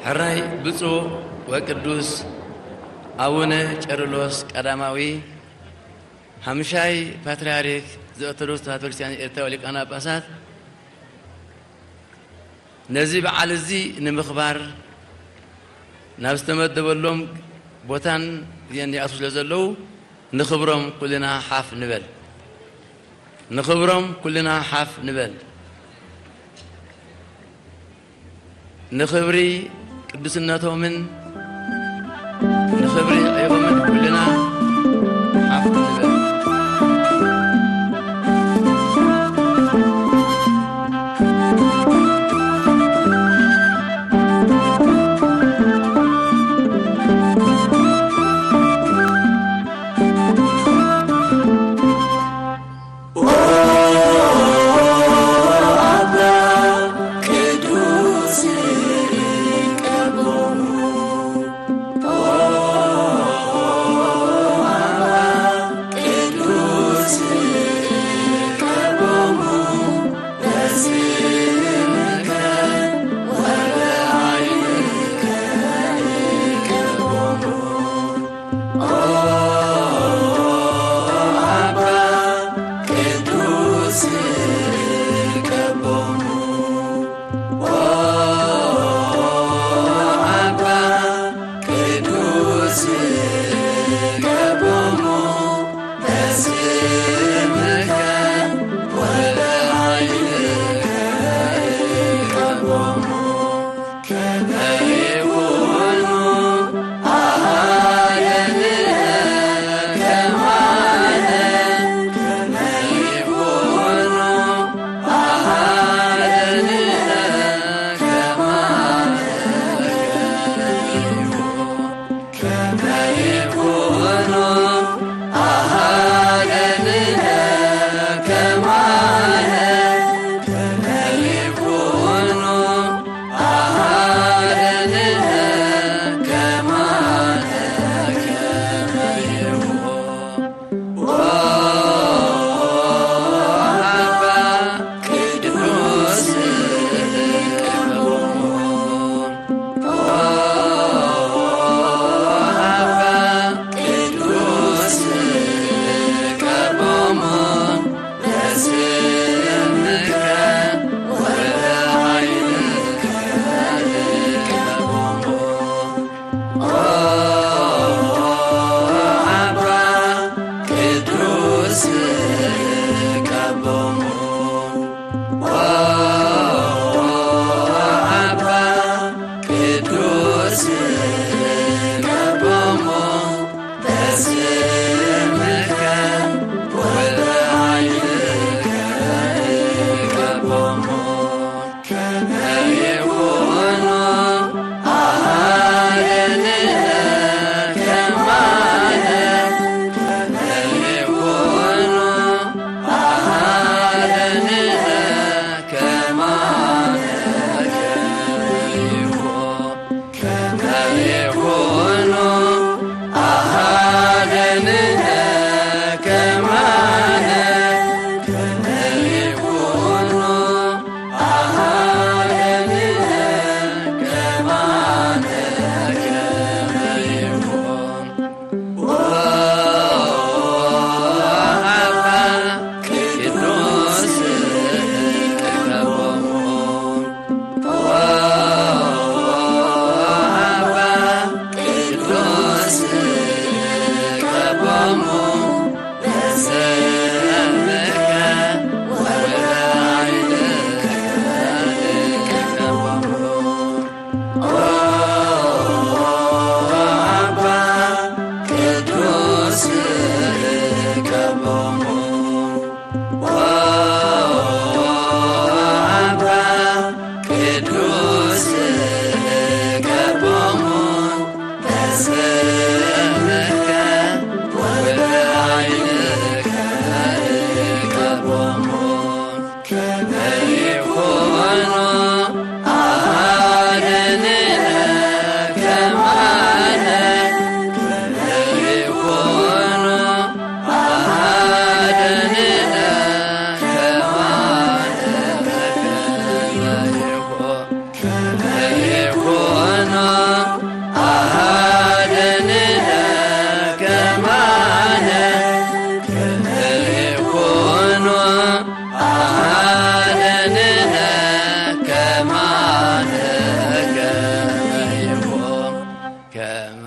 ሕራይ ብፁዕ ወቅዱስ ኣቡነ ቄርሎስ ቀዳማዊ ሓምሻይ ፓትርያርክ ዘኦርቶዶክስ ተዋሕዶ ክርስትያን ኤርትራ ሊቃነ ጳጳሳት፣ ነዚ በዓል እዚ ንምኽባር ናብ ዝተመደበሎም ቦታን ግዜን ይኣትዉ ስለ ዘለዉ፣ ንኽብሮም ኩልና ሓፍ ንበል። ንኽብሮም ኩልና ሓፍ ንበል። ንኽብሪ ቅዱስነቶምን ንኽብሪ ዕዮምን ኩልና ሓፍ ንበል።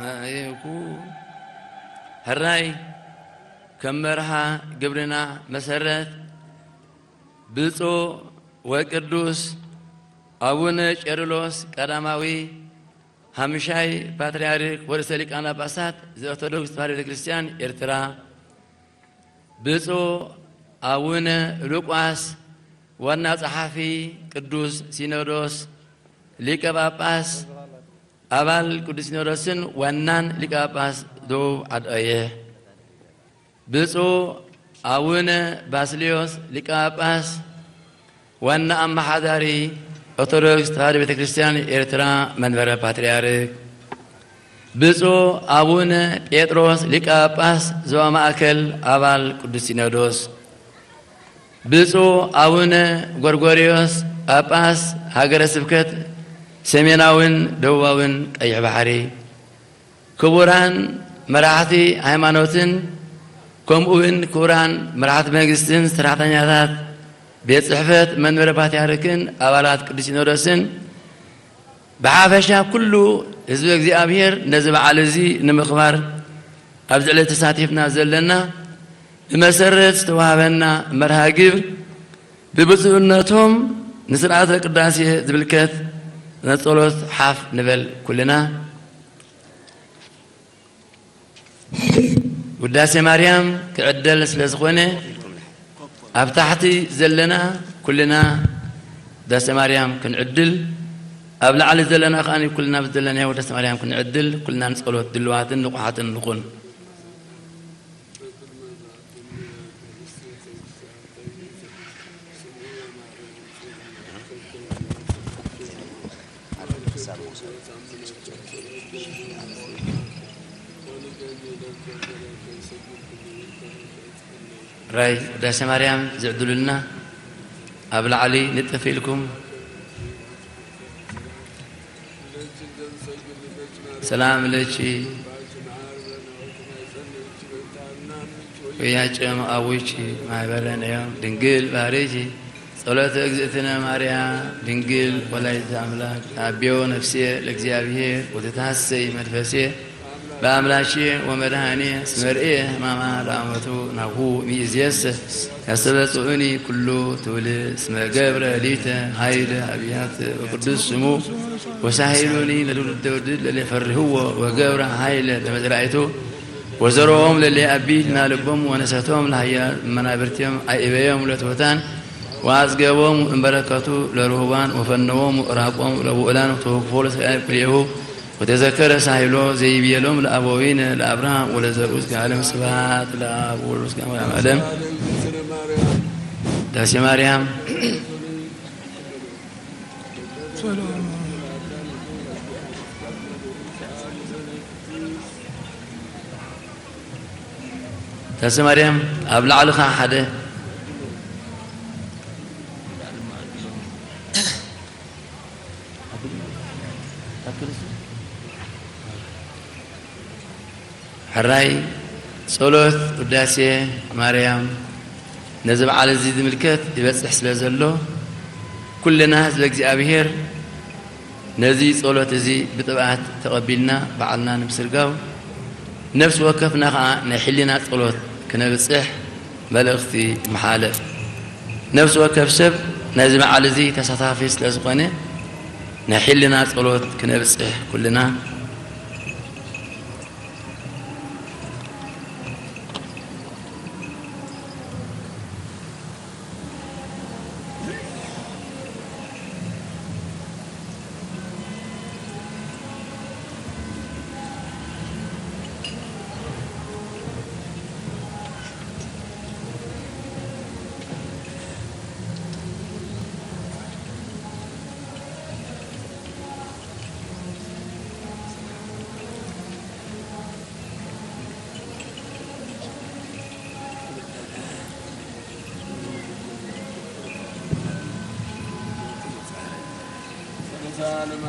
ኣየኩ ሕራይ ከም መርሃ ግብርና መሰረት ብፁዕ ወቅዱስ ኣቡነ ቄርሎስ ቀዳማዊ ሓምሻይ ፓትርያርክ ወርእሰ ሊቃነ ጳጳሳት ዘኦርቶዶክስ ተዋሕዶ ቤተ ክርስቲያን ኤርትራ፣ ብፁዕ ኣቡነ ሉቃስ ዋና ጸሓፊ ቅዱስ ሲኖዶስ ሊቀ ጳጳስ ኣባል ቅዱስ ሲኖዶስን ዋናን ሊቀ ጳጳስ ደቡብ ዓዲ ቀይሕ፣ ብፁዕ ኣቡነ ባስልዮስ ሊቀ ጳጳስ ዋና ኣመሓዳሪ ኦርቶዶክስ ተዋሕዶ ቤተ ክርስቲያን ኤርትራ መንበረ ፓትርያርክ፣ ብፁዕ ኣቡነ ጴጥሮስ ሊቀ ጳጳስ ዞባ ማእከል ኣባል ቅዱስ ሲኖዶስ፣ ብፁዕ ኣቡነ ጎርጎርዮስ ጳጳስ ሃገረ ስብከት ሰሜናውን ደቡባውን ቀይሕ ባሕሪ፣ ክቡራን መራሕቲ ሃይማኖትን ከምኡውን ክቡራን መራሕቲ መንግስትን ሰራሕተኛታት ቤት ጽሕፈት መንበረ ፓትርያርክን ኣባላት ቅዱስ ሲኖዶስን ብሓፈሻ ኩሉ ህዝቢ እግዚኣብሔር ነዚ በዓል እዚ ንምኽባር ኣብዚ ዕለት ተሳቲፍና ዘለና፣ ብመሰረት ዝተዋህበና መርሃ ግብር ብብፁዕነቶም ንስርዓተ ቅዳሴ ዝምልከት ንጸሎት ሓፍ ንበል ኩልና። ውዳሴ ማርያም ክዕደል ስለ ዝኾነ ኣብ ታሕቲ ዘለና ኩልና ውዳሴ ማርያም ክንዕድል፣ ኣብ ላዕሊ ዘለና ከኣ ኩልና ብዝደለናዮ ውዳሴ ማርያም ክንዕድል ኩልና ንጸሎት ድልዋትን ንቑሓትን ንኹን። ራይ ውዳሴ ማርያም ዝዕድሉልና ኣብ ላዕሊ ንጥፍ ኢልኩም። ሰላም ለኪ ወያጨም አቡኪ ማህበረነ ድንግል ባሬኪ ጸሎተ እግዝእትነ ማርያም ድንግል ወላዲተ አምላክ ታቢዮ ነፍስየ ለእግዚአብሔር ወተታሰይ መንፈስየ በአምላኬ ወመድኃኔ እስመ ርእየ ሕማማ ለአመቱ ናሁ ሚእዜሰ ያስተበጽኡኒ ኩሉ ትውልድ እስመ ገብረ ሊተ ኃይለ አብያት በቅዱስ ስሙ ወሳሂሉኒ ለትውልደ ውልድ ለሌፈርህዎ ወገብረ ኃይለ ለመዝራእቱ ወዘሮዎም ለሌ አቢድ ናልቦም ወነሰቶም ለሃያ መናብርትዮም አይእበዮም ለትሑታን ወአጽገቦም እምበረከቱ ለርሁባን ወፈነዎም ራቆም ለውእላን ወተወክፎ ለሰብአይ ክልኤሁ ወተዘከረ ሳሂሎ ዘይብየሎም ለአበዊነ ለአብርሃም ወለዘርኡ እስከ ዓለም። ስብሐት ለአብ ወወልድ ወመንፈስ ቅዱስ። ዳሴ ማርያም። ዳሴ ማርያም ኣብ ላዕሊ ኸዓ ሓደ ሕራይ ጸሎት ውዳሴ ማርያም ነዚ በዓል እዚ ዝምልከት ይበጽሕ ስለ ዘሎ፣ ኩልና ህዝበ እግዚኣብሔር ነዚ ጸሎት እዚ ብጥብኣት ተቐቢልና በዓልና ንምስርጋው፣ ነፍሲ ወከፍና ኸኣ ናይ ሕሊና ጸሎት ክነብጽሕ መልእኽቲ ይመሓለፍ። ነፍሲ ወከፍ ሰብ ነዚ በዓል እዚ ተሳታፊ ስለ ዝኾነ፣ ናይ ሕሊና ጸሎት ክነብጽሕ ኩልና።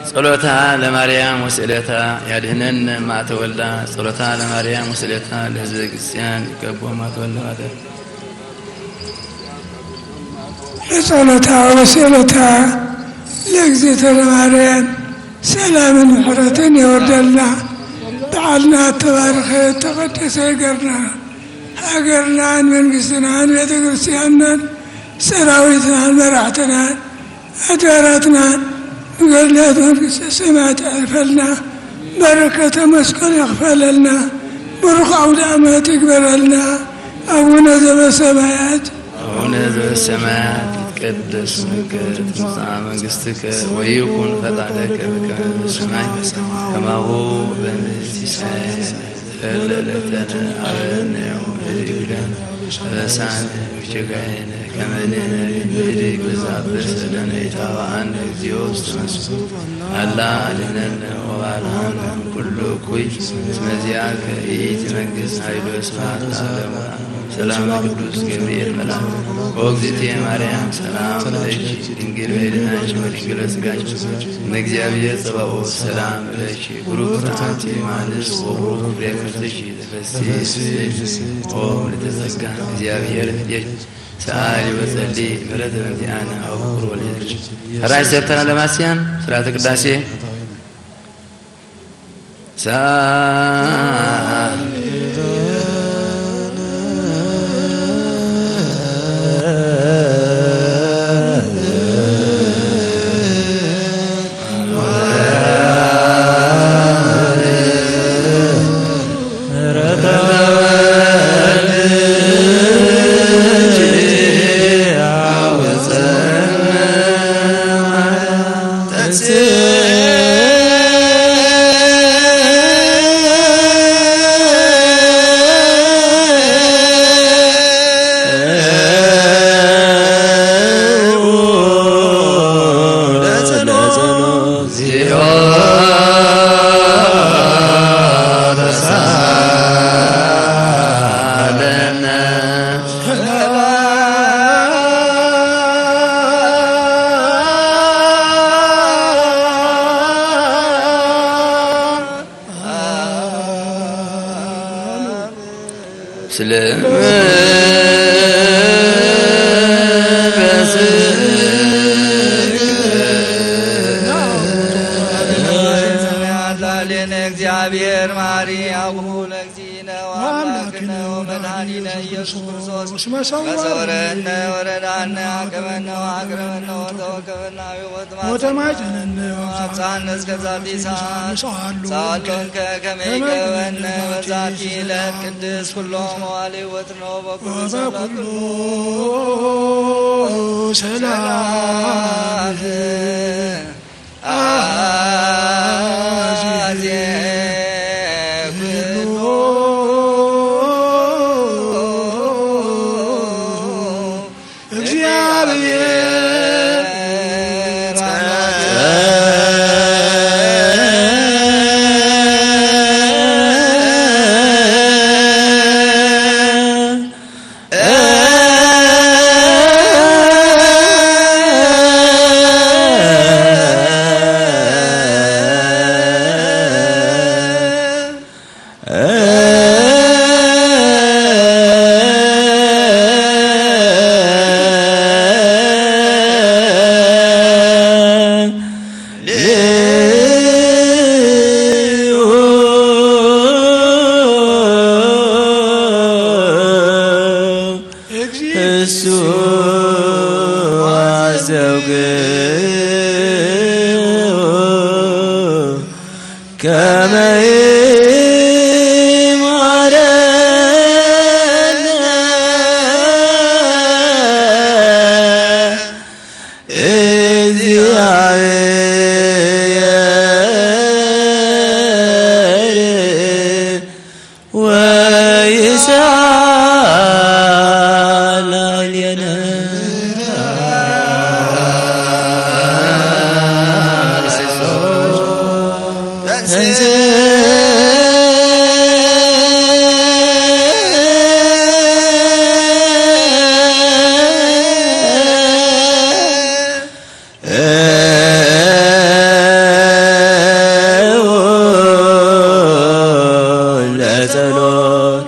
ጸሎታ ለማርያም ወስእለታ ያድህነን እማ ተወልዳ። ጸሎታ ለማርያም ወስእለታ ለህዝበ ክርስቲያን ይቀቦ እማ ተወልዳ ማለት። ጸሎታ ወስእለታ ለእግዝእትነ ማርያም ሰላምን ምሕረትን የወርደልና። በዓልና እተባረኸ እተቐደሰ ይገርና። ሃገርናን መንግስትናን ቤተ ክርስቲያንናን ሰራዊትናን መራሕትናን ኣድባራትናን ብገድላት መንግስተ ሰማያት የዕርፈልና። በረከተ መስቀል ይኽፈለልና። ብሩኽ ዓውደ ዓመት ይግበረልና። ኣቡነ ዘበሰማያት ኣቡነ ዘበሰማያት ይትቀደስ ስምከ ትምጻእ መንግስትከ ወይኩን ፈቃድከ በከመ በሰማይ ከማሁ በምድር ሲሳየነ ዘለለዕለትነ ሀበነ ዮም ህድግ ለነ አበሳነ ወጌጋየነ ከመ ንሕነኒ ንህድግ ለዘአበሰ ለነ ኢታብአነ እግዚኦ ውስተ መንሱት አላ አድኅነነ ወባልሐነ እምኩሉ እኩይ እስመ ዚአከ ይእቲ መንግስት ኃይል ወስብሐት ለዓለመ ዓለም። ሰላም ቅዱስ ገብርኤል መልአክ ኦግዝእትየ ማርያም ሰላም ለኪ ድንግል በድናች ወድንግል በስጋች እመእግዚአብሔር ጸባኦት ሰላም ለኪ ብሩክ አንቲ እማንስ ወብሩክ ፍሬ ከርሥኪ ተፈሲ ኦ ምልዕተ ጸጋ እግዚአብሔር ምስሌኪ ሰአሊ ወጸሊ ምሕረተ በእንቲአነ አቡኩር ወልደትኪ ራይ ሰርተና ለማስያን ስርዓተ ቅዳሴ ስለ እግዚአብሔር ማሪ አቡሁ ለእግዚእነ ወአምላክነ ወመድኃኒነ ኢየሱስ ክርስቶስ መሰወረነ ወረዳነ አቀበነ ወአቅረበነ ወተወከበነ ወተማይጸነነ ወአብጽሐነ እስከ ዛቲ ሰዓት። ሰአሎንከ ከመ ይገበነ በዛቲ ዕለት ቅድስት ኩሎ መዋሊ ወትኖ በኩሉ ሰዓት። ሰላም እሱ አዘውግዑ ከመ ይማረነ እግዚአብሔር ወይሳል ላዕሌነ። ለጸሎት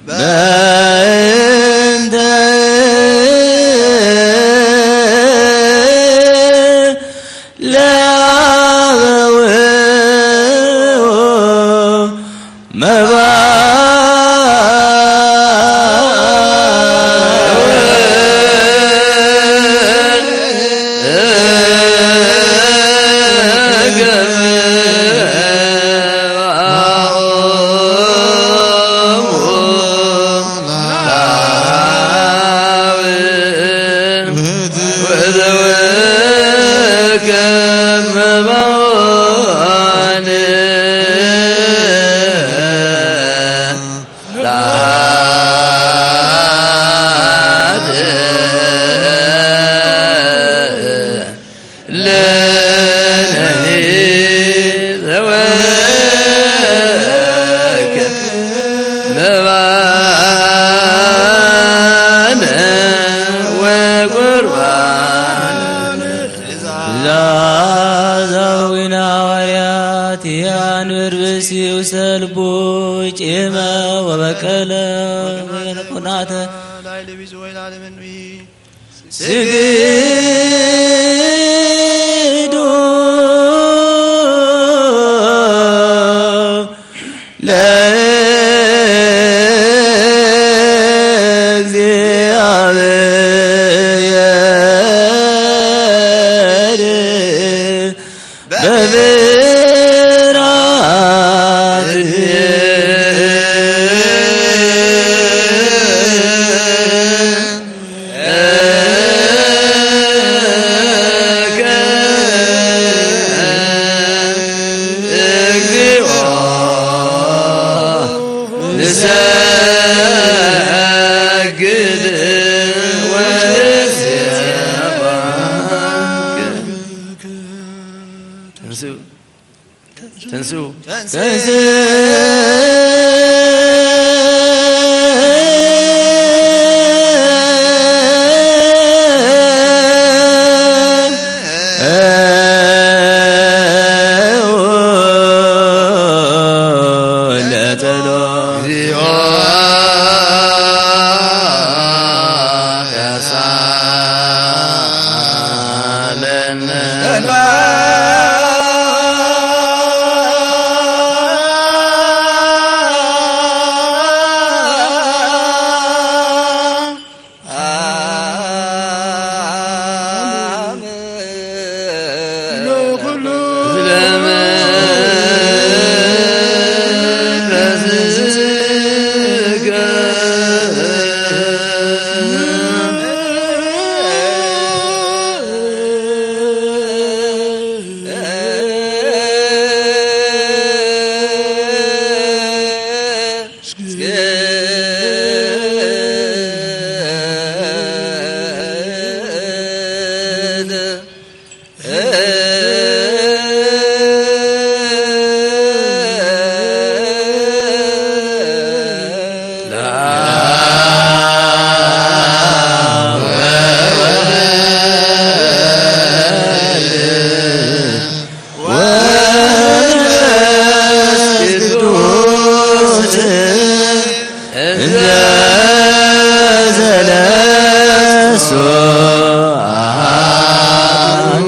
በእንተ ለአበው መባ ትእዛዝ አበዊነ ሐዋርያት የአንብር ብእሲኡ ሰልቡ ቂመ ወበቀለ ወበቀለ ቁናተ ላዕለ ቢጽ ወይላለም እንቢ ስግዱ ለእግዚአብሔር በፍርሃት እግዚኦ ንሰግድ ወንሴባ። ተንስኡ፣ ተንስኡ፣ ተንስኡ። ወመንፈስ ቅዱስ እንዘ ዘለሱ አሐዱ።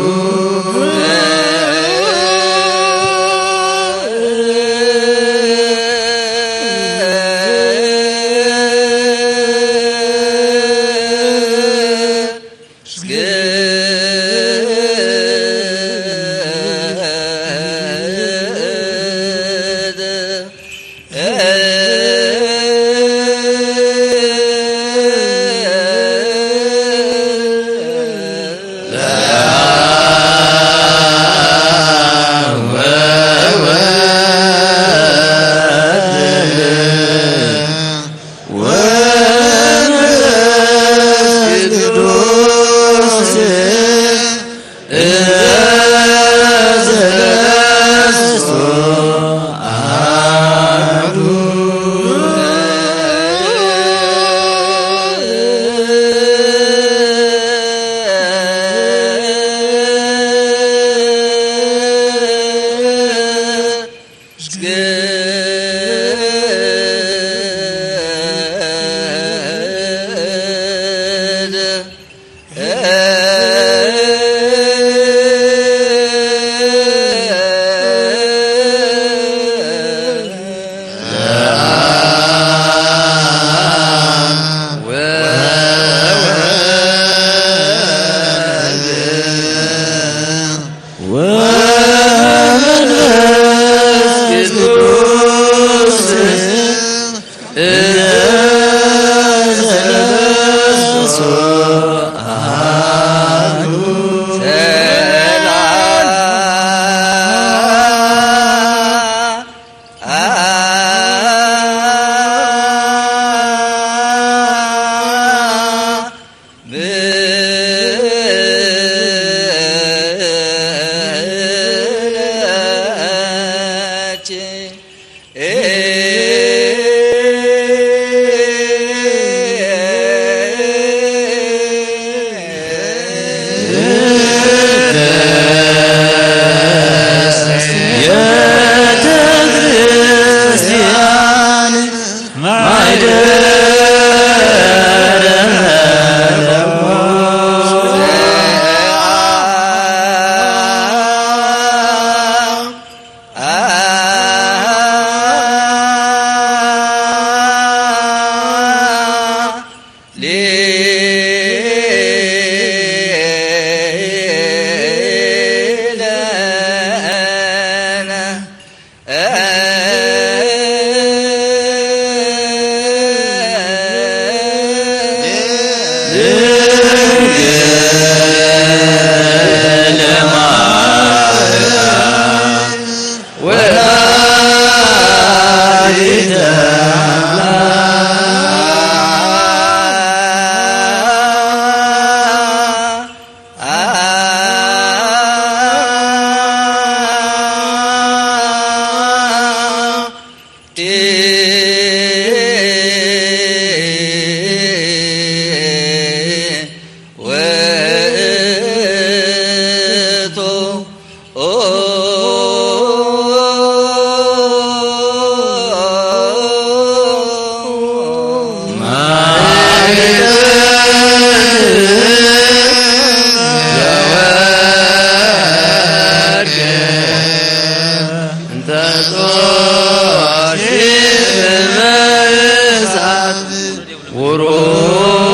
ቡሩክ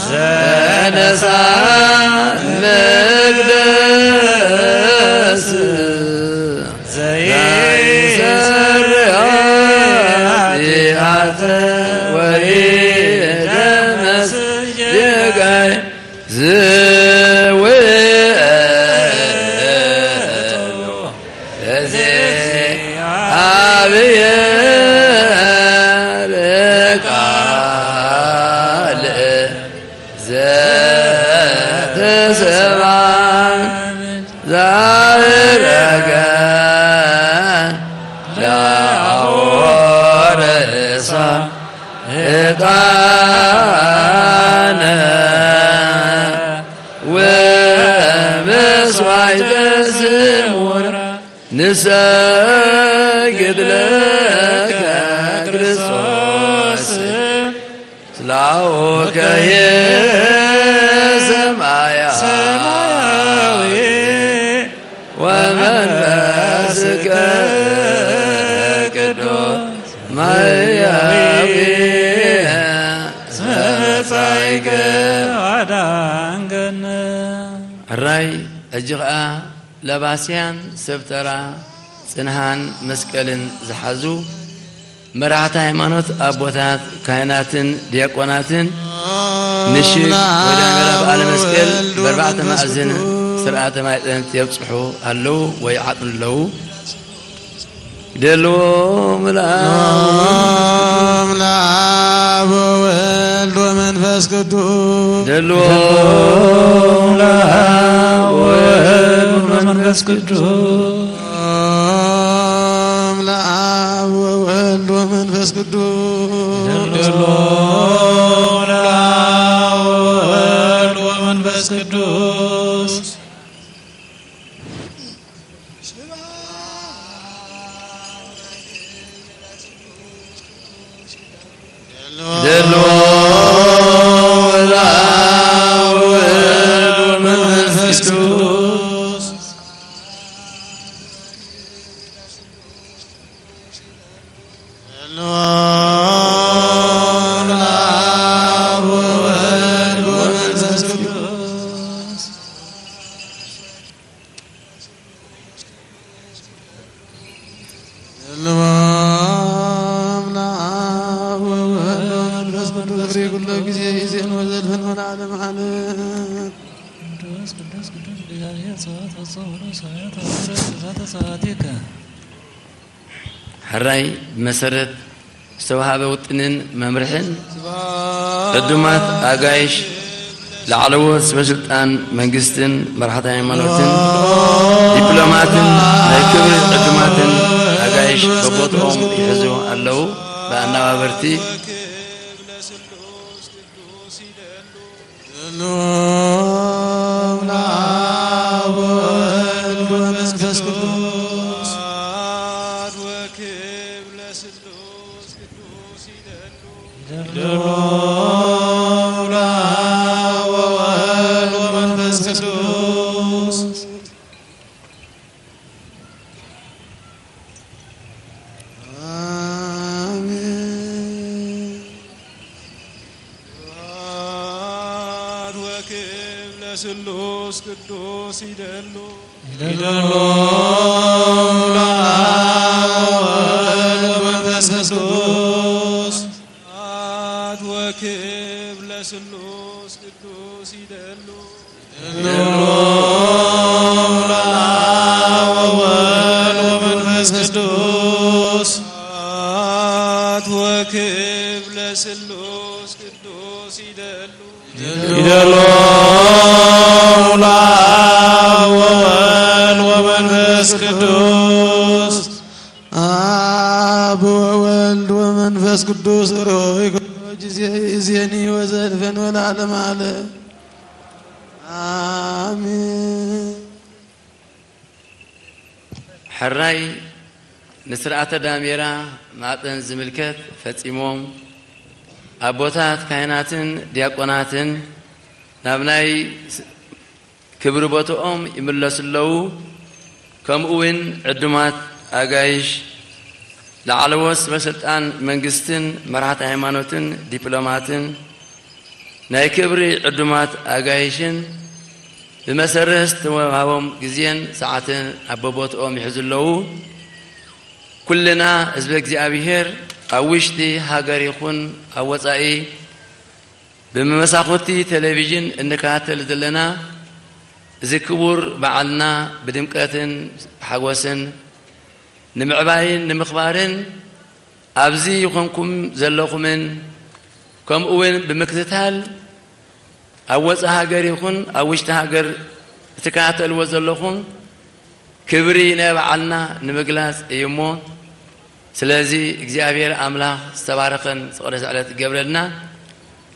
ዘነሳ መቅደስ ዘይሰርያ ኃጢአት ወይ ደመስ ጌጋይ ዝውእቱ ለእግዚአብሔር ቃል ዘተሰብአ ዛዕረገ ለአወረሳ ዕጣነ ወመስዋዕተ ስሙር ንሰግድ ለከ ክርስቶስ ስላውከ ሰማያዊ ወመንፈስከ ቅዱስ ማያዊ መጻይከ ኣዳንገነ። ሕራይ፣ ሕጂ ኸኣ ለባስያን ሰብተራ ጽንሃን መስቀልን ዝሓዙ መራሕቲ ሃይማኖት ኣቦታት፣ ካህናትን ዲያቆናትን ምሽግ ወዳንገራ በዓለ መስቀል በርባዕተ መኣዝን ስርዓተ ማይጠንት የብጽሑ ኣለዉ ወይ ይዓጥኑ ኣለዉ። ደልዎም ለአብ ለአብ ወወልድ ወመንፈስ ቅዱስ። ደልዎም ለአብ ወወልድ ወመንፈስ ቅዱስ። ደልዎም ለአብ ወወልድ ወመንፈስ ቅዱስ። ደልዎም ለአብ ወወልድ ወመንፈስ ቅዱስ። ደሎ ወወልድ ወመንፈስ ቅዱስ። ደሎ ወወልድ ወመንፈስ ቅዱስ። ለአብ ወወልድ ወመንፈስ ቅዱስ። ክብሬ ኩሎ ጊዜ ይዜን ወዘልፈን ወለዓለም ዓለም። ቅዱስ ቅዱስ ቅዱስ እግዚአብሔር ጸባኦት ሆሳዕና በሰማያት ወሰማያት። ሕራይ ብመሰረት ዝተዋሃበ ውጥንን መምርሕን ዕዱማት ኣጋይሽ ላዕለዎት ሰበስልጣን መንግስትን መራሕቲ ሃይማኖትን ዲፕሎማትን ናይ ክብሪ ዕዱማትን ኣጋይሽ በቦትኦም ይሕዙ ኣለዉ። ብኣነባበርቲ ሎም ለአብ ወወልድ ወመንፈስ ቅዱስ። ወክብር ለስሉስ ቅዱስ ይደሉ። ይደሉ ለአብ ወወልድ ወመንፈስ ቅዱስ። አሜን። ስብሐት ወክብር ለስሉስ ቅዱስ ይደሉ። ይደሉ ለአብ ወወልድ ወመንፈስ ቅዱስ። ስብሐት ወክብር ለስሉስ ቅዱስ ይደሉ። ይደሉ ለአብ ወወልድ ወመንፈስ ቅዱስ። ስብሐት ወክብር ለስሉስ ቅዱስ ይደሉ። ይደሉ ለአብ ወወልድ ወመንፈስ ቅዱስ። አብ ወወልድ ወመንፈስ ቅዱስ ርሆይ ኩሎ ጊዜ ይዜኒ ወዘልፈን ወለዓለመ ዓለም። አሜን። ሕራይ ንስርዓተ ዳሜራ ማዕጠን ዝምልከት ፈጺሞም ኣቦታት ካህናትን ዲያቆናትን ናብ ናይ ስ-፣ ክብሪ ቦትኦም ይምለሱ ኣለዉ። ከምኡ እውን ዕዱማት ኣጋይሽ ላዕለዎት ሰበ ስልጣን መንግስትን መራሕቲ ሃይማኖትን ዲፕሎማትን ናይ ክብሪ ዕዱማት ኣጋይሽን ብመሰረት ዝተወሃቦም ግዜን ሰዓትን ኣብ በቦትኦም ይሕዙ ኣለዉ። ኩልና ህዝበ እግዚኣብሔር ኣብ ውሽጢ ሃገር ይኹን ኣብ ወጻኢ ብመሳኹቲ ቴሌቪዥን እንከታተል ዘለና እዚ ክቡር በዓልና ብድምቀትን ሓጎስን ንምዕባይን ንምኽባርን ኣብዚ ይኾንኩም ዘለኹምን ከምኡ እውን ብምክትታል ኣብ ወፃኢ ሃገር ይኹን ኣብ ውሽጢ ሃገር እትከታተልዎ ዘለኹም ክብሪ ናይ በዓልና ንምግላፅ እዩ እሞ፣ ስለዚ እግዚኣብሔር ኣምላኽ ዝተባረኸን ዝቐደሰ ዕለት ይገብረልና።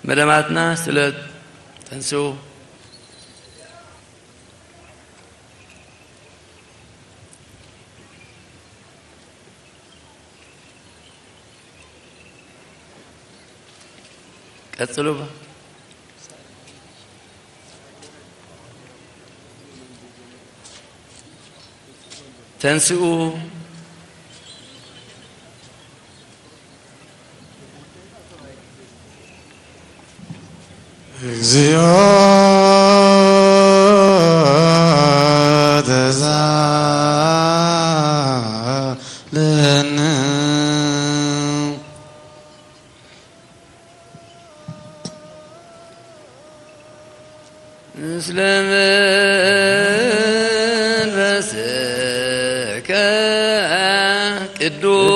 መደማትና ስለ ተንስኡ ቀጽሉ። ተንስኡ። እግዚኦ ተሳለነ። ምስለ መንፈስከ ቅዱስ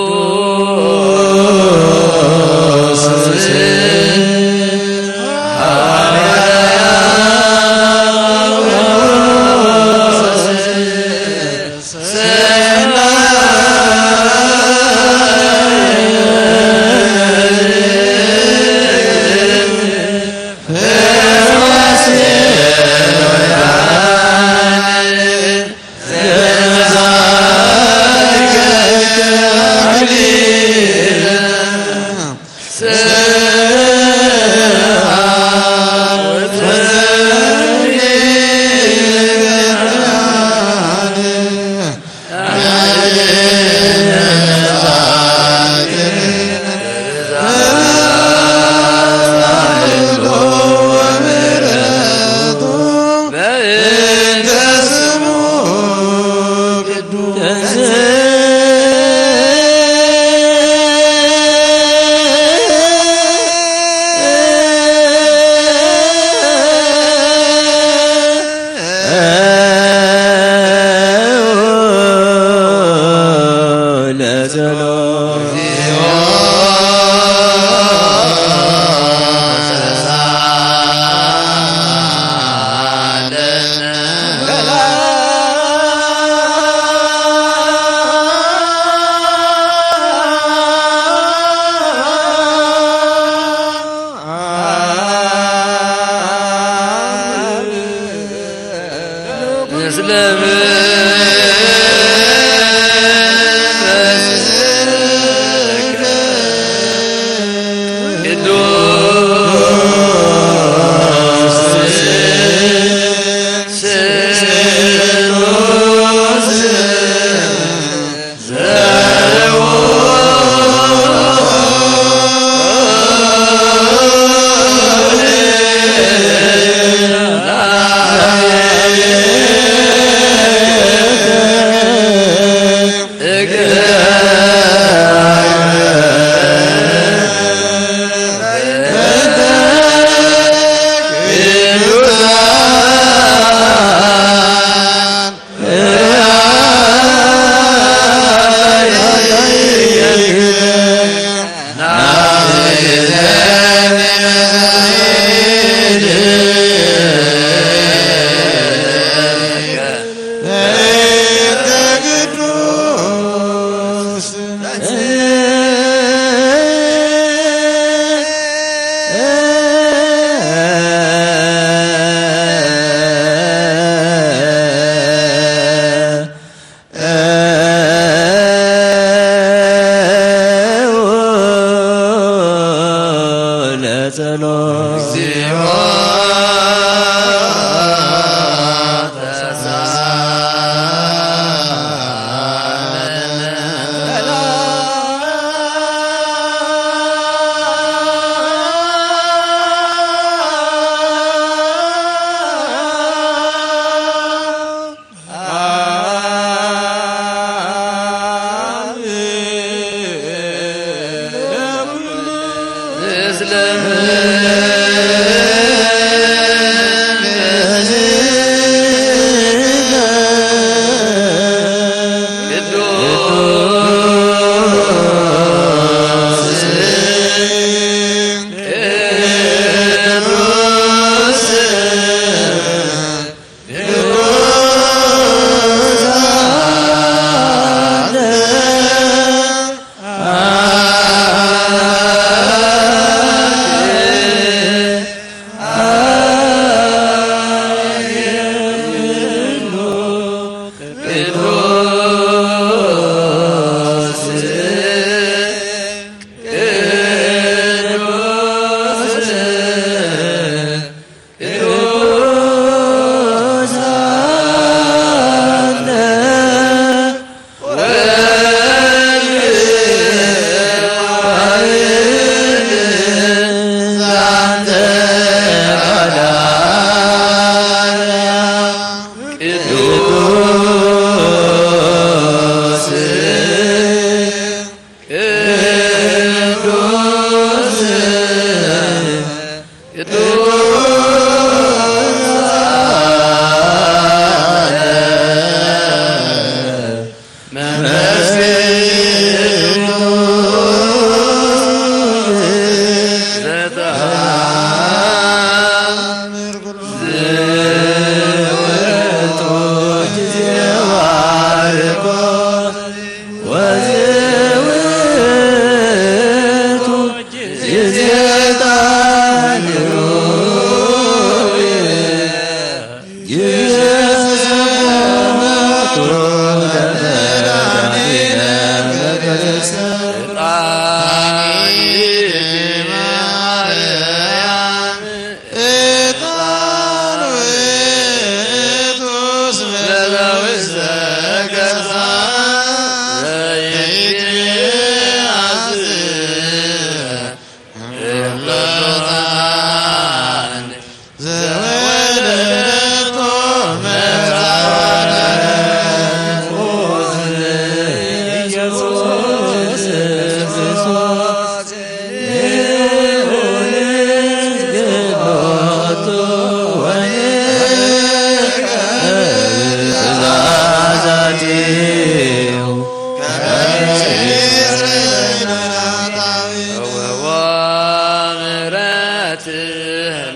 ምሕረት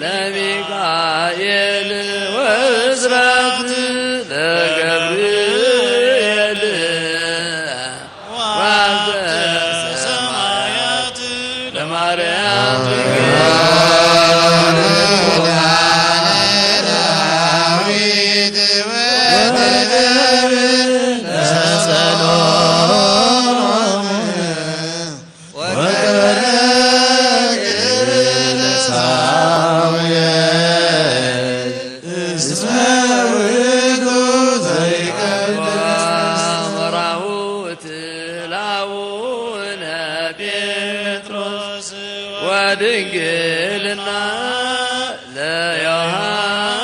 ለሚካኤል ወስራት ለገብርኤል ዋልተ ሰማያት ለማርያም መራውት ለአቡነ ጴጥሮስ ወድንግልና ለዮሐንስ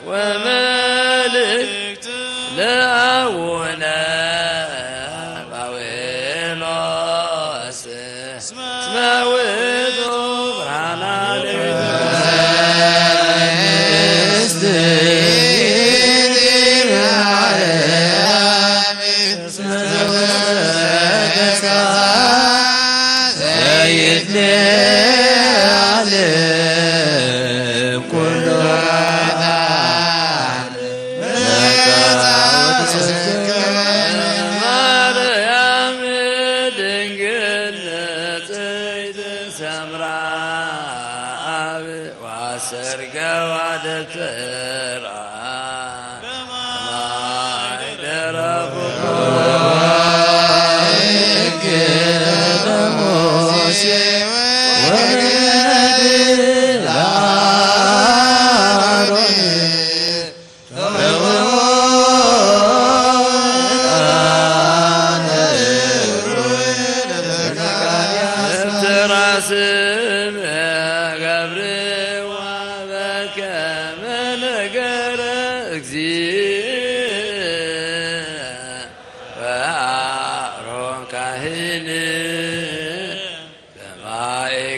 ወመልእክት ለአቡነ ጳውሎስ እስመ ውእቱ ብርሃና ለቤተ ማርያም ድንግል ንጽሕት ሰምራ አብ ወአሰርገዋ ደብተራ በማይ ደረፉ ራስም ገብርዋ በከመ ነገረ እግዚእ ወአሮን ካህን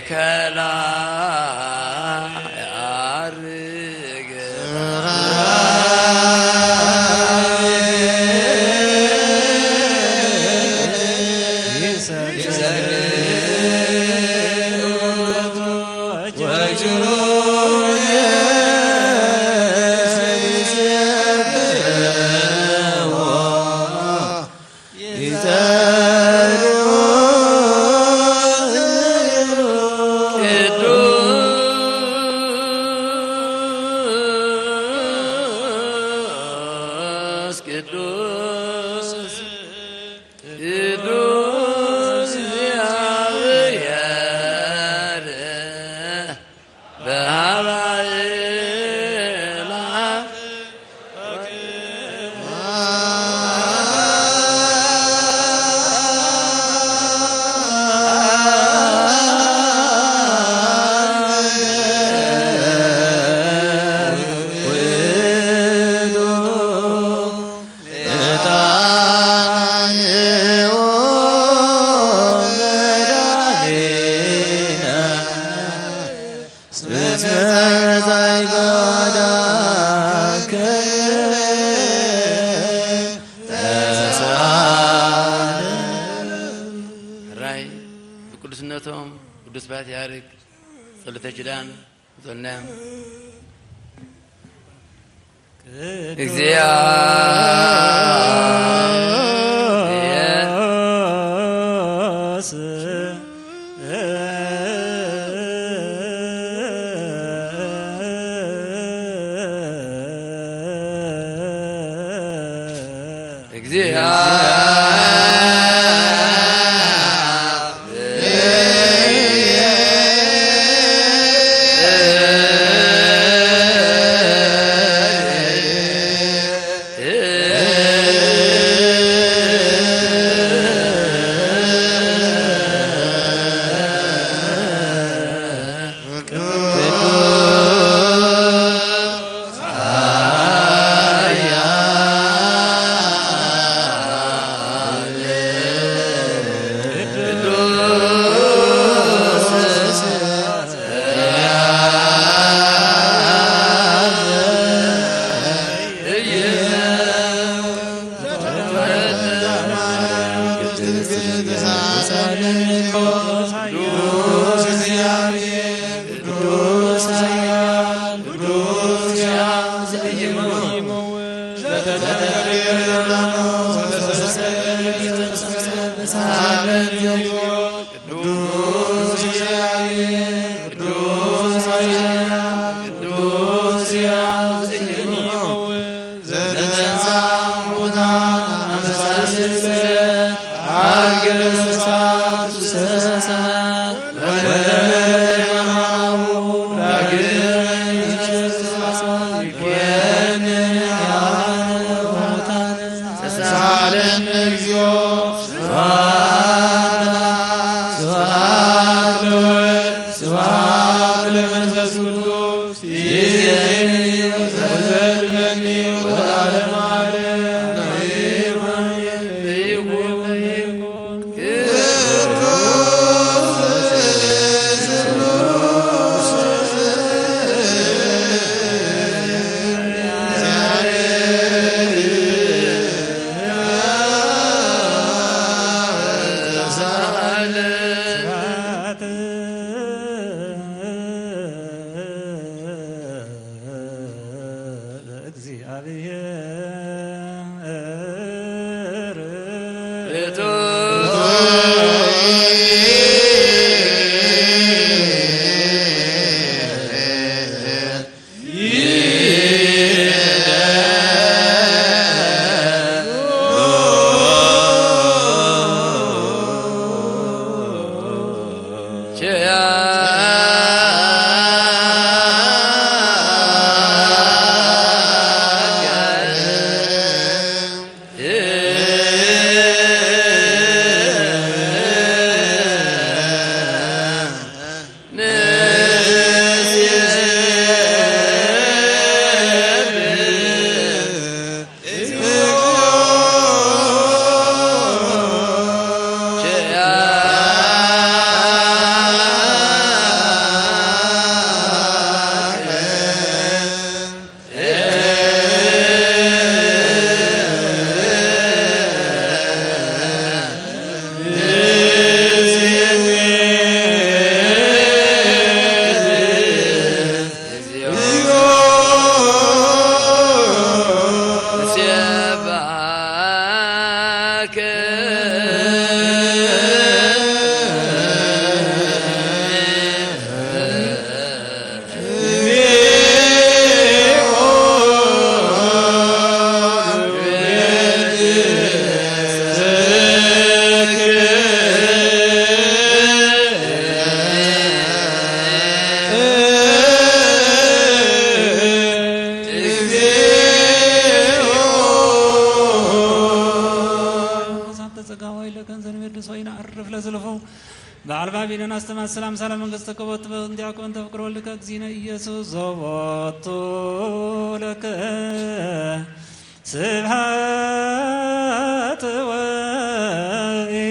ከላ ያርግ ቅዱስ ቅዱስ ቅዱስ እግዚአብሔር በሀባየ ሕራይ ብቅዱስነቶም ቅዱስ ፓትርያርክ ጸሎተ ኪዳን ጸልናዮም። ክፍለ ዝለፉ በዓል ባቢሎን ኣስተማት ሰላም ሰላም መንግስት ከቦት በእንቲኣኮ እንተ ፍቅር ወልድከ እግዚእነ ኢየሱስ ዘቦቱ ለከ ስብሐት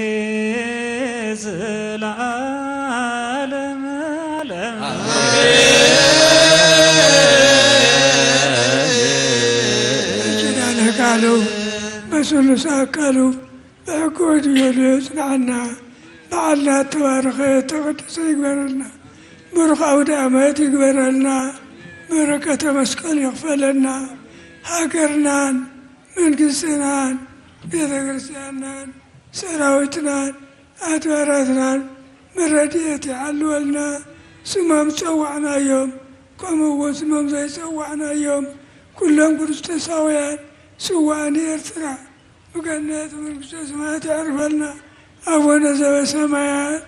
ወኢዝ ለዓለም ዓለም። በኪዳነ ቃሉ በስሉስ አካሉ ብሕጎ ድዮሉ የጽንዓና። በዓልና እተባረኸ እተቐደሰ ይግበረልና። ብሩኽ ኣውደ ዓመት ይግበረልና። በረከተ መስቀል ይኽፈለና። ሃገርናን መንግስትናን ቤተ ክርስቲያንናን ሰራዊትናን ኣድባራትናን ብረድኤት ይሓልወልና። ስሞም ዝጸዋዕናዮም፣ ከምኡ እውን ስሞም ዘይጸዋዕናዮም ኩሎም ክርስቶሳውያን ስዋኣን ኤርትራ ብገነት መንግስተ ሰማያት የዕርፈልና። ኣቡነ ዘበሰማያት።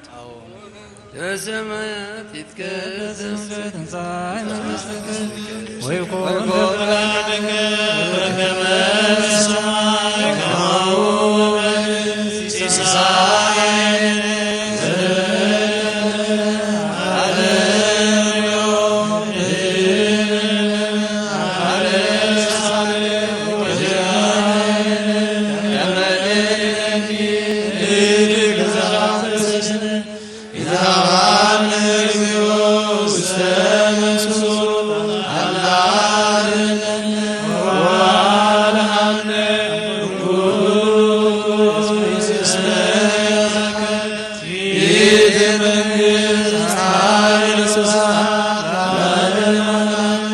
ዘበሰማያት ይትቀደስ ስምከ ትምጻእ መንግስትከ ወይኩን ፍቃድከ በከመ በሰማይ ከማሁ በምድር። ሲሳየነ ዘለለነ ሀበነ ዮም ወህብ ለነ አበሳነ ወጌጋየነ ከመ ንሕነኒ ንህድግ ለዘአበሰነ ኢታብአነ እግዚኦ ውስተ መንሱት አላ አድነነ ወአድኃነ እምኩሉ እስመ ለከ ይእቲ መንግስት ኃይል ወስብሐት ለዓለመ ዓለም።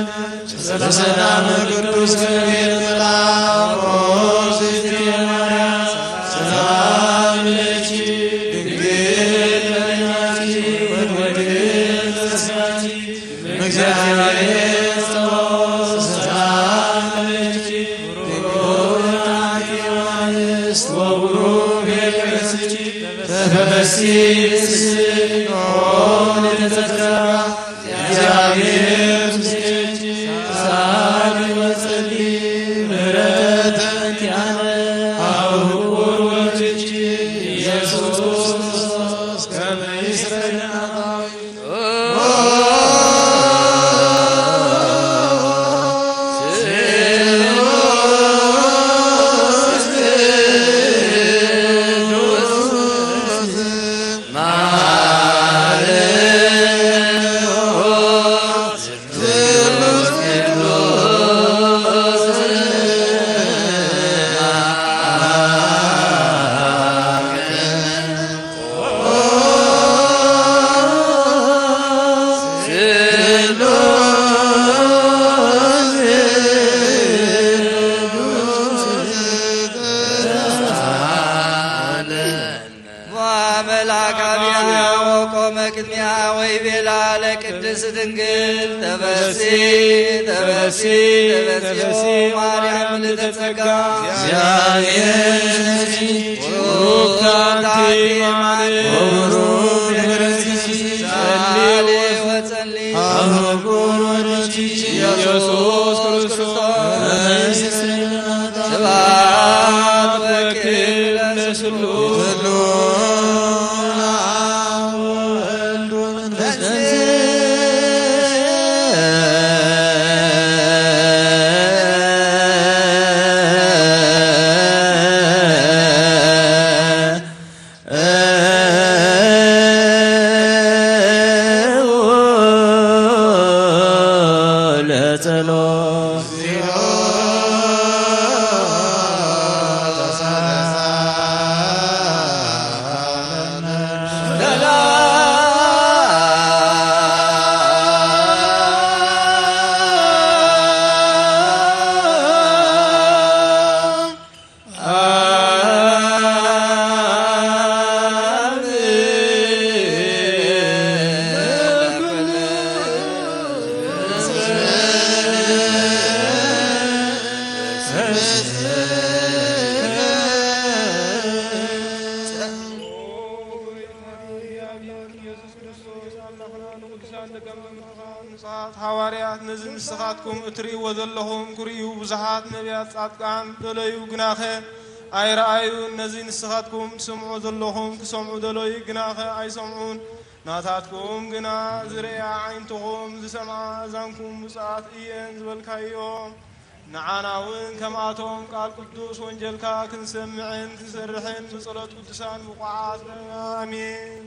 በሰላም ቅዱስ ገብርኤል መልአክ ኦዝቴ ማርያም ሰላም ለኪ ድንግል በሊናኪ ወድንግል በስጋኪ እግዚአብሔር ጸባኦት ሰላም ለኪ ድንግል አንቲ እምአንስት ወብሩክ ፍሬ ከርሥኪ ተፈሲ ስስይ ሆን ተጸጋ እግዚአብሔር ምስሌኪ ሳሊ ወጸሊ ምሕረተ እንቲአነ አብ ፍቁር ወልድኪ ኢየሱስ ክርስቶስ ከመ ይስረይ ለነ ኃጣውኢነ። ወመልአከ አብያነ ወቆመ ቅድሚያ ወይቤላ ለቅድስት ድንግል ተበሲ ተበሲ ተበሲ ማርያም ምልዕተ ጸጋ እግዚአብሔር ምስሌኪ ቡሩክ አንቲ እምአንስት ወቡሩክ ፍሬ ከርሥኪ ጸሊ ወጸሊ አብ ፍቁር ወልድኪ ኢየሱስ ክርስቶስ ስብሐት ወክብር ለስሉስ ኢየሱስ ክርስቶስ ኣምላኽና ንቅዱሳን ደቀ መዛሙርትኻ ንጹሓት ሃዋርያት ነዚ ንስኻትኩም እትርእይዎ ዘለኹም ክርእዩ ብዙሓት ነቢያት ጻድቃን ደለዩ፣ ግናኸ ኣይረኣዩን። ነዚ ንስኻትኩም ትሰምዑ ዘለኹም ክሰምዑ ደለዩ፣ ግናኸ ኣይሰምዑን። ናታትኩም ግና ዝርእያ ኣዒንትኹም፣ ዝሰምዓ ኣእዛንኩም ብፁዓት እየን ዝበልካዮ፣ ንዓና እውን ከምኣቶም ቃል ቅዱስ ወንጌልካ ክንሰምዕን ክንሰርሕን ብጸሎት ቅዱሳን ብቑዓት ንኹን። ኣሜን።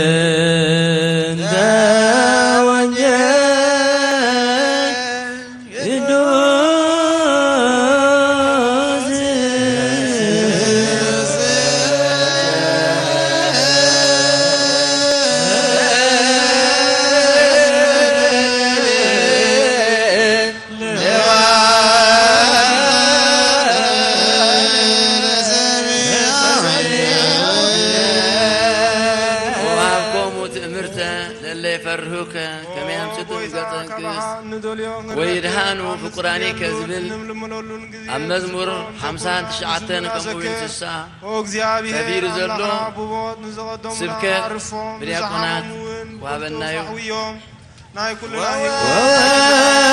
በእንተ ወንጌል ቅዱስ ወሃብኮሙ ትእምርተ ለለ ይፈርሁከ ከመ ያምስጡ ገጸ እንቅስ ወይድሃኑ ፍቁራኒከ ዝብል ኣብ መዝሙር ሓምሳን ትሽዓተን ከምኡ እውን ስሳ ሰፊሩ ዘሎ ስብከት ብዲያቆናት ወሃበናዩ። ናይ ኩልና ህይወት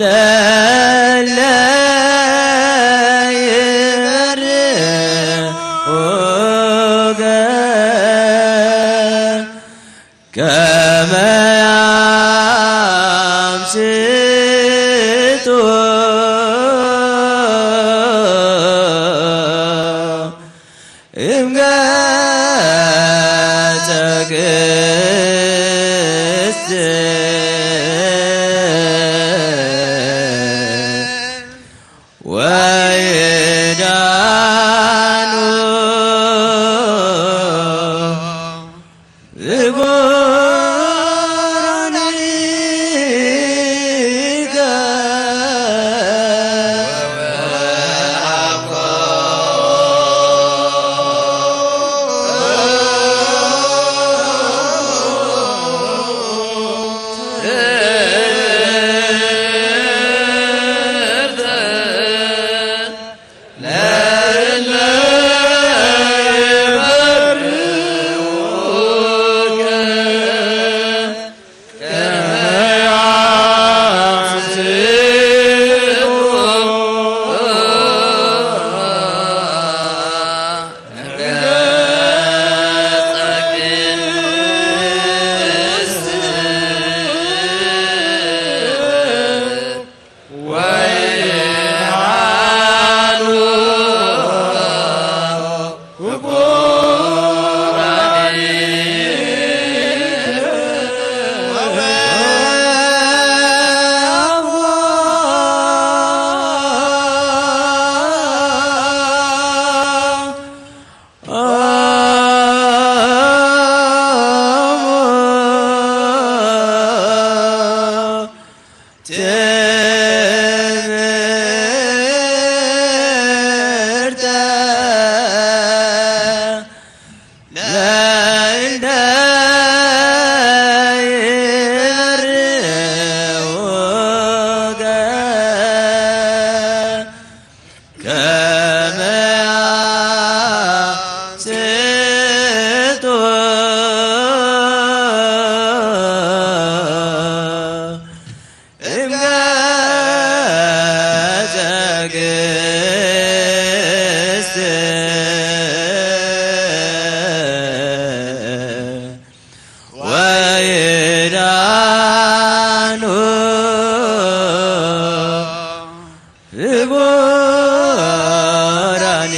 ለለ ይፈርሁከ ከመ ያምስጡ እምገጸ ቅድስት ወይዳኑ ትምህርተ ለእንተ ይበርኡከ ከመ ያምስጡ እምገጸ ቅድስት ወይዳኑ ፍቁራኒ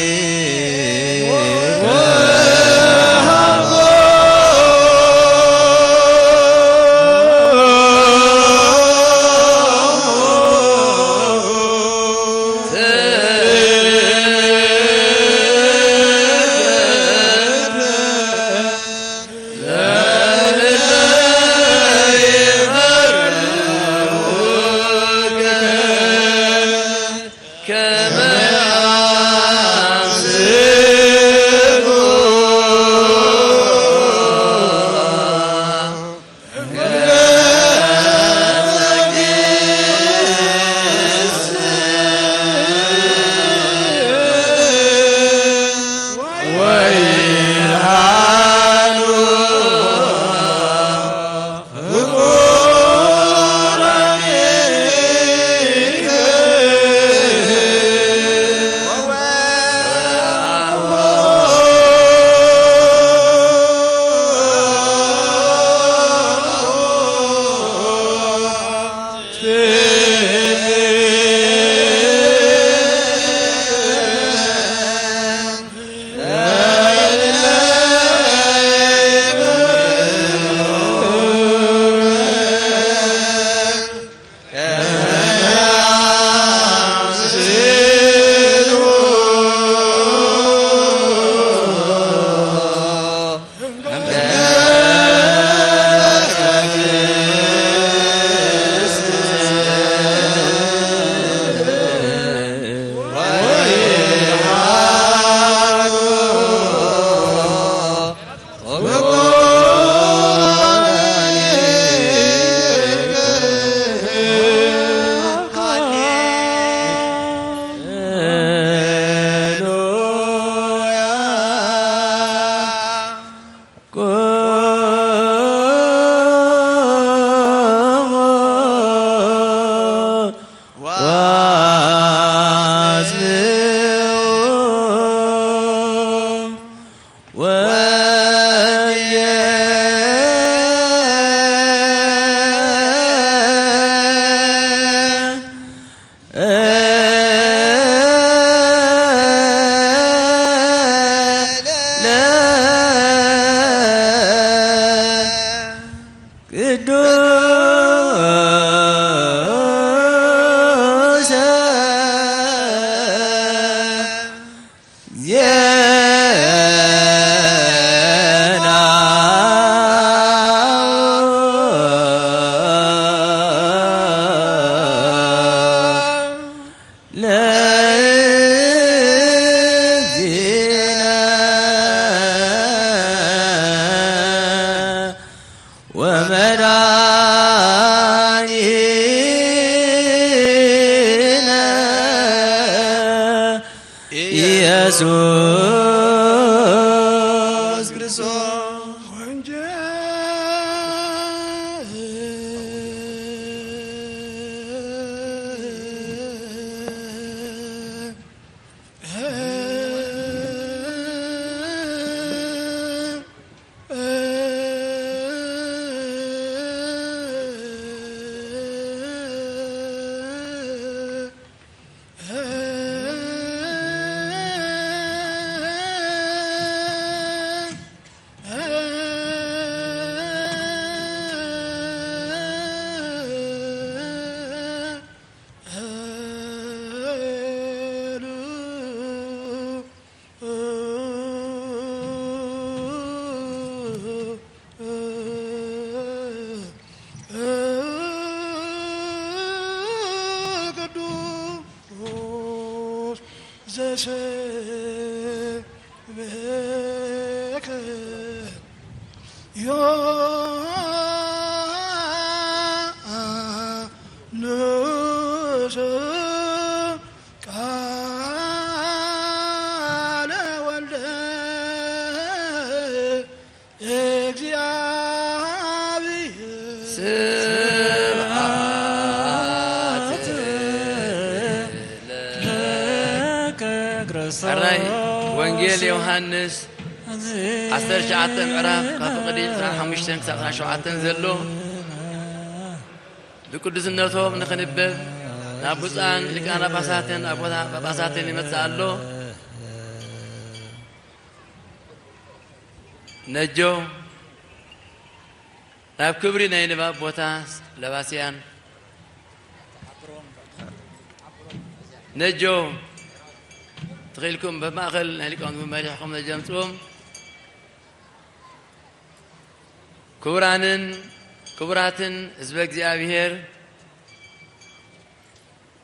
ከመ ቅዱስ ዜና ለእግዚእነ ወመድኃኒነ ኢየሱስ ክርስቶስ። ቅዱስ ዘሰብሐ ዮሐንስ ቃለ ወልደ እግዚአብሔር። ስብሐት ለከ ክርስቶስ። ሕራይ ወንጌል ዮሃንስ ዓሰርተ ትሽዓተ ምዕራፍ ካብ ፍቕዲ ዕስራን ሓሙሽተን ክሳብ ዕስራን ሸውዓተን ዘሎ ብቅዱስነቶም ንኽንበብ ናብ ብፁዓን ሊቃነ ጳጳሳትን ኣቦታት ጳጳሳትን ይመጽእ ኣሎ። ነጆ ናብ ክብሪ ናይ ንባብ ቦታ ለባስያን ነጆ ተኺልኩም በማእኸል ናይ ሊቃውንት መሪሕኩም ነጀምጽዎም። ክቡራንን ክቡራትን ህዝበ እግዚኣብሔር፣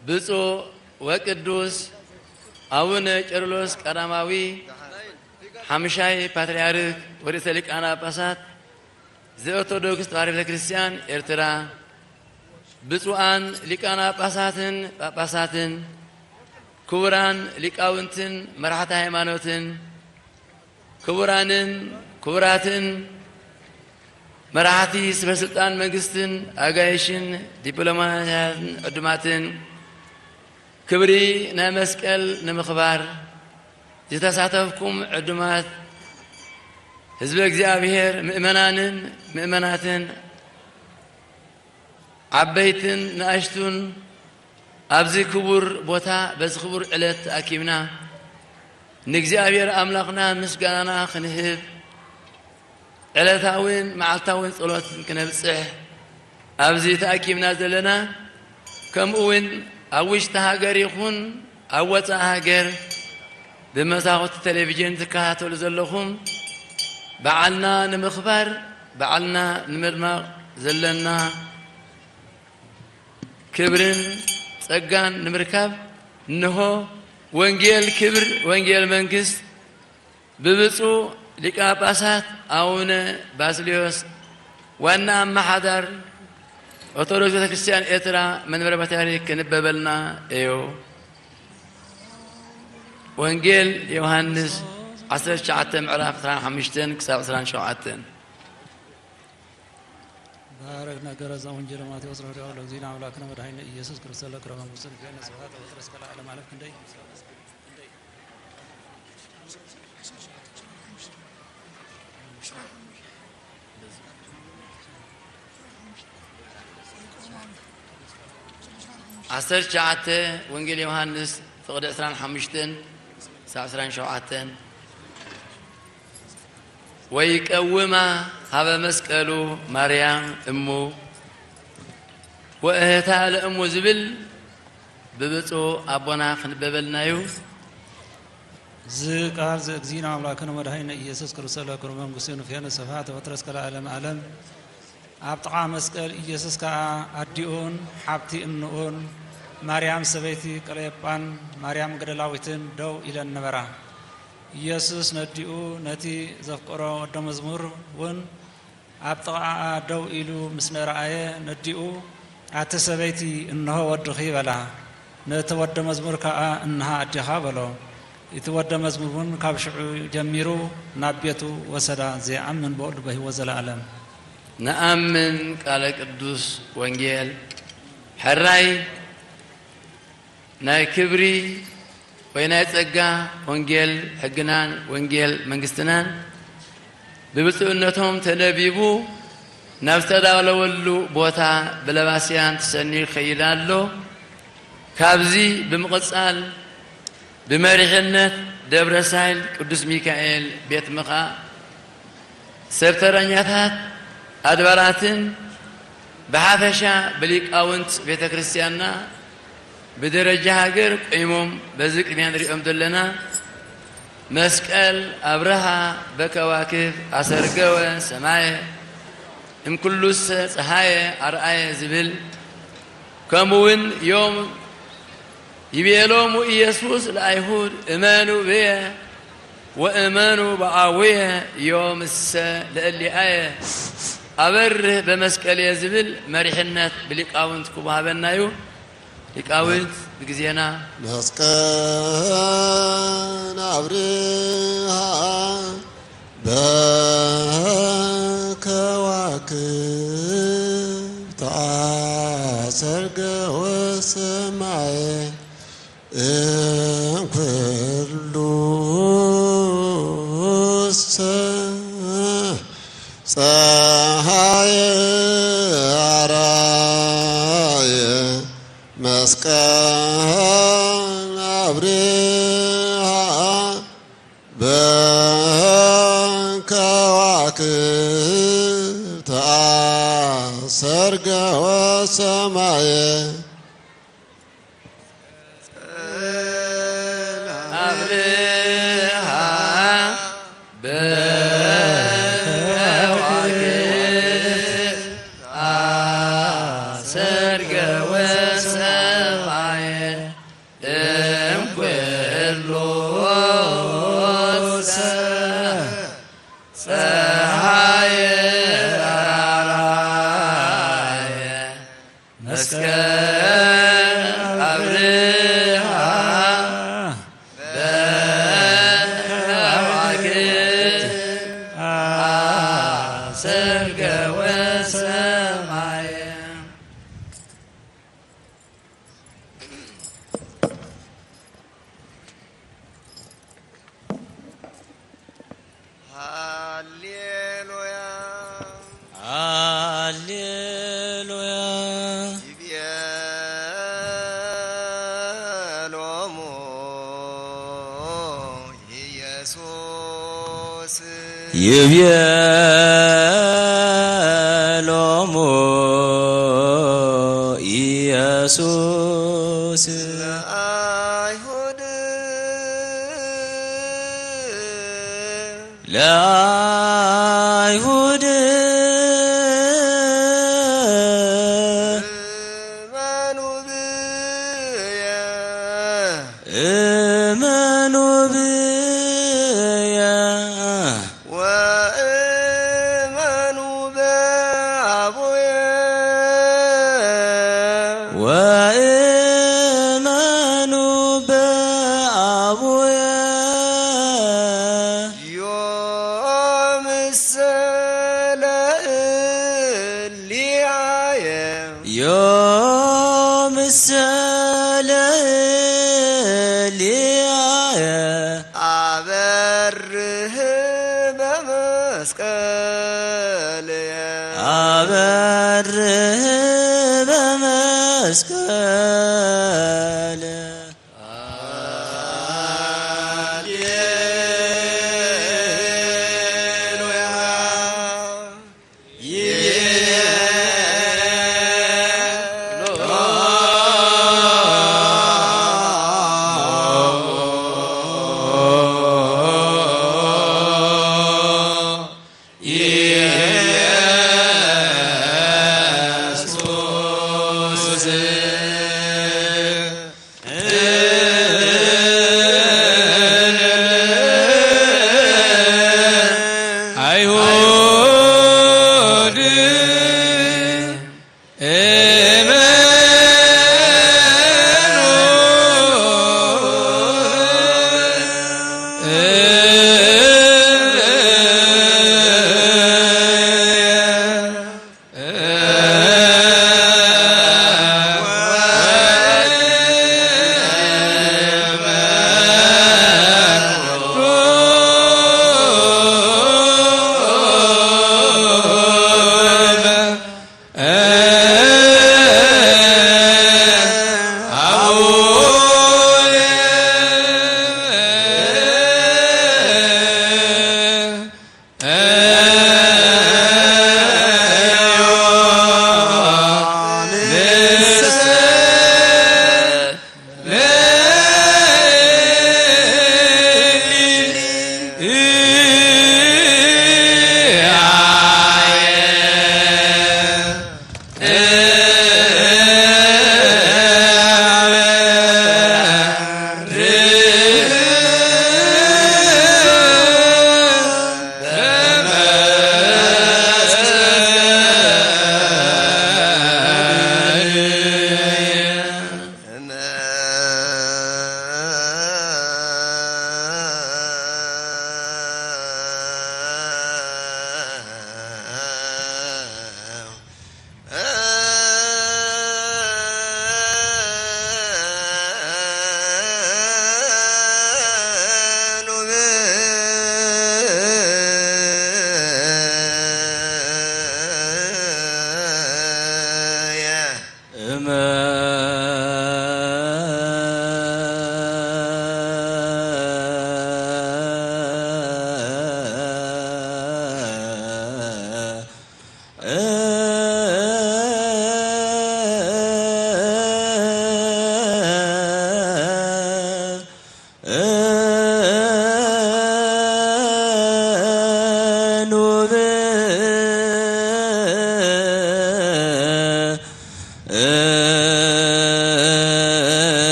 ብፁዕ ወቅዱስ ኣቡነ ቄርሎስ ቀዳማዊ ሓምሻይ ፓትርያርክ ወርእሰ ሊቃነ ጳጳሳት ዘኦርቶዶክስ ተዋሕዶ ቤተ ክርስቲያን ኤርትራ፣ ብፁዓን ሊቃነ ጳጳሳትን ጳጳሳትን፣ ክቡራን ሊቃውንትን መራሕቲ ሃይማኖትን፣ ክቡራንን ክቡራትን መራሕቲ ሰበ ስልጣን መንግስትን ኣጋይሽን ዲፕሎማትያትን ዕዱማትን፣ ክብሪ ናይ መስቀል ንምኽባር ዝተሳተፍኩም ዕዱማት ህዝበ እግዚኣብሔር፣ ምእመናንን ምእመናትን፣ ዓበይትን ንኣሽቱን፣ ኣብዚ ክቡር ቦታ በዚ ክቡር ዕለት ተኣኪብና ንእግዚኣብሔር ኣምላኽና ምስጋናና ክንህብ፣ ዕለታውን መዓልታውን ጸሎት ክነብጽሕ ኣብዚ ተኣኪብና ዘለና፣ ከምኡ እውን ኣብ ውሽጢ ሃገር ይኹን ኣብ ወጻኢ ሃገር ብመሳኹቲ ቴሌቪዥን ትከታተሉ ዘለኹም፣ በዓልና ንምኽባር፣ በዓልና ንምድማቕ ዘለና ክብርን ጸጋን ንምርካብ፣ እንሆ ወንጌል ክብር፣ ወንጌል መንግስት ብብፁዕ ሊቀ ጳጳሳት ኣቡነ ባስልዮስ ዋና ኣመሓዳር ኦርቶዶክስ ቤተ ክርስቲያን ኤርትራ መንበረ ፓትርያርክ ክንበበልና እዩ። ወንጌል ዮሃንስ ዓሰርተ ትሽዓተ ምዕራፍ ዕስራን ሓሙሽተን ክሳብ ዕስራን ሸውዓተን። ባረክ ነገረ ዘወንጌለ ማቴዎስ ረድኦ ለእግዚእነ አምላክነ መድኃኒነ ኢየሱስ ክርስቶስ ለክረ መንግስቱ ንገነ ስብሐት ወትረስከ ለዓለም ዓለም ክንደይ ዓሰርተ ትሽዓተ ወንጌል ዮሃንስ ፍቕዲ ዕስራን ሓሙሽተን ክሳብ ዕስራን ሸውዓተን። ወይቀውማ ሀበ መስቀሉ ማርያም እሙ ወእህታ ለእሙ ዝብል ብብፁዕ ኣቦና ክንበበልና እዩ። እዚ ቃል ዘእግዚእነ ኣምላክነ መድኃኒነ ኢየሱስ ክርስቶስ ለክብር መንግስቱ ንፍየነ ስብሐት ወትረስከ ለዓለም ዓለም። ኣብ ጥቓ መስቀል ኢየሱስ ከኣ ኣዲኡን ሓብቲ እንኡን ማርያም ሰበይቲ ቀለዮጳን ማርያም መግደላዊትን ደው ኢለን ነበራ። ኢየሱስ ነዲኡ ነቲ ዘፍቀሮ ወደ መዝሙር እውን ኣብ ጥቓኣ ደው ኢሉ ምስ ነረኣየ ነዲኡ፣ ኣቲ ሰበይቲ፣ እንሆ ወድኺ በላ። ነቲ ወደ መዝሙር ከኣ፣ እንሃ ኣዴኻ በሎ። እቲ ወደ መዝሙር እውን ካብ ሽዑ ጀሚሩ ናብ ቤቱ ወሰዳ። ዘይኣምን ብኡ በህይወት ዘለኣለም። ንኣምን ቃለ ቅዱስ ወንጌል። ሕራይ ናይ ክብሪ ወይ ናይ ጸጋ ወንጌል ሕግናን ወንጌል መንግስትናን ብብፁዕነቶም ተነቢቡ ናብ ዝተዳለወሉ ቦታ ብለባስያን ተሰንዩ ይኸይድ ኣሎ። ካብዚ ብምቕጻል ብመሪሕነት ደብረ ሳይል ቅዱስ ሚካኤል ቤት ምኽኣ ሰብ ተረኛታት ኣድባራትን ብሓፈሻ ብሊቃውንት ቤተ ክርስቲያንና ብደረጃ ሃገር ቆይሞም በዚ ቅድሚያ ንሪኦም ዘለና መስቀል ኣብርሃ በከዋክብ ኣሰርገወ ሰማየ እምኩሉሰ ፀሃየ ኣርኣየ ዝብል ከምኡ እውን ዮም ይቤሎሙ ኢየሱስ ለኣይሁድ እመኑ ብየ ወእመኑ በአቡየ ዮም እሰ ለእሊኣየ ኣበርህ በመስቀልየ ዝብል መሪሕነት ብሊቃውንት ክወሃበና እዩ። ሊቃውንት ብግዜና መስቀል ኣብርሃ በከዋክብት ኣሰርገ ወሰማየ እምኩሉሰ ፀሃየ ኣራየ መስቀል ኣብርሃ በከዋክብት ኣሰርገ ወሰማየ። ኣብርሃ በከዋክብት ኣሰርገ ወሰማየ። ሎሰ ፀሐየ ራራየ መስቀል ኣብርሃ በከዋክብት ኣሰርገወ ሰማየ። ሃሌሉያ። ሃሌሉያ። ይቤሎሙ ኢየሱስ። ይቤሎሙ ኢየሱስ። ለአይሁድ። ለአይሁድ። እመኑ ብየ። እመኑ ብየ። ወእመኑ በአቡየ። ወእመኑ በአቡየ። ዮምሰ ለእሊአየ። ዮምሰ ለእሊአየ።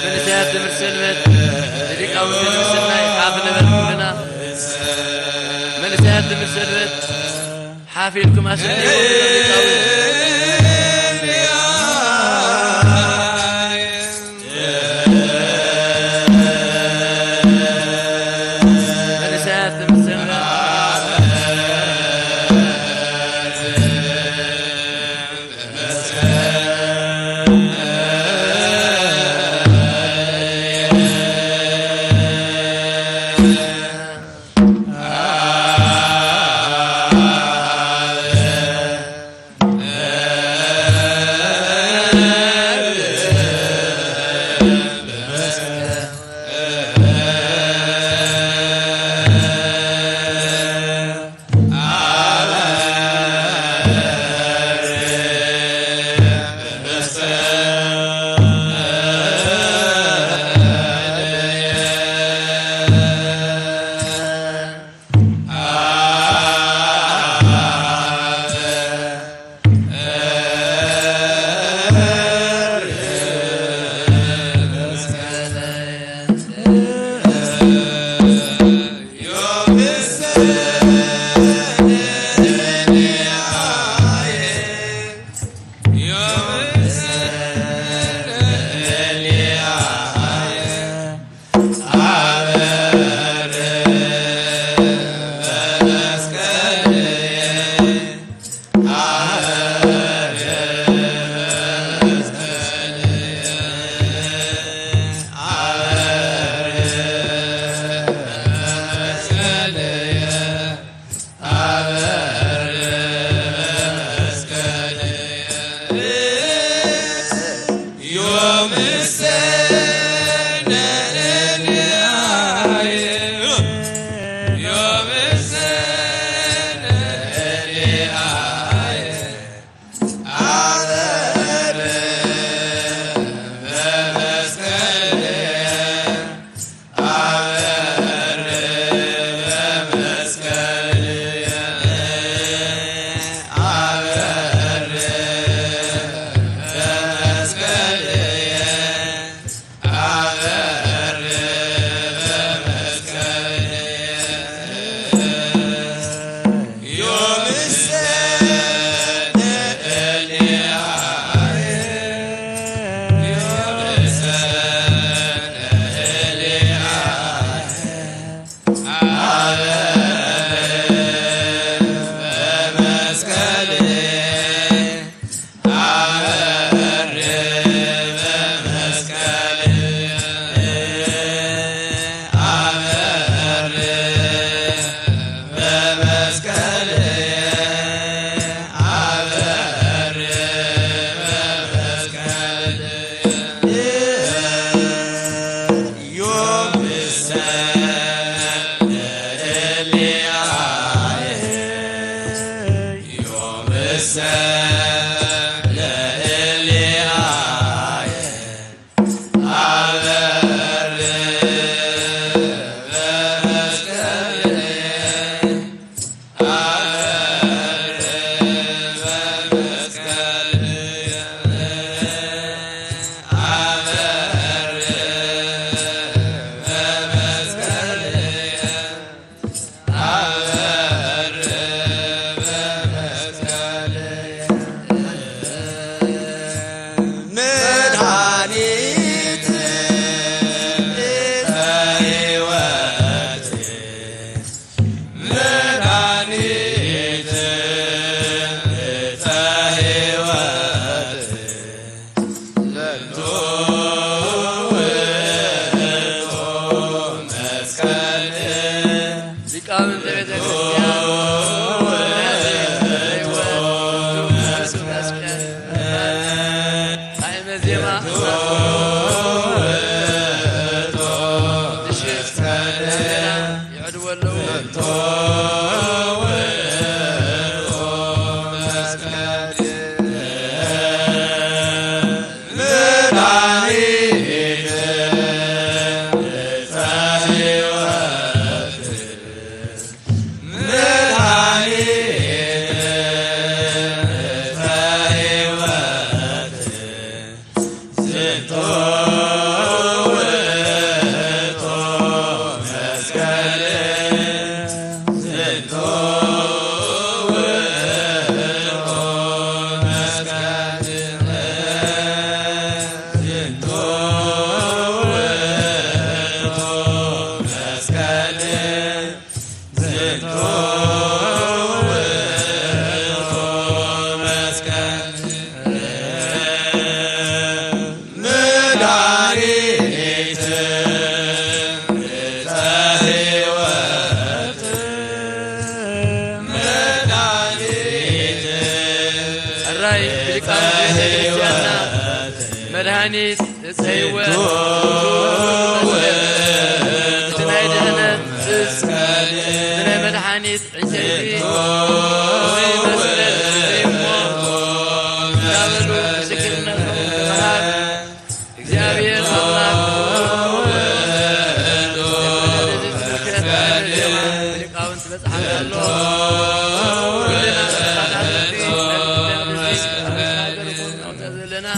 መንእሰያት ትምህርቲ ሰንበት ንሊቃውንቲ ንምስናይ ሓፍ ንበል ኩልና። መንእሰያት ትምህርቲ ሰንበት ሓፍ ኢልኩም ኣስንይዎ ንሊቃውንቲ። መድኃኒት ሕይወት መድኃኒት ዕፀ ሕይወት ዝንቱ ውእቱ መስቀል። ሊቃውንተ ቤተ ክርስቲያን መስቀል ጣዕመ ዜማ እናተረጎሙ ምሽት ይዕድዎ ኣለዉ። ሕራይ ብሊቃውንቲ ቤተ ክርስቲያንና መድኃኒት ዕፀ ሕይወት እቲ ናይ ድህነት ዕፅ፣ እቲ ናይ መድኃኒት ዕንጨይቲ፣ እዚ መስቀል እዚ እሞ እንዳበሉ ምስክርነቶም ብምሃብ እግዚኣብሔር ኣምላኽ እዚ ስብከት ዜማ ብሊቃውንቲ በጽሓ ዘሎ ኩልና ተሳታፍቲ ነዚ ሃገርኩም ንቕጸል ዘለና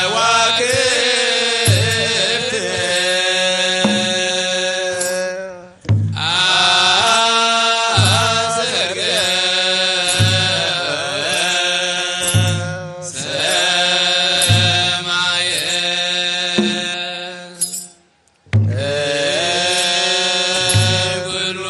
ከዋክብት አሰርገ ሰማየ ኩሉ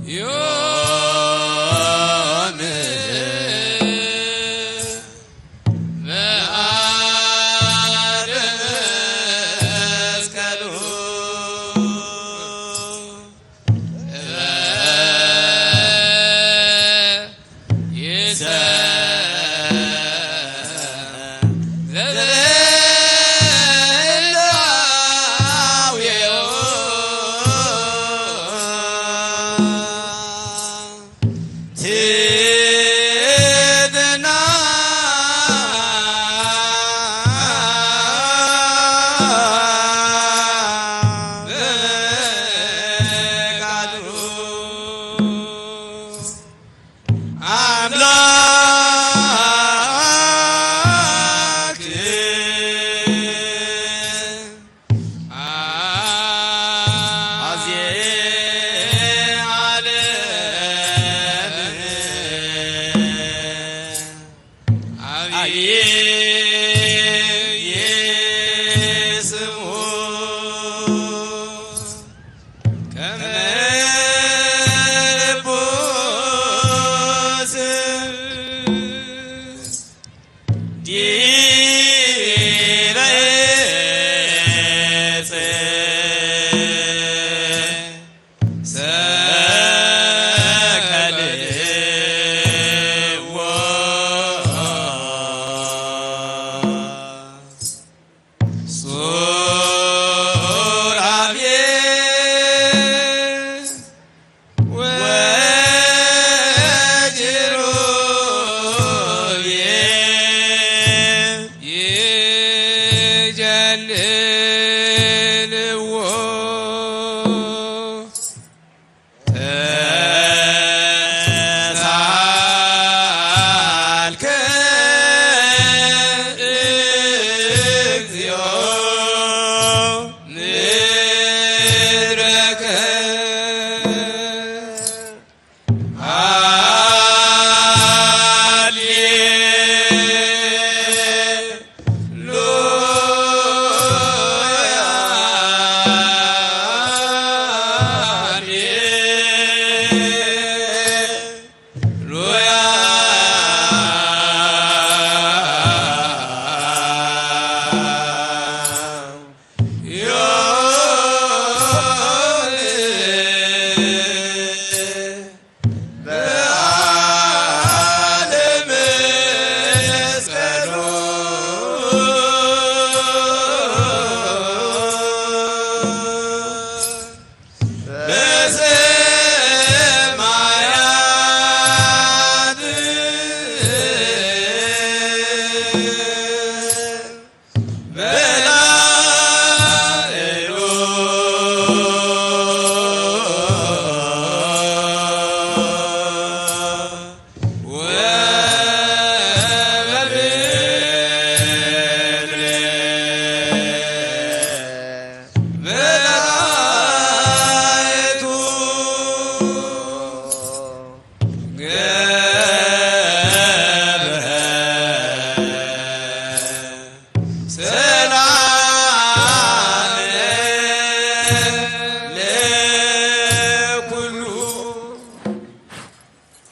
ዮም መስቀሉ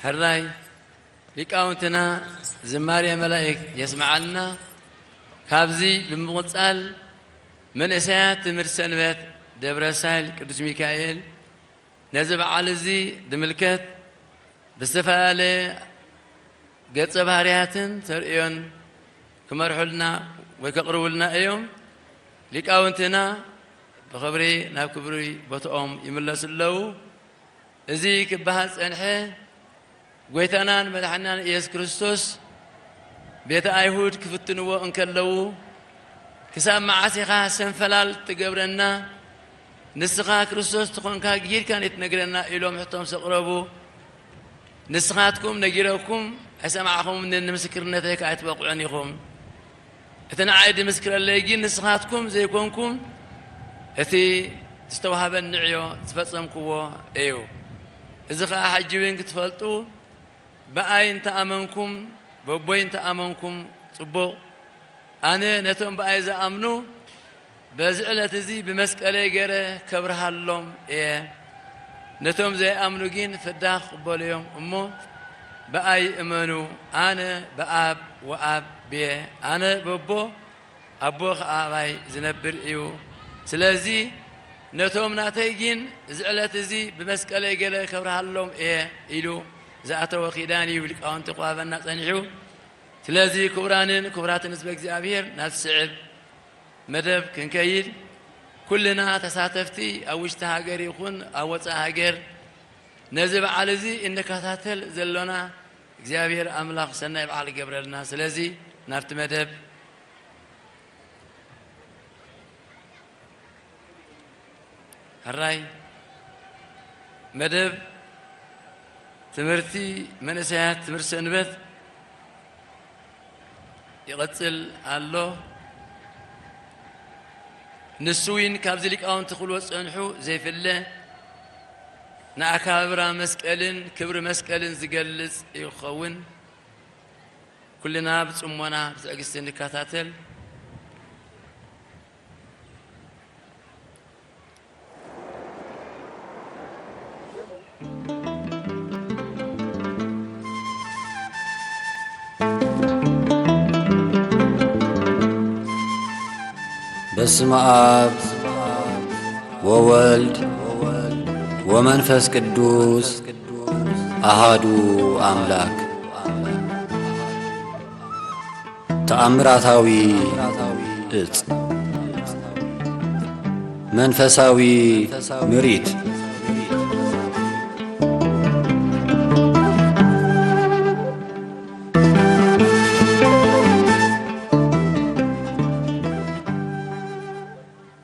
ሕራይ ሊቃውንትና ዝማሬ መላእክት የስምዓልና። ካብዚ ብምቕጻል መንእሰያት ትምህርቲ ሰንበት ደብረ ሳይል ቅዱስ ሚካኤል ነዚ በዓል እዚ ዝምልከት ብዝተፈላለየ ገጸ ባህርያትን ተርእዮን ክመርሑልና ወይ ከቕርቡልና እዮም። ሊቃውንትና ብኽብሪ ናብ ክብሪ ቦትኦም ይምለሱ ኣለዉ። እዚ ክበሃል ጸንሐ፣ ጎይታናን መድሓኒናን ኢየሱስ ክርስቶስ ቤተ ኣይሁድ ክፍትንዎ እንከለዉ፣ "ክሳብ መዓስ ኢኻ ሰንፈላል ትገብረና? ንስኻ ክርስቶስ ትኾንካ ጊርካ ንትነግረና?" ኢሎም ሕቶ ምስ ኣቕረቡ፣ "ንስኻትኩም ነጊረኩም ኣይሰማዕኹምንን፣ ንምስክርነተይ ከኣ ኣይትበቕዑን ኢኹም። እቲ ንዓይ ድምስክረለይ ግን ንስኻትኩም ዘይኮንኩም፣ እቲ ዝተዋህበኒ ዕዮ ዝፈጸምክዎ እዩ። እዚ ኸኣ ሕጂ እውን ክትፈልጡ፣ ብኣይ እንተ ኣመንኩም፣ በቦይ እንተ ኣመንኩም ጽቡቕ፣ ኣነ ነቶም ብኣይ ዝኣምኑ በዚ ዕለት እዚ ብመስቀለይ ገይረ ከብርሃሎም እየ። ነቶም ዘይኣምኑ ግን ፍዳ ክቕበሉ እዮም እሞ፣ ብኣይ እመኑ፣ ኣነ ብኣብ ወኣብ ብየ፣ ኣነ በቦ ኣቦ ኸኣ ኣባይ ዝነብር እዩ። ስለዚ ነቶም ናተይ ግን እዚ ዕለት እዚ ብመስቀለይ ገለ ከብርሃሎም እየ ኢሉ ዝኣተወ ኪዳን እዩ ሊቃውንቲ ክዋበና ጸኒሑ። ስለዚ ክቡራንን ክቡራትን ህዝበ እግዚኣብሔር ናብ ዝስዕብ መደብ ክንከይድ፣ ኩልና ተሳተፍቲ ኣብ ውሽጢ ሃገር ይኹን ኣብ ወጻኢ ሃገር ነዚ በዓል እዚ እንከታተል ዘሎና እግዚኣብሔር ኣምላኽ ሰናይ በዓል ይገብረልና። ስለዚ ናብቲ መደብ ሕራይ መደብ ትምህርቲ መንእሰያት ትምህርቲ ሰንበት ይቐጽል ኣሎ። ንሱ እውን ካብዚ ሊቃውንቲ ክብልዎ ዝጸንሑ ዘይፍለ ንኣከባብራ መስቀልን ክብሪ መስቀልን ዝገልጽ ይኸውን። ኩልና ብጽሞና ብትዕግስቲ ንከታተል። በስመ አብ ወወልድ ወመንፈስ ቅዱስ አሃዱ አምላክ። ተኣምራታዊ እጽ መንፈሳዊ ምሪት።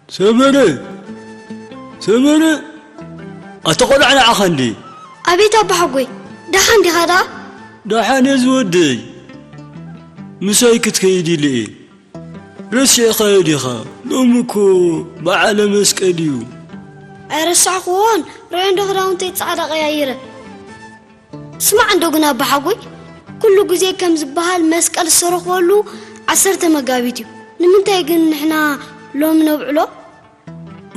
ሰመረ! ሰመረ! ኣታ ቆልዓ ንዓኻ እንዴ? ኣቤት ኣባሓጎይ፣ ደሓን ዲኻ ደኣ? ደሓን እየ ዝወደይ። ምሳይ ክትከይድ ኢለ እየ። ረሲዕኻዮ ዲኻ? ሎሚ እኮ በዓለ መስቀል እዩ። ኣይረሳዕክዎን፣ ርኣዮ እንዶ ክዳውንተይ ጻዕዳ ቀያይረ። ስማዕ እንዶ ግን ኣባሓጎይ፣ ኩሉ ግዜ ከም ዝበሃል መስቀል ዝተረኽበሉ ዓሰርተ መጋቢት እዩ። ንምንታይ ግን ንሕና ሎሚ ነብዕሎ?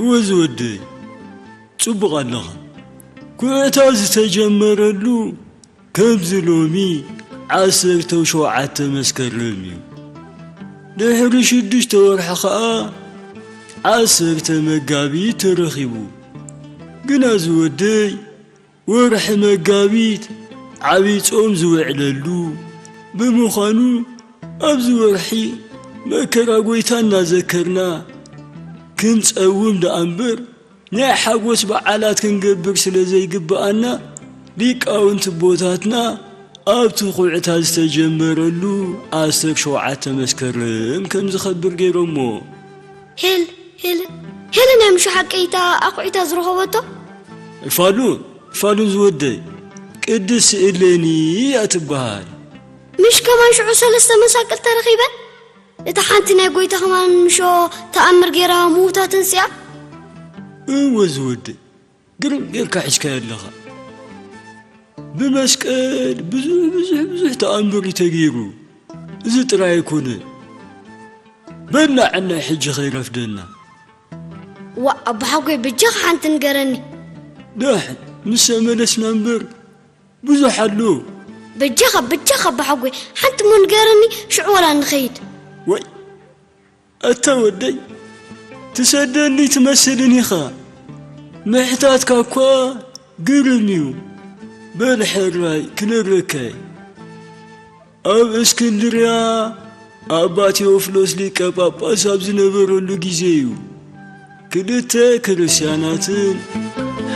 እወ ዝወደይ፣ ጽቡቕ ኣለኻ። ኩዕታ ዝተጀመረሉ ከምዚ ሎሚ ዓሰርተ ሸውዓተ መስከረም እዩ። ድሕሪ ሽዱሽተ ወርሒ ኸኣ ዓሰርተ መጋቢት ተረኺቡ። ግና ዝወደይ፣ ወርሒ መጋቢት ዓብዪ ጾም ዝውዕለሉ ብምዃኑ፣ ኣብዚ ወርሒ መከራ ጐይታ እናዘከርና ክንጸውም ደኣ እምበር፣ ናይ ሓጎስ በዓላት ክንገብር ስለ ዘይግብኣና፣ ሊቃውንቲ ኣቦታትና ኣብቲ ኹዕታ ዝተጀመረሉ ዓሰርተ ሸውዓተ መስከረም ከም ዝኸብር ገይሮሞ። ሄል፣ ሄል፣ ሄል ናይ ምሹ ሓቀይታ ኣኹዒታ ዝረኸበቶ? ፋሉ፣ ፋሉ ዝወደይ፣ ቅድስቲ እሌኒ እያ ትበሃል። ምሽ ከማን ሽዑ ሰለስተ መሳቅል ተረኺበን? እታ ሓንቲ ናይ ጐይታ ከማን ምሾ ተኣምር ገይራ ምዉታ ተንሲኣ? እወ ዝወደይ፣ ግርም ጌርካ ሒዝካዮ ኣለኻ። ብመስቀል ብዙሕ፣ ብዙሕ፣ ብዙሕ ተኣምር እዩ ተገይሩ። እዚ ጥራይ ኣይኮነን። በላዕና ሕጂ ከይረፍደና። ዋእ፣ ኣቦሓጎይ፣ በጃኻ ሓንቲ ንገረኒ። ደሓን ምስ ተመለስና እምበር ብዙሕ ኣሎ። በጃኻ፣ በጃኻ ኣቦሓጎይ፣ ሓንቲ እሞ ንገረኒ፣ ሽዑ ዋላ ንኸይድ። ወይ፣ ኣታ ወደይ፣ ትሰደኒ ትመስልን ኢኻ። ምሕታትካ እኳ ግርም እዩ። በል ሕራይ ክነግረካ እየ። ኣብ እስክንድርያ ኣባ ቴዎፍሎስ ሊቀ ጳጳስ ኣብ ዝነበረሉ ግዜ እዩ። ክልተ ክርስትያናትን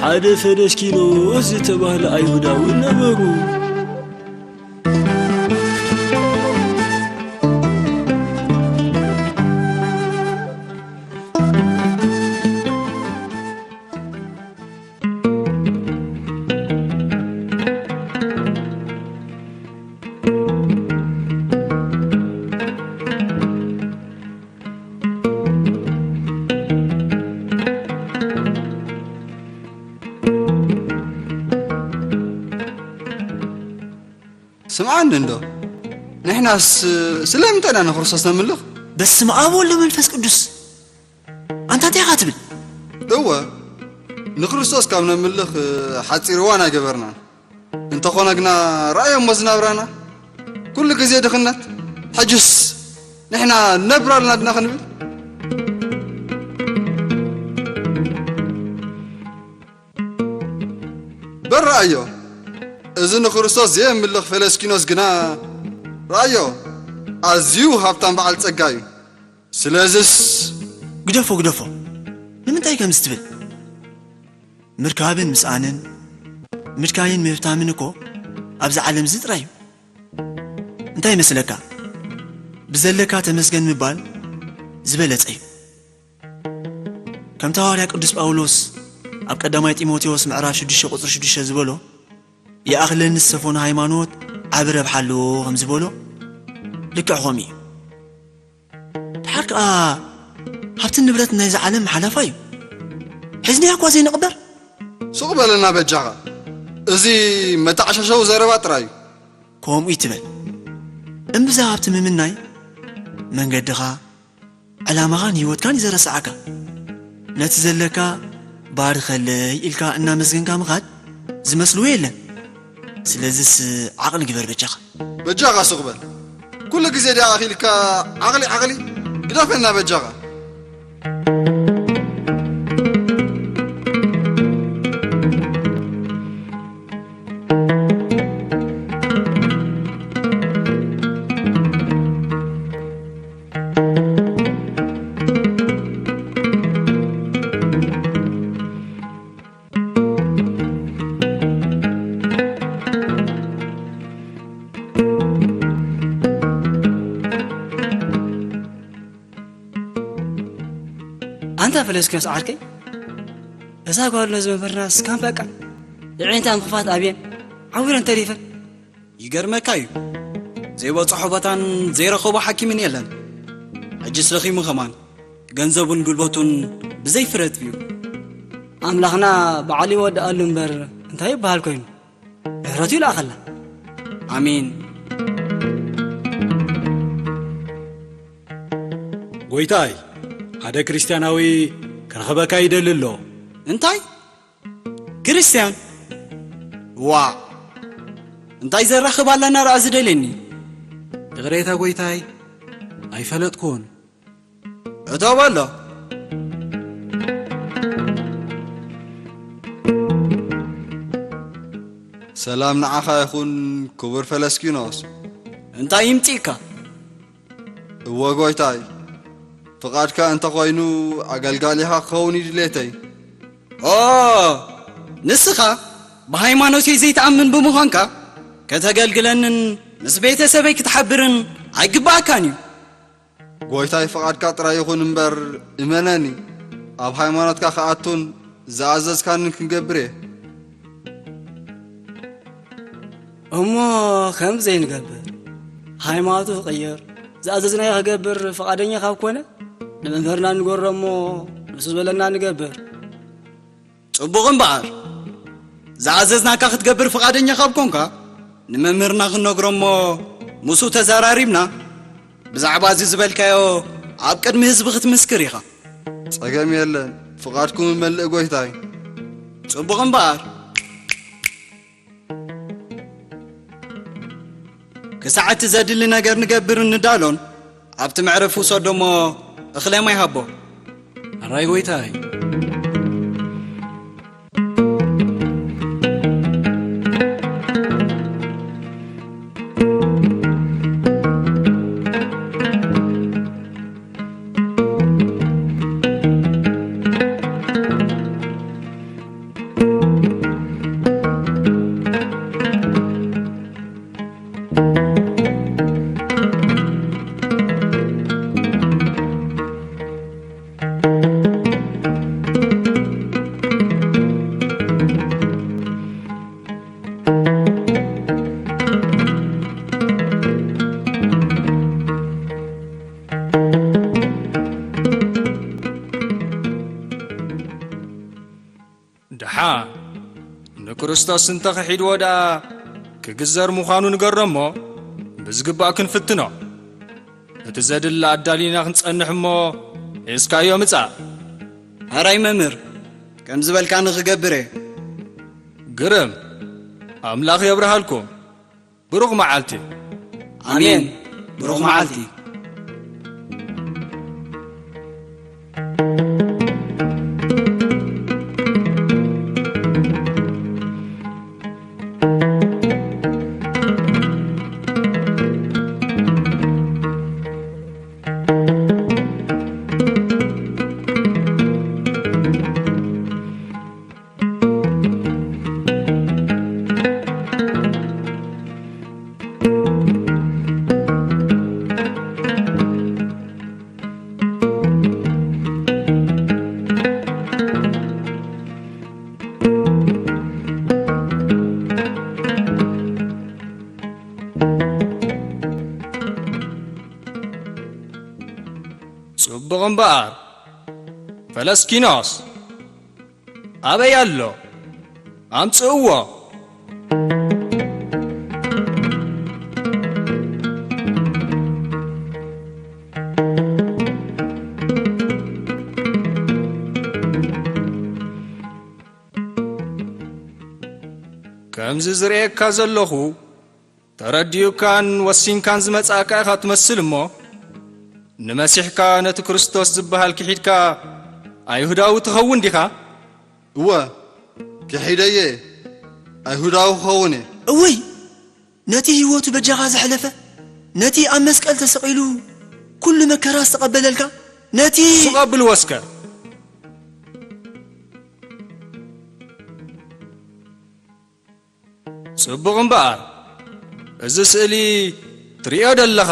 ሓደ ፈለስኪኖስ ዝተባህለ ኣይሁዳውን ነበሩ። ስምዓኒ እንዶ፣ ንሕናስ ስለምንታይ ኢና ንክርስቶስ ነምልኽ? በስመ ኣብ ወወልድ ወመንፈስ ቅዱስ። ኣንታ እንታይ ኢኻ ትብል? እወ፣ ንክርስቶስ ካብ ነምልኽ ሓፂር እዋን ኣይገበርናን። እንተኾነ ግና ረኣዮ እሞ ዝናብራና ኩሉ ግዜ ድኽነት፣ ሕጅስ ንሕና ነብር ኣለና ድና ክንብል። በል ረኣዮ፣ እዚ ንክርስቶስ ዘየምልኽ ፌለስኪኖስ ግና ረኣዮ፣ ኣዝዩ ሃብታም በዓል ጸጋ እዩ። ስለዝስ ግደፎ፣ ግደፎ። ንምንታይ ከምዚ ትብል? ምርካብን ምስኣንን፣ ምድካይን ምህብታምን እኮ ኣብዚ ዓለም እዚ ጥራይ እዩ። እንታይ ይመስለካ? ብዘለካ ተመስገን ምባል ዝበለጸ እዩ። ከምቲ ሃዋርያ ቅዱስ ጳውሎስ ኣብ ቀዳማይ ጢሞቴዎስ ምዕራፍ ሽዱሽተ ቁጽሪ ሽዱሽተ ዝበሎ፣ "ይኣኽለኒ ዝሰፈኑ ሃይማኖት ዓቢ ረብሓ ኣለዎ" ከም ዝበሎ፣ ልክዕ ኾም እዩ። ደሓር ከኣ ሃብትን ንብረት ናይዚ ዓለም ሓላፋ እዩ። ሒዝናዮ እኳ ዘይንቕበር። ሱቕ በለና በጃኻ። እዚ መተዓሻሸዊ ዘረባ ጥራይ እዩ። ከምኡ ይትበል። እምብዛ ሃብቲ ምምናይ መንገድኻ፣ ዕላማኻን ህይወትካን እዩ ዘረስዓካ። ነቲ ዘለካ ባርኸለይ ኢልካ እናመስገንካ ምኻድ ዝመስልዎ የለን። ስለዚስ ዓቕሊ ግበር በጃኻ። በጃኻ ሱቕ በል። ኩሉ ግዜ ዲኣ ኣኺልካ ዓቕሊ፣ ዓቕሊ? ግደፈና በጃኻ። ኣንታ ፈለስኪኖስ ዓርከይ፣ እዛ ጓል ነዚ መምህርና ስካም በቃ፣ የዒንታ ምኽፋት ኣብየን ዓዊረን ተሪፈን። ይገርመካ እዩ፣ ዘይበጽሖ ቦታን ዘይረኸቦ ሓኪምን የለን። ሕጅስ ለኺሙ ኸማን፣ ገንዘቡን ጉልበቱን ብዘይ ፍረ ኣጥፊኡ። ኣምላኽና ባዕሉ ይወድኣሉ እምበር እንታይ ይበሃል ኮይኑ? ምሕረቱ ይልኣኸላ። ኣሜን። ጎይታይ፣ ሓደ ክርስትያናዊ ክረኽበካ ይደሊ ኣሎ። እንታይ? ክርስትያን? ዋእ! እንታይ ዘራኽብ ኣለና ደኣ ዝደልየኒ? ይቕሬታ ጎይታይ፣ ኣይፈለጥኩን። እቶ በሎ። ሰላም ንዓኻ ይኹን ክቡር ፈለስኪኖስ። እንታይ ይምጺእካ? እወ ጎይታይ፣ ፍቓድካ እንተኾይኑ ኣገልጋሊኻ ክኸውን እዩ ድሌተይ። ኦ፣ ንስኻ ብሃይማኖተይ ዘይትኣምን ብምዃንካ፣ ከተገልግለንን ምስ ቤተሰበይ ክትሓብርን ኣይግባኣካን እዩ። ጎይታይ፣ ፍቓድካ ጥራይ ይኹን እምበር፣ እመነኒ፣ ኣብ ሃይማኖትካ ክኣቱን ዝኣዘዝካንን ክንገብር እየ። እሞ ከምዚ ዘይንገብር፣ ሃይማኖቱ ክቕይር፣ ዝኣዘዝናዮ ክገብር ፍቓደኛ ካብ ኮነ፣ ንመምህርና ንገሮ እሞ ንሱ ዝበለና ንገብር። ጽቡቕ እምበኣር፣ ዝኣዘዝናካ ክትገብር ፍቓደኛ ካብ ኮንካ፣ ንመምህርና ክንነግሮ እሞ ምስኡ ተዘራሪብና፣ ብዛዕባ እዚ ዝበልካዮ ኣብ ቅድሚ ህዝቢ ክትምስክር ኢኻ። ጸገም የለን፣ ፍቓድኩም እመልእ ጎይታይ። ጽቡቕ እምበኣር፣ ክሳዕ እቲ ዘድሊ ነገር ንገብርን ንዳሎን፣ ኣብቲ መዕረፊ ውሰዶ እሞ እኽለ ማይ ሃቦ። ሕራይ ጎይታይ። ደሓ ንክርስቶስ እንተ ኽሒድዎ ደኣ ክግዘር ምዃኑ ንገሮ እሞ ብዝግባእ ክንፍትኖ። እቲ ዘድሊ ኣዳሊና ክንጸንሕ እሞ ሒዝካዮ ምጻእ። ሕራይ መምህር፣ ከም ዝበልካኒ ክገብር እየ። ግርም። ኣምላኽ የብርሃልኩም። ብሩኽ መዓልቲ። ኣሜን። ብሩኽ መዓልቲ። ጽቡቕ እምበኣር፣ ፈለስኪኖስ ኣበይ ኣሎ? ኣምጽእዎ። ከምዚ ዝርእየካ ዘለኹ፣ ተረዲኡካን ወሲንካን ዝመጻእካ ኢኻ ትመስል እሞ፣ ንመሲሕካ ነቲ ክርስቶስ ዝበሃል ክሒድካ ኣይሁዳዊ ትኸውን ዲኻ? እወ፣ ክሒደየ ኣይሁዳዊ ክኸውን እየ። እውይ፣ ነቲ ህይወቱ በጃኻ ዘሕለፈ፣ ነቲ ኣብ መስቀል ተሰቒሉ ኩሉ መከራ ዝተቐበለልካ፣ ነቲ ሱቕ ኣብልዎ እስከ። ጽቡቕ እምበኣር፣ እዚ ስእሊ ትርእዮ ደለኻ?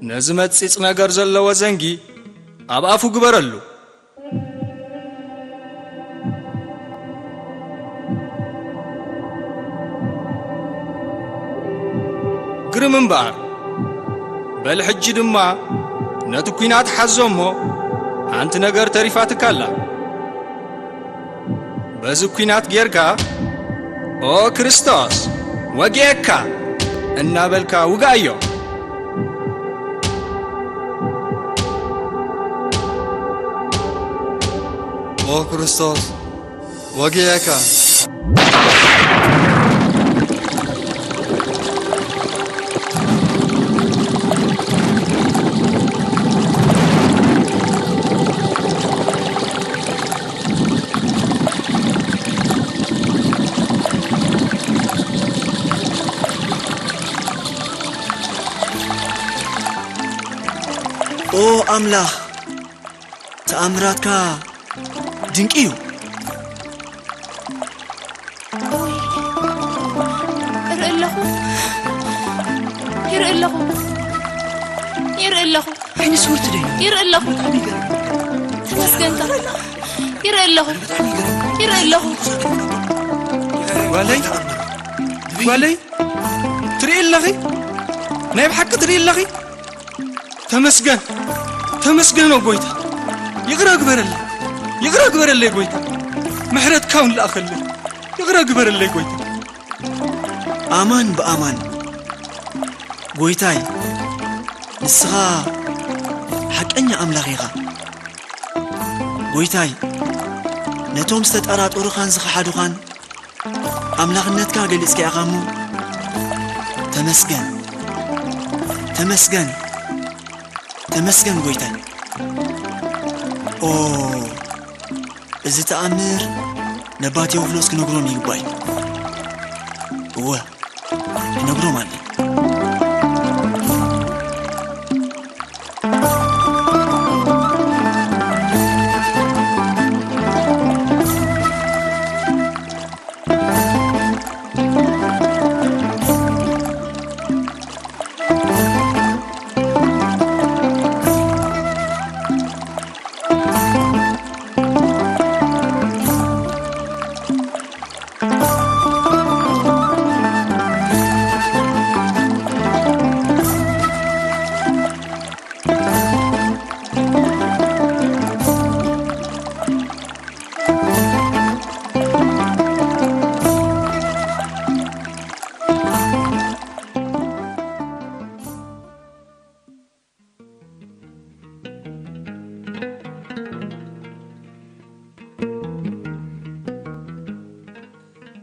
ነዚ መጺጽ ነገር ዘለዎ ዘንጊ ኣብ ኣፉ ግበረሉ። ግርም እምበኣር፣ በል ሕጂ ድማ ነቲ ኲናት ሓዞ እሞ፣ ሓንቲ ነገር ተሪፋትካ ኣላ። በዚ ኲናት ጌርካ፣ "ኦ ክርስቶስ፣ ወጊኤካ!" እናበልካ ውግኣዮ። ኦ ክርስቶስ፣ ወጊኤካ። ኦ ኣምላኽ፣ ተኣምራትካ ድንቂ እዩ። ይርኢ ኣለኹ፣ ይርኢ ኣለኹ፣ ይርኢ ኣለኹ፣ ዓይኒ ስውርቲ ዶ እዩ? ይርኢ ኣለኹ። ብጣዕሚ ይገርም። ተመስገንካ። ይርኢ ኣለኹ፣ ይርኢ ኣለኹ። ጓለይ፣ ጓለይ፣ ትርኢ ኣለኺ? ናይ ብሓቂ ትርኢ ኣለኺ? ተመስገን፣ ተመስገን ኦ ጎይታ። ይቕረ ግበረለይ፣ ይቕረ ግበረለይ ጎይታ። ምሕረትካ እውን ለኣኸለይ። ይቕረ ግበረለይ ጎይታ። ኣማን ብኣማን ጎይታይ፣ ንስኻ ሓቀኛ ኣምላኽ ኢኻ። ጎይታይ፣ ነቶም ዝተጠራጠሩኻን ዝኸሓዱኻን ኣምላኽነትካ ገሊጽካ ኢኻ እሞ፣ ተመስገን፣ ተመስገን፣ ተመስገን ጎይታይ። ኦ፣ እዚ ተኣምር ነባ ቴዎፍሎስ ክነግሮም ይግባእ እዩ። እወ፣ ክነግሮም ኣለኒ።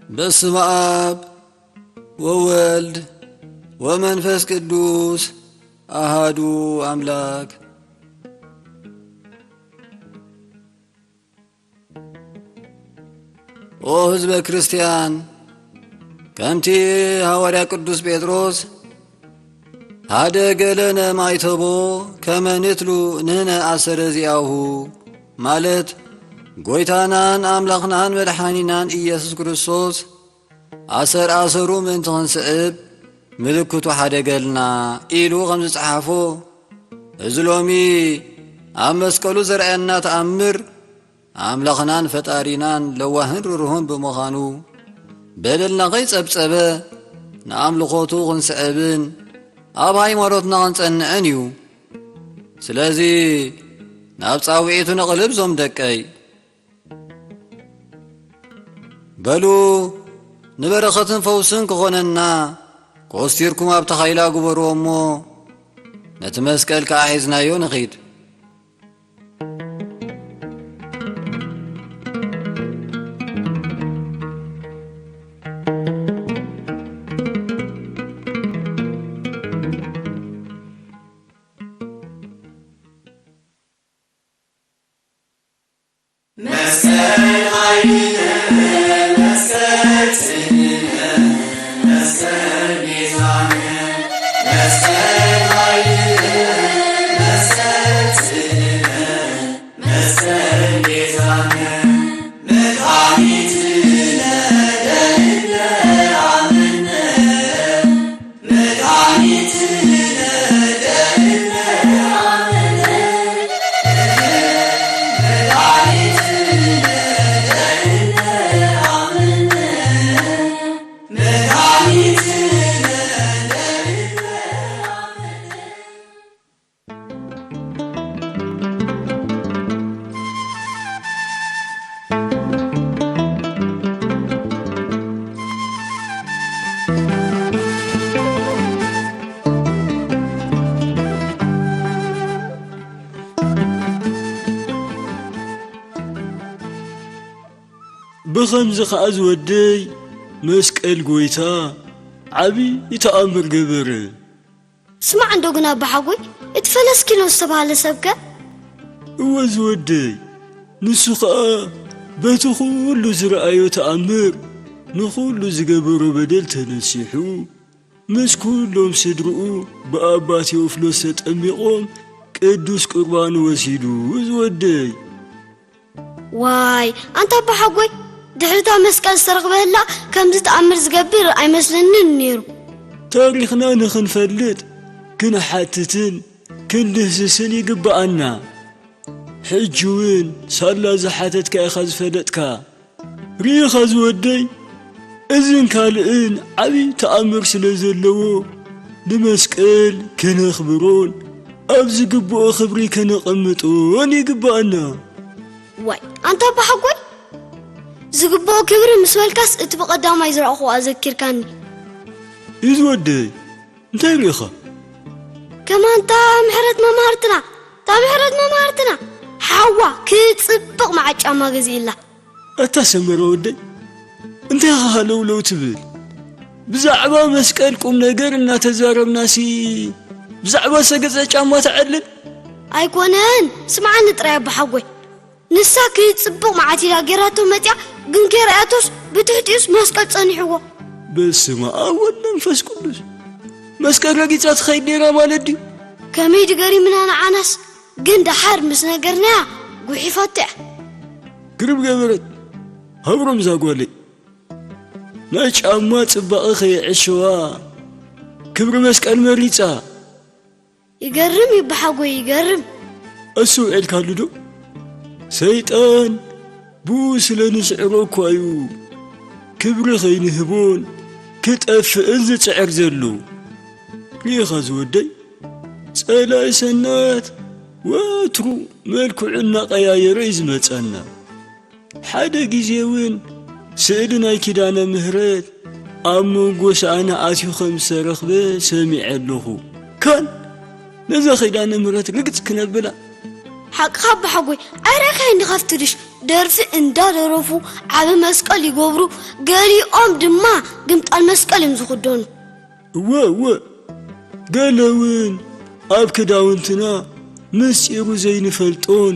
በስመ አብ ወወልድ ወመንፈስ ቅዱስ አሃዱ አምላክ። ኦ ህዝበ ክርስቲያን፣ ከምቲ ሃዋርያ ቅዱስ ጴጥሮስ ሓደ ገለነ ማይተቦ ከመ ንትሉ ንሕነ ኣሰረ ዚአሁ፣ ማለት ጎይታናን ኣምላኽናን መድሓኒናን ኢየሱስ ክርስቶስ ኣሰር ኣሰሩ ምእንቲ ክንስዕብ ምልክቱ ሓደ ገልና ኢሉ ከም ዝጸሓፎ፣ እዚ ሎሚ ኣብ መስቀሉ ዘርኣየና ተኣምር ኣምላኽናን ፈጣሪናን ለዋህን ርሩህን ብምዃኑ፣ በደልና ከይጸብጸበ ንኣምልኾቱ ክንስዕብን ኣብ ሃይማኖትና ክንጸንዕን እዩ። ስለዚ ናብ ጻውዒቱ ነቕልብ ዞም ደቀይ። በሉ ንበረኸትን ፈውስን ክኾነና ኮስቲርኩም ኣብ ተኻኢላ ግበርዎ እሞ ነቲ መስቀል ከኣ ሒዝናዮ ንኺድ። መስቀል ኃይልነ፣ መስቀል ጽንዕነ፣ መስቀል ቤዛነ፣ መስቀል ኃይልነ፣ መስቀል ጽንዕነ፣ መስቀል ቤዛነ፣ መድኃኒትነ ደህነ አመነ። ብኸምዚ ኸኣ ዝወደይ መስቀል ጐይታ ዓቢ ተኣምር ገበረ። ስማዕ እንዶ ግን ኣባሓጎይ፣ እቲ ፈለስኪኖስ ዝተባህለ ሰብከ? እወ ዝወደይ፣ ንሱ ኸኣ በቲ ኹሉ ዝረኣዮ ተኣምር ንኹሉ ዝገበሮ በደል ተነሲሑ፣ ምስ ኩሎም ስድርኡ ብኣባ ቴዎፍሎስ ተጠሚቖም ቅዱስ ቁርባን ወሲዱ ዝወደይ። ዋይ ኣንታ ኣባሓጎይ፣ ድሕሪ እታ መስቀል ዝተረኽበ ህላ ከምዚ ተኣምር ዝገብር ኣይመስለንን ነይሩ። ታሪኽና ንኽንፈልጥ ክንሓትትን ክንድህስስን ይግብኣና። ሕጂ እውን ሳላ ዝሓተትካ ኢኻ ዝፈለጥካ። ርኢኻ ዝወደይ፣ እዝን ካልእን ዓቢ ተኣምር ስለ ዘለዎ ንመስቀል ከነኽብሮን ኣብ ዝግብኦ ክብሪ ከነቐምጦን ይግብኣና። ዋይ ኣንታ ኣባሓጎይ፣ ዝግብኦ ክብሪ ምስ በልካስ እቲ ብቐዳማይ ዝረኣኹ ኣዘኪርካኒ። እዩ ዝወደይ፣ እንታይ ርኢኻ? ከማን እታ ምሕረት መማህርትና፣ እታ ምሕረት መማህርትና ሓዋ ክጽብቕ መዓት ጫማ ገዚእላ። ኣታ ሰመረ ወደይ፣ እንታይ ኢኻ ሃለውለው ትብል? ብዛዕባ መስቀል ቁም ነገር እናተዛረብናሲ ብዛዕባ ሰገጸ ጫማ ተዕልል? ኣይኮነን፣ ስምዓኒ ጥራይ ኣባሓጎይ። ንሳ ክጽብቕ መዓት ኢላ ጌራቶ መጺኣ፣ ግን ከይረኣያቶስ ብትሕቲኡስ መስቀል ጸኒሕዎ። በስመ ኣብ ወወልድ መንፈስ ቅዱስ። መስቀል ረጊጻ ትኸይድ ነይራ ማለት ድዩ? ከመይ ድገሪምና ንዓናስ፣ ግን ደሓር ምስ ነገርናያ ጉሒፋቶ እያ። ግርም ገበረት። ሃብሮም እዛ ጓለይ። ናይ ጫማ ጽባቐ ከየዕሸዋ ክብሪ መስቀል መሪጻ። ይገርም እዩ ኣባሓጎይ፣ ይገርም። እሱ ውዒልካሉ ዶ? ሰይጣን ብኡ ስለ ንስዕሮ እኳ እዩ ክብሪ ኸይንህቦን ክጠፍእን ዝጽዕር ዘሎ። ርኢኻ ዝወደይ፣ ጸላኢ ሰናያት ወትሩ መልክዑ እናቐያየረ እዩ ዝመጸና። ሓደ ግዜ እውን ስእሊ ናይ ኪዳነ ምህረት ኣብ መንጎ ሰኣነ ኣትዩ ከም ዝተረኽበ ሰሚዐ ኣለኹ። ካን ነዛ ኪዳነ ምህረት ርግጽ ክነብላ። ሓቅኻ ኣባሓጎይ፣ ኣይረኣኻዮን ዲኻ ኣብቲ ድሽ? ደርፊ እንዳደረፉ ዓቢ መስቀል ይገብሩ፣ ገሊኦም ድማ ግምጣል መስቀል እዮም ዝኽደኑ። እወ፣ እወ፣ ገለ እውን ኣብ ክዳውንትና ምስጢሩ ዘይንፈልጦን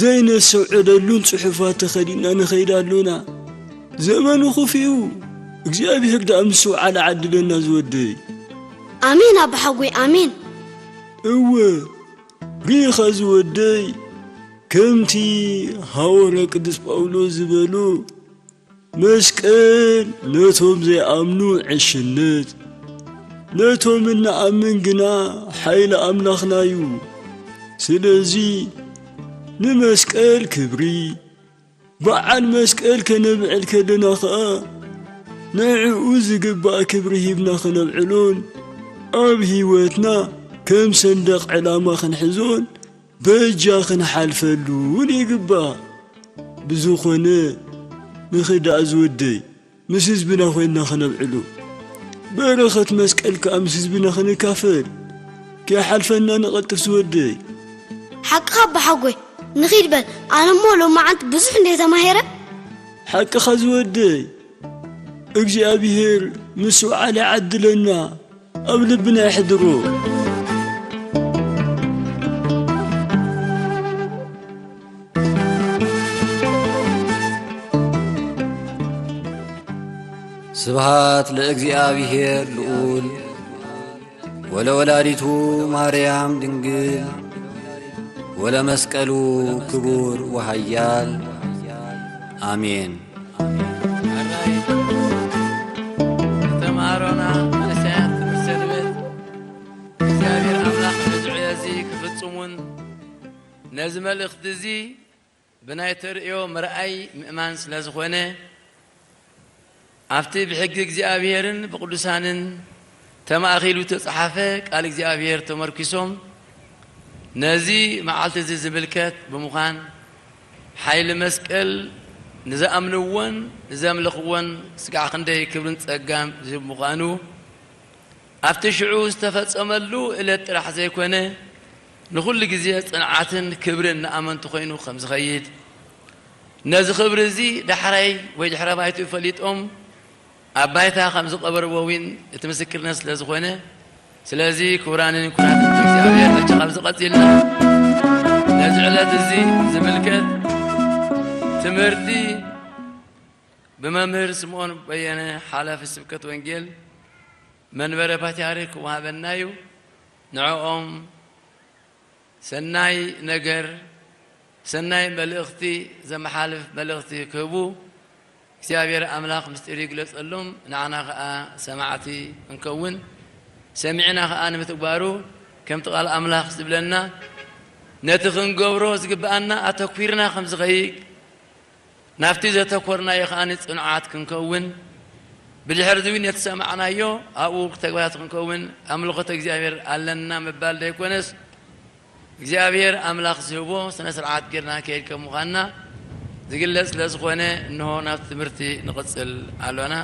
ዘይነስተውዕለሉን ጽሑፋት ተኸዲና ንኸይድ ኣሎና። ዘመኑ ክፉእ እዩ። እግዚኣብሔር ደኣ ምስትውዓል ዓድለና ዝወደይ። ኣሜን ኣባሓጎይ፣ ኣሜን። እወ፣ ርኢኻ ዝወደይ፣ ከምቲ ሃዋርያ ቅዱስ ጳውሎስ ዝበሎ፣ መስቀል ነቶም ዘይኣምኑ ዕሽነት፣ ነቶም እንኣምን ግና ሓይሊ ኣምላኽና እዩ። ስለዚ ንመስቀል ክብሪ፣ በዓል መስቀል ከነብዕል ከለና ኸኣ ንዕኡ ዝግባእ ክብሪ ሂብና ኸነብዕሎን ኣብ ህይወትና ከም ሰንደቕ ዕላማ ኽንሕዞን በጃ ኽንሓልፈሉን ይግባእ። ብዝኾነ ንኺድ ደኣ ዝወደይ፣ ምስ ህዝብና ኾይንና ኸነብዕሎ፣ በረኸት መስቀል ከኣ ምስ ህዝብና ኽንካፈል፣ ከይሓልፈና ንቐልጥፍ ዝወደይ። ሓቅኻ ኣባሓጎይ፣ ንኺድ በል። ኣነ እሞ ሎማዓንቲ ብዙሕ እንድየ ተማሂረ። ሓቅኻ ዝወደይ፣ እግዚኣብሔር ምስትውዓል ይዓድለና፣ ኣብ ልብና የሕድሮ። ስብሃት ለእግዚኣብሔር ልዑል ወለወላዲቱ ማርያም ድንግል ወለመስቀሉ ክቡር ወሃያል። ኣሜን። ዝተምሃሮና መንእሰያት ትምህርቲ ሰንበት እግዚኣብሔር ኣምላኽ ነዚ ዕዮ እዚ ክፍጽሙን ነዚ መልእኽቲ እዚ ብናይ ተርእዮ ምርኣይ ምእማን ስለ ዝኾነ፣ ኣብቲ ብሕጊ እግዚኣብሔርን ብቅዱሳንን ተማእኺሉ እተጸሓፈ ቃል እግዚኣብሔር ተመርኪሶም፣ ነዚ መዓልቲ እዚ ዝምልከት ብምዃን፣ ሓይሊ መስቀል ንዝኣምንዎን ንዘምልኽዎን ስጋዕ ክንደይ ክብርን ጸጋን ዝህብ ምዃኑ፣ ኣብቲ ሽዑ ዝተፈጸመሉ ዕለት ጥራሕ ዘይኮነ፣ ንኹሉ ግዜ ጽንዓትን ክብርን ንኣመንቲ ኮይኑ ከም ዝኸይድ፣ ነዚ ክብሪ እዚ ዳሕራይ ወይ ድሕረ ባይትኡ ፈሊጦም ኣብ ባይታ ከም ዝቐበርዎ እውን እቲ ምስክርነት ስለ ዝኾነ፣ ስለዚ ክቡራንን ክቡራትን እግዚኣብሔር፣ ሕጂ ካብዚ ቀጺልና ነዚ ዕለት እዚ ዝምልከት ትምህርቲ ብመምህር ስምዖን በየነ፣ ሓላፊ ስብከት ወንጌል መንበረ ፓትርያርክ፣ ክወሃበና እዩ። ንዕኦም ሰናይ ነገር፣ ሰናይ መልእኽቲ ዘመሓልፍ መልእኽቲ ክህቡ እግዚኣብሔር ኣምላኽ ምስጢር ይግለጸሎም። ንዓና ኸኣ ሰማዕቲ ክንከውን፣ ሰሚዕና ኸኣ ንምትግባሩ ከምቲ ቃል ኣምላኽ ዝብለና፣ ነቲ ክንገብሮ ዝግብኣና ኣተኲርና ከም ዝኸይድ፣ ናብቲ ዘተኮርናዮ ኸኣ ጽኑዓት ክንከውን፣ ብድሕር እዚ እውን ነቲ ሰማዕናዮ ኣብኡ ተግባራት ክንከውን ኣምልኾተ እግዚኣብሔር ኣለና ምባል ዘይኮነስ፣ እግዚኣብሔር ኣምላኽ ዝህቦ ስነ ስርዓት ጌርና ከይድ ከም ምዃንና ዝግለጽ ስለ ዝኾነ፣ እንሆ ናብቲ ትምህርቲ ንቕጽል ኣሎና።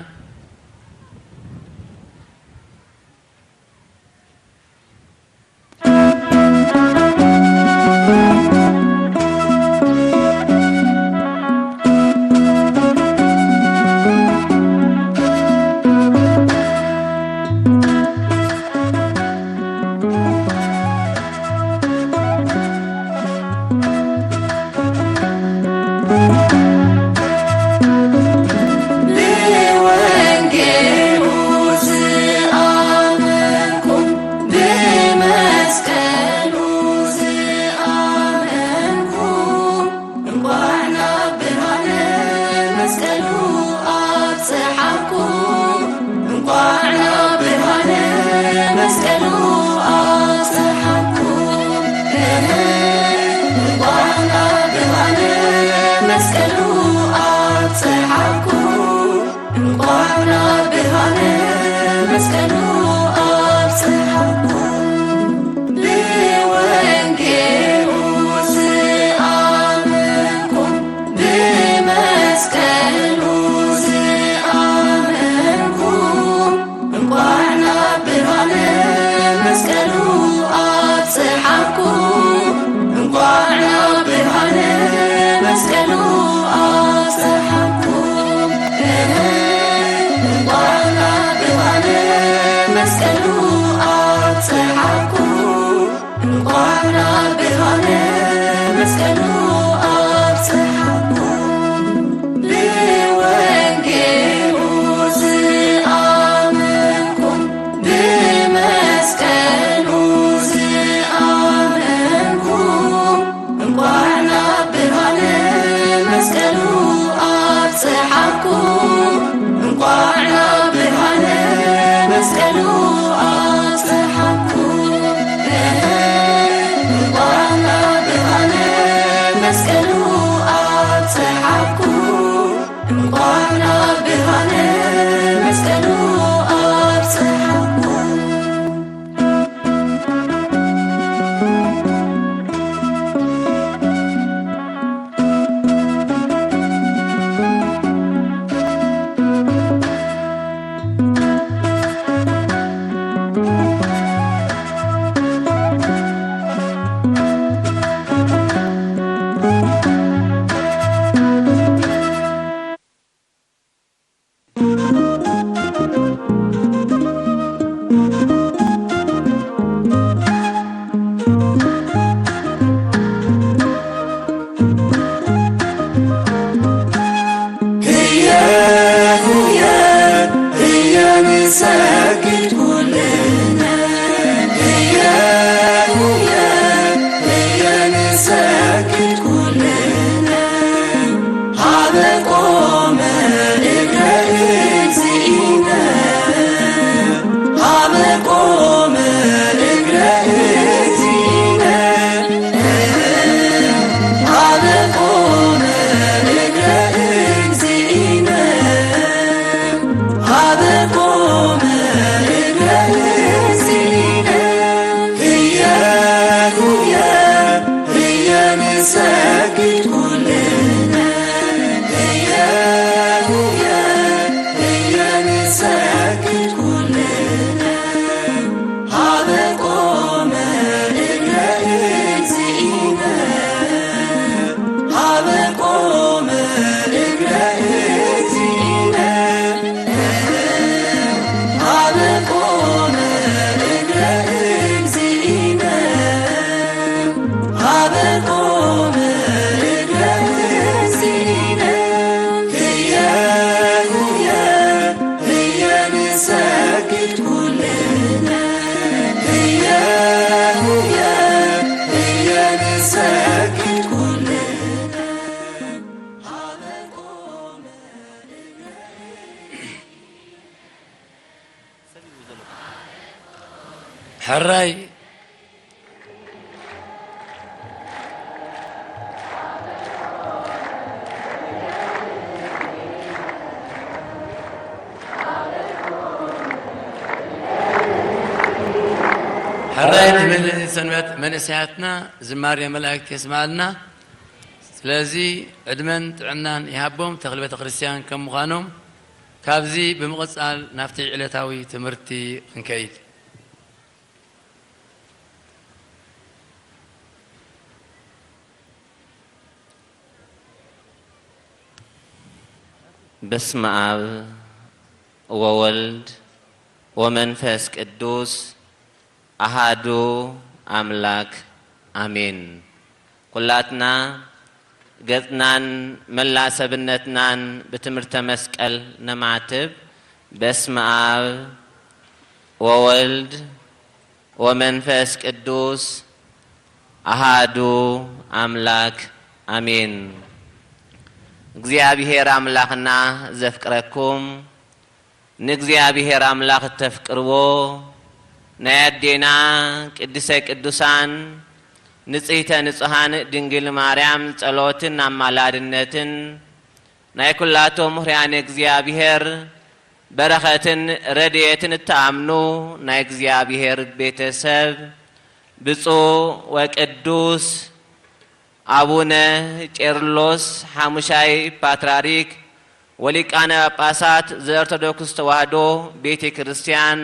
ብወንጌሉ ዝኣመንኩም፣ ብመስቀሉ ዝኣመንኩም፣ እንቋዕ ናብ ብርሃነ መስቀሉ ኣብጽሓኩም። እንቋዕ ናብ ብርሃነ መስቀሉ ኣብጽሓኩም። እንቋዕ ናብ ብርሃነ መስቀሉ ኣብጽሓኩም። እንቋዕ ናብ ብርሃነ መስቀሉ ኣብጽሓኩም። ብወንጌሉ ዝኣመንኩም፣ ብመስቀሉ ዝኣመንኩም፣ እንቋዕ ናብ ብርሃነ መስቀሉ ኣብጽሓኩም። እንቋዕ ናብ ብርሃነ መስቀሉ ብርሃነ መስቀሉ ኣብጽሓኩም፣ ብወንጌሉ ዝኣመንኩም፣ ብመስቀሉ ዝኣመንኩም፣ እንቋዕ ናብ ብርሃነ መስቀሉ ኣብጽሓኩም፣ እንቋዕ ናብ ብርሃነ መስቀሉ ኣብጽሓኩም፣ እንቋዕ ናብ ብርሃነ መስቀሉ ኣብጽሓኩም፣ እንቋዕ ናብ ብርሃነ መስቀሉ ኣብጽሓኩም። ሕራይ። ሕራይ ንመንእሰይ ሰንበት መንእሰያትና ዝማሬ መላእክት የስማልና። ስለዚ ዕድመን ጥዕናን ይሃቦም ተኽሊ ቤተ ክርስቲያን ከም ምዃኖም። ካብዚ ብምቕጻል ናብቲ ዕለታዊ ትምህርቲ ክንከይድ። በስመ አብ ወወልድ ወመንፈስ ቅዱስ አሃዱ አምላክ አሜን። ኩላትና ገጽናን መላእ ሰብነትናን ብትምህርተ መስቀል ነማትብ። በስመ አብ ወወልድ ወመንፈስ ቅዱስ አሃዱ አምላክ አሜን። እግዚኣብሔር አምላኽና ዘፍቅረኩም፣ ንእግዚኣብሔር ኣምላኽ እተፍቅርዎ፣ ናይ ኣዴና ቅድስተ ቅዱሳን ንጽሕተ ንጹሃን ድንግል ማርያም ጸሎትን ኣማላድነትን፣ ናይ ኩላቶም ምኽርያነ እግዚኣብሔር በረኸትን ረድኤትን እትኣምኑ ናይ እግዚኣብሔር ቤተሰብ፣ ብፁዕ ወቅዱስ ኣቡነ ቄርሎስ ሓሙሻይ ፓትርያርክ ወሊቃነ ጳጳሳት ዘኦርቶዶክስ ተዋህዶ ቤተ ክርስቲያን፣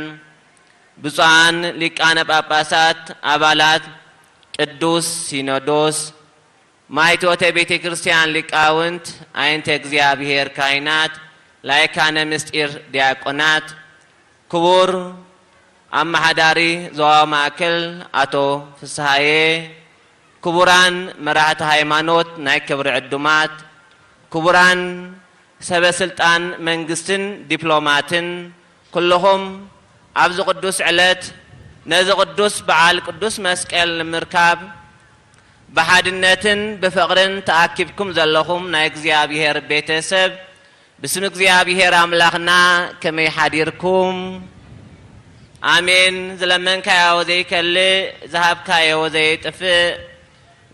ብፁዓን ሊቃነ ጳጳሳት ኣባላት ቅዱስ ሲኖዶስ፣ ማይቶተ ቤተ ክርስቲያን ሊቃውንት፣ ኣይንተ እግዚኣብሔር ካህናት፣ ላይካነ ምስጢር ዲያቆናት፣ ክቡር ኣመሓዳሪ ዞባ ማእከል ኣቶ ፍስሃየ፣ ክቡራን መራሕቲ ሃይማኖት፣ ናይ ክብሪ ዕዱማት፣ ክቡራን ሰበ ስልጣን መንግስትን ዲፕሎማትን፣ ኩልኹም ኣብዚ ቅዱስ ዕለት ነዚ ቅዱስ በዓል ቅዱስ መስቀል ንምርካብ ብሓድነትን ብፍቕርን ተኣኪብኩም ዘለኹም ናይ እግዚኣብሔር ቤተሰብ፣ ብስም እግዚኣብሔር ኣምላኽና ከመይ ሓዲርኩም? ኣሜን። ዝለመንካዮ ዘይከልእ፣ ዝሃብካዮ ዘየጥፍእ፣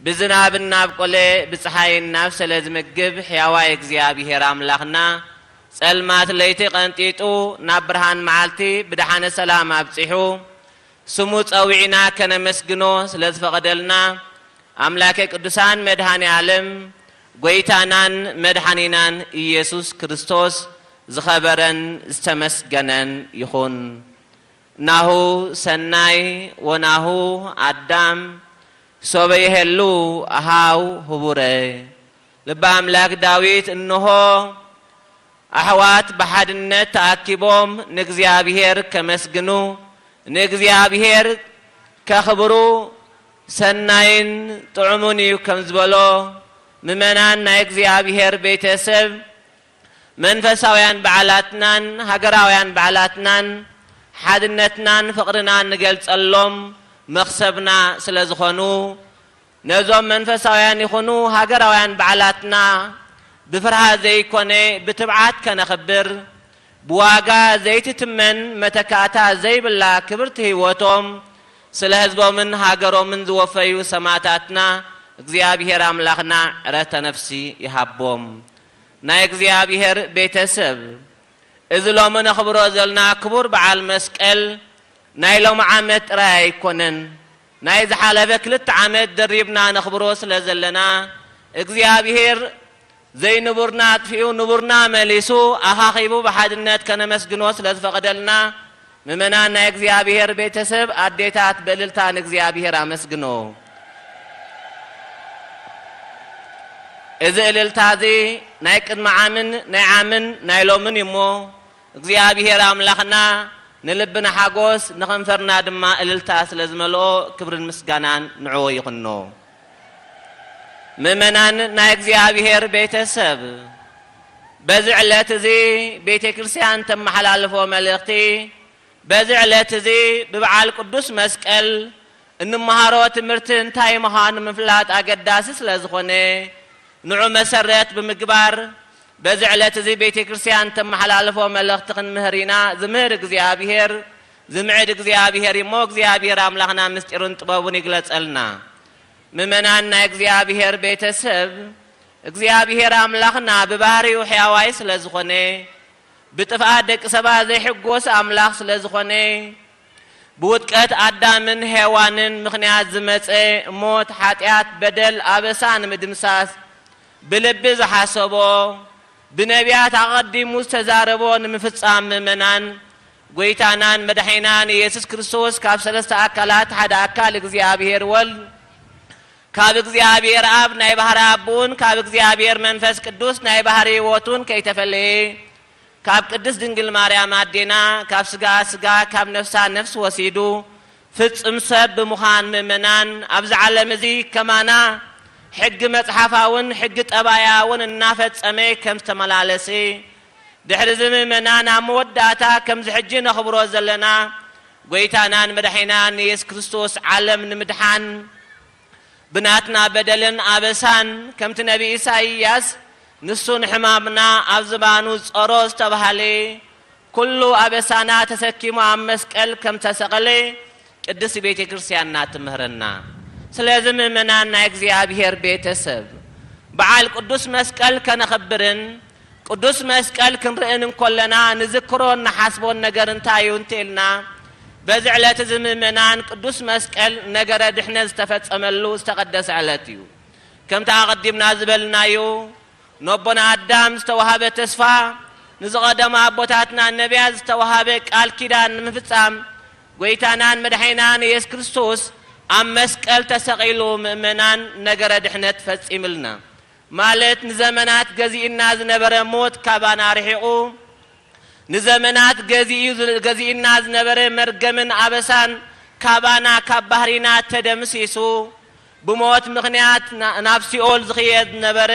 ብዝናብ እናብቆለ፣ ብፀሓይ እናብሰለ ዝምግብ ሕያዋይ እግዚኣብሔር ኣምላኽና፣ ጸልማት ለይቲ ቀንጢጡ፣ ናብ ብርሃን መዓልቲ ብደሓነ ሰላም ኣብጺሑ፣ ስሙ ጸዊዕና ከነመስግኖ ስለ ዝፈቐደልና፣ ኣምላከ ቅዱሳን መድኃኔ ዓለም፣ ጐይታናን መድኃኒናን ኢየሱስ ክርስቶስ ዝኸበረን ዝተመስገነን ይኹን። ናሁ ሰናይ ወናሁ ኣዳም ሶበ ይሄሉ ኣሃው ህቡረ። ልበ ኣምላክ ዳዊት፣ እንሆ ኣሕዋት ብሓድነት ተኣኪቦም ንእግዚኣብሔር ከመስግኑ፣ ንእግዚኣብሔር ከኽብሩ ሰናይን ጥዑሙን እዩ ከም ዝበሎ፣ ምእመናን ናይ እግዚኣብሔር ቤተሰብ፣ መንፈሳውያን በዓላትናን ሃገራውያን በዓላትናን ሓድነትናን ፍቕርናን ንገልጸሎም መኽሰብና ስለ ዝኾኑ፣ ነዞም መንፈሳውያን ይኹኑ ሃገራውያን በዓላትና ብፍርሃት ዘይኮነ ብትብዓት ከነኽብር፣ ብዋጋ ዘይትትመን መተካእታ ዘይብላ ክብርቲ ህይወቶም ስለ ህዝቦምን ሃገሮምን ዝወፈዩ ሰማእታትና እግዚኣብሔር ኣምላኽና ዕረፍተ ነፍሲ ይሃቦም። ናይ እግዚኣብሔር ቤተሰብ፣ እዚ ሎሚ ነኽብሮ ዘለና ክቡር በዓል መስቀል ናይ ሎሚ ዓመት ጥራይ ኣይኮነን። ናይ ዝሓለፈ ክልተ ዓመት ደሪብና ነኽብሮ ስለ ዘለና፣ እግዚኣብሔር ዘይንቡርና ኣጥፊኡ ንቡርና መሊሱ ኣኻኺቡ ብሓድነት ከነመስግኖ ስለ ዝፈቐደልና፣ ምእመናን ናይ እግዚኣብሔር ቤተሰብ ኣዴታት ብእልልታ ንእግዚኣብሔር ኣመስግኖ። እዚ እልልታ እዚ ናይ ቅድሚ ዓምን ናይ ዓምን ናይ ሎምን እዩ እሞ፣ እግዚኣብሔር ኣምላኽና ንልብና ሓጎስ ንኸንፈርና ድማ እልልታ ስለ ዝመልኦ ክብርን ምስጋናን ንዕኡ ይኹኖ። ምእመናን ናይ እግዚኣብሔር ቤተሰብ፣ በዚ ዕለት እዚ ቤተ ክርስቲያን ተመሓላልፎ መልእኽቲ፣ በዚ ዕለት እዚ ብበዓል ቅዱስ መስቀል እንመሃሮ ትምህርቲ እንታይ ምዃኑ ምፍላጥ ኣገዳሲ ስለ ዝኾነ፣ ንዑ መሰረት ብምግባር በዚ ዕለት እዚ ቤተ ክርስቲያን ተመሓላልፎ መልእኽቲ ክንምህር ኢና። ዝምህር እግዚኣብሔር፣ ዝምዕድ እግዚኣብሔር እሞ እግዚኣብሔር ኣምላኽና ምስጢሩን ጥበቡን ይግለጸልና። ምእመናን ናይ እግዚኣብሔር ቤተሰብ፣ እግዚኣብሔር ኣምላኽና ብባህሪኡ ሕያዋይ ስለ ዝኾነ፣ ብጥፍኣት ደቂ ሰባት ዘይሕጎስ ኣምላኽ ስለ ዝኾነ፣ ብውድቀት ኣዳምን ሄዋንን ምኽንያት ዝመጸ ሞት፣ ሓጢኣት፣ በደል፣ ኣበሳ ንምድምሳስ ብልቢ ዝሓሰቦ፣ ብነቢያት ኣቐዲሙ ዝተዛረቦ ንምፍጻም ምእመናን፣ ጐይታናን መድሓኒናን ኢየሱስ ክርስቶስ ካብ ሰለስተ ኣካላት ሓደ ኣካል እግዚኣብሔር ወልድ፣ ካብ እግዚኣብሔር ኣብ ናይ ባህሪ ኣቦኡን ካብ እግዚኣብሔር መንፈስ ቅዱስ ናይ ባህሪ ህይወቱን ከይተፈለየ፣ ካብ ቅድስት ድንግል ማርያም ኣዴና ካብ ስጋ ስጋ ካብ ነፍሳ ነፍስ ወሲዱ ፍጽም ሰብ ብምዃን ምእመናን ኣብዚ ዓለም እዚ ከማና ሕጊ መጽሓፋውን ሕጊ ጠባያውን እናፈጸመ ከም ዝተመላለሰ፣ ድሕሪ እዚ ምእመናን ኣብ መወዳእታ ከምዚ ሕጂ ነኽብሮ ዘለና ጐይታናን መድሓኒናን ኢየሱስ ክርስቶስ ዓለም ንምድሓን ብናትና በደልን ኣበሳን ከምቲ ነቢ ኢሳይያስ ንሱ ንሕማምና ኣብ ዝባኑ ጸሮ ዝተባህለ ኩሉ ኣበሳና ተሰኪሙ ኣብ መስቀል ከም ተሰቐለ ቅድስቲ ቤተ ክርስቲያንና ትምህረና። ስለዚ ምእመናን ናይ እግዚኣብሔር ቤተሰብ፣ በዓል ቅዱስ መስቀል ከነኽብርን ቅዱስ መስቀል ክንርእን እንኮለና ንዝክሮን ንሓስቦን ነገር እንታይ እዩ እንተኢልና፣ በዚ ዕለት እዚ ምእመናን ቅዱስ መስቀል ነገረ ድሕነት ዝተፈጸመሉ ዝተቐደሰ ዕለት እዩ። ከምቲ ኣቐዲምና ዝበልናዮ፣ ነቦና ኣዳም ዝተዋሃበ ተስፋ፣ ንዝቐደሙ ኣቦታትና ነቢያት ዝተዋሃበ ቃል ኪዳን ንምፍጻም፣ ጐይታናን መድሓኒናን ኢየሱስ ክርስቶስ ኣብ መስቀል ተሰቒሉ ምእመናን ነገረ ድሕነት ፈጺምልና። ማለት ንዘመናት ገዚእና ዝነበረ ሞት ካባና ርሒቑ፣ ንዘመናት ገዚኡ፣ ገዚኡና ዝነበረ መርገምን ኣበሳን ካባና፣ ካብ ባህሪና ተደምሲሱ፣ ብሞት ምኽንያት ና-፣ ናብ ሲኦል ዝኽየድ ዝነበረ፣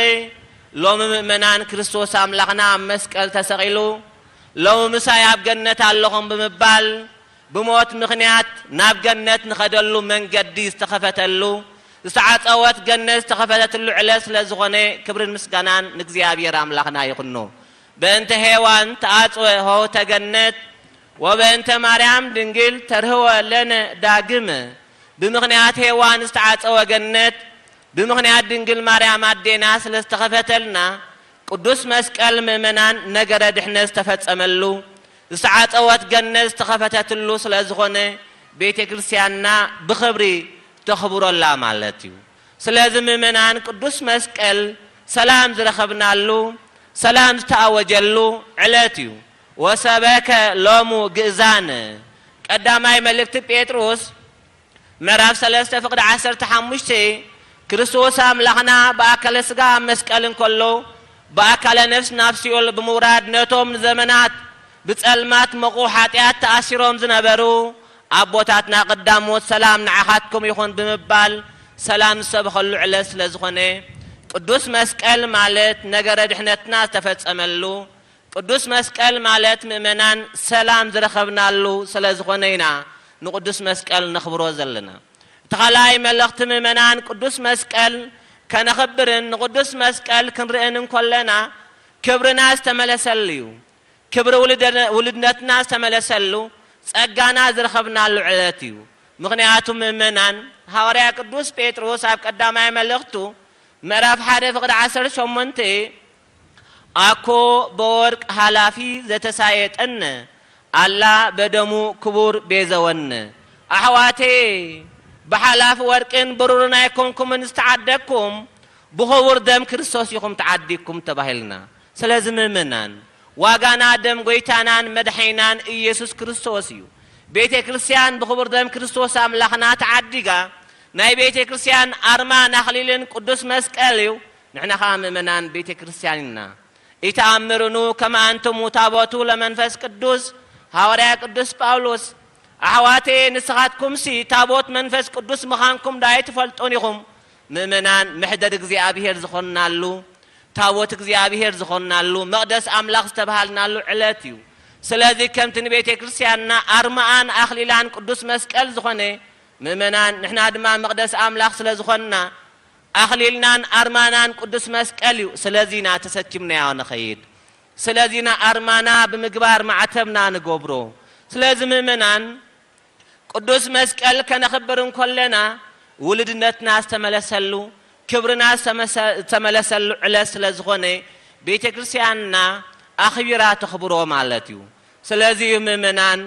ሎሚ ምእመናን ክርስቶስ ኣምላኽና ኣብ መስቀል ተሰቒሉ፣ ሎሚ ምሳይ ኣብ ገነት ኣለኹም ብምባል፣ ብሞት ምኽንያት ናብ ገነት ንኸደሉ መንገዲ ዝተኸፈተሉ፣ ዝተዓጸወት ገነት ዝተኸፈተትሉ ዕለት ስለ ዝኾነ፣ ክብርን ምስጋናን ንእግዚኣብሔር ኣምላኽና ይኹኖ። በእንተ ሄዋን ተዓጽወ ሆህተ ገነት፣ ወበእንተ ማርያም ድንግል ተርህወ ለነ ዳግም። ብምኽንያት ሄዋን ዝተዓጸወ ገነት፣ ብምኽንያት ድንግል ማርያም ኣዴና ስለ ዝተኸፈተልና፣ ቅዱስ መስቀል ምእመናን ነገረ ድሕነት ዝተፈጸመሉ፣ ዝተዓጸወት ገነት ዝተኸፈተትሉ ስለ ዝኾነ፣ ቤተ ክርስቲያንና ብኽብሪ ተኽብሮ ኣላ ማለት እዩ። ስለዚ ምእመናን ቅዱስ መስቀል ሰላም ዝረኸብናሉ፣ ሰላም ዝተኣወጀሉ ዕለት እዩ። ወሰበከ ሎሙ ግእዛን። ቀዳማይ መልእክቲ ጴጥሮስ ምዕራፍ ሰለስተ ፍቕዲ ዓሰርተ ሓሙሽተ፣ ክርስቶስ ኣምላኽና ብኣካለ ሥጋ ኣብ መስቀል እንከሎ፣ ብኣካለ ነፍስ ናብ ሲኦል ብምውራድ ነቶም ንዘመናት ብጸልማት መቑ ሓጢኣት ተኣሲሮም ዝነበሩ ኣቦታትና ቀዳሞት ሰላም ንዓኻትኩም ይኹን ብምባል ሰላም ዝሰበኸሉ ዕለት ስለ ዝኾነ፣ ቅዱስ መስቀል ማለት ነገረ ድሕነትና ዝተፈጸመሉ፣ ቅዱስ መስቀል ማለት ምእመናን ሰላም ዝረኸብናሉ ስለ ዝኾነ ኢና ንቅዱስ መስቀል ነኽብሮ ዘለና። እቲ ካልኣይ መልእኽቲ ምእመናን ቅዱስ መስቀል ከነኽብርን ንቅዱስ መስቀል ክንርእን እንኮለና ክብርና ዝተመለሰሉ እዩ። ክብሪ ውልደ-፣ ውልድነትና ዝተመለሰሉ ጸጋና ዝረኸብናሉ ዕለት እዩ። ምኽንያቱ ምእመናን ሃዋርያ ቅዱስ ጴጥሮስ ኣብ ቀዳማይ መልእኽቱ ምዕራፍ ሓደ ፍቕዲ ዓሰርተ ሸሞንተ ኣኮ በወርቅ ኃላፊ ዘተሳየጠነ፣ ኣላ በደሙ ክቡር ቤዘወነ። ኣሕዋተየ፣ ብሓላፊ ወርቅን ብሩርን ኣይኮንኩምን ዝተዓደግኩም፣ ብኽቡር ደም ክርስቶስ ኢኹም ተዓዲግኩም ተባሂልና። ስለዚ ምእመናን፣ ዋጋና ደም ጐይታናን መድሓኒናን ኢየሱስ ክርስቶስ እዩ። ቤተ ክርስቲያን ብኽቡር ደም ክርስቶስ ኣምላኽና ተዓዲጋ። ናይ ቤተ ክርስቲያን ኣርማን ኣኽሊልን ቅዱስ መስቀል እዩ። ንሕና ኸዓ ምእመናን ቤተ ክርስቲያን ኢና። ኢተኣምርኑ ከመ ኣንትሙ ታቦቱ ለመንፈስ ቅዱስ። ሃዋርያ ቅዱስ ጳውሎስ፣ ኣሕዋተየ፣ ንስኻትኩምሲ ታቦት መንፈስ ቅዱስ ምዃንኩም ዶ ኣይትፈልጡን ኢኹም? ምእመናን፣ መሕደር እግዚኣብሔር ዝኾንናሉ፣ ታቦት እግዚኣብሔር ዝኾንናሉ፣ መቕደስ ኣምላኽ ዝተባሃልናሉ ዕለት እዩ። ስለዚ ከምቲ ንቤተ ክርስቲያንና ኣርማኣን ኣኽሊላን ቅዱስ መስቀል ዝኾነ፣ ምእመናን፣ ንሕና ድማ መቕደስ ኣምላኽ ስለ ዝኾንና፣ ኣኽሊልናን ኣርማናን ቅዱስ መስቀል እዩ። ስለዚ ኢና ተሰኪምናዮ ንኸይድ። ስለዚ ኢና ኣርማና ብምግባር ማዕተብና ንገብሮ። ስለዚ ምእመናን፣ ቅዱስ መስቀል ከነኽብር እንኮለና፣ ውልድነትና ዝተመለሰሉ፣ ክብርና ዝተመሰ-፣ ዝተመለሰሉ ዕለት ስለ ዝኾነ፣ ቤተ ክርስቲያንና ኣኽቢራ ተኽብሮ ማለት እዩ። ስለዚ እዩ ምእመናን፣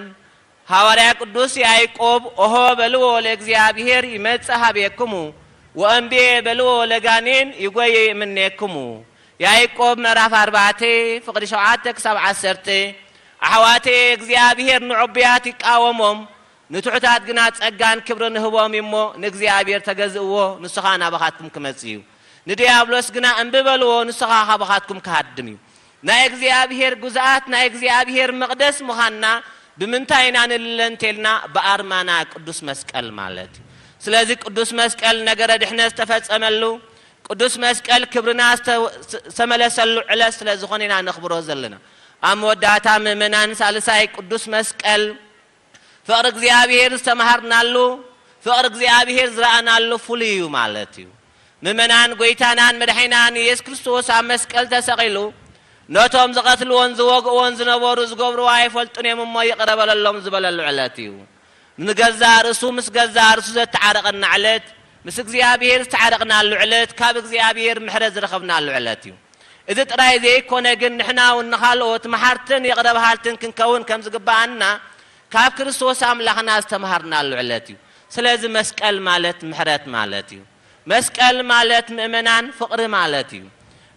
ሃዋርያ ቅዱስ ያዕቆብ፣ ኦሆ በልዎ ለእግዚኣብሔር ይመጽእ ሀቤክሙ፣ ወእምቤ በልዎ ለጋኔን ይጎየ እምኔክሙ። ያዕቆብ ምዕራፍ ኣርባዕተ ፍቕዲ ሸውዓተ ክሳብ ዓሰርተ። ኣሕዋተየ፣ እግዚኣብሔር ንዕቡያት ይቃወሞም፣ ንትሑታት ግና ጸጋን ክብርን ይህቦም እዩ እሞ፣ ንእግዚኣብሔር ተገዝእዎ፣ ንሱ ኸኣ ናባኻትኩም ክመጽእ እዩ። ንድያብሎስ ግና እምቢ በልዎ፣ ንሱ ኸኣ ካባኻትኩም ክሃድም እዩ። ናይ እግዚኣብሔር ግዙኣት፣ ናይ እግዚኣብሔር መቕደስ ምዃንና ብምንታይ ኢና ንልለ እንተልና፣ ብኣርማና ቅዱስ መስቀል ማለት እዩ። ስለዚ ቅዱስ መስቀል ነገረ ድሕነት ዝተፈጸመሉ፣ ቅዱስ መስቀል ክብርና ዝተ-፣ ዝተመለሰሉ ዕለት ስለ ዝኾነ ኢና ነኽብሮ ዘለና። ኣብ መወዳእታ ምእመናን፣ ሳልሳይ ቅዱስ መስቀል ፍቕሪ እግዚኣብሔር ዝተምሃርናሉ፣ ፍቕሪ እግዚኣብሔር ዝረኣናሉ ፍሉይ እዩ ማለት እዩ። ምእመናን፣ ጐይታናን መድሓኒናን ኢየሱስ ክርስቶስ ኣብ መስቀል ተሰቒሉ፣ ነቶም ዝቐትልዎን ዝወግእዎን ዝነበሩ ዝገብርዎ ኣይፈልጡን እዮም እሞ ይቕረ በለሎም ዝበለሉ ዕለት እዩ። ንገዛእ ርእሱ ምስ ገዛእ ርእሱ ዘተዓረቐና ዕለት፣ ምስ እግዚኣብሔር ዝተዓረቕናሉ ዕለት፣ ካብ እግዚኣብሔር ምሕረት ዝረኸብናሉ ዕለት እዩ። እዚ ጥራይ ዘይኮነ ግን፣ ንሕና እውን ንኻልኦት መሓርትን ይቕረ በሃልትን ክንከውን ከም ዝግብኣና፣ ካብ ክርስቶስ ኣምላኽና ዝተምሃርናሉ ዕለት እዩ። ስለዚ መስቀል ማለት ምሕረት ማለት እዩ። መስቀል ማለት ምእመናን ፍቕሪ ማለት እዩ።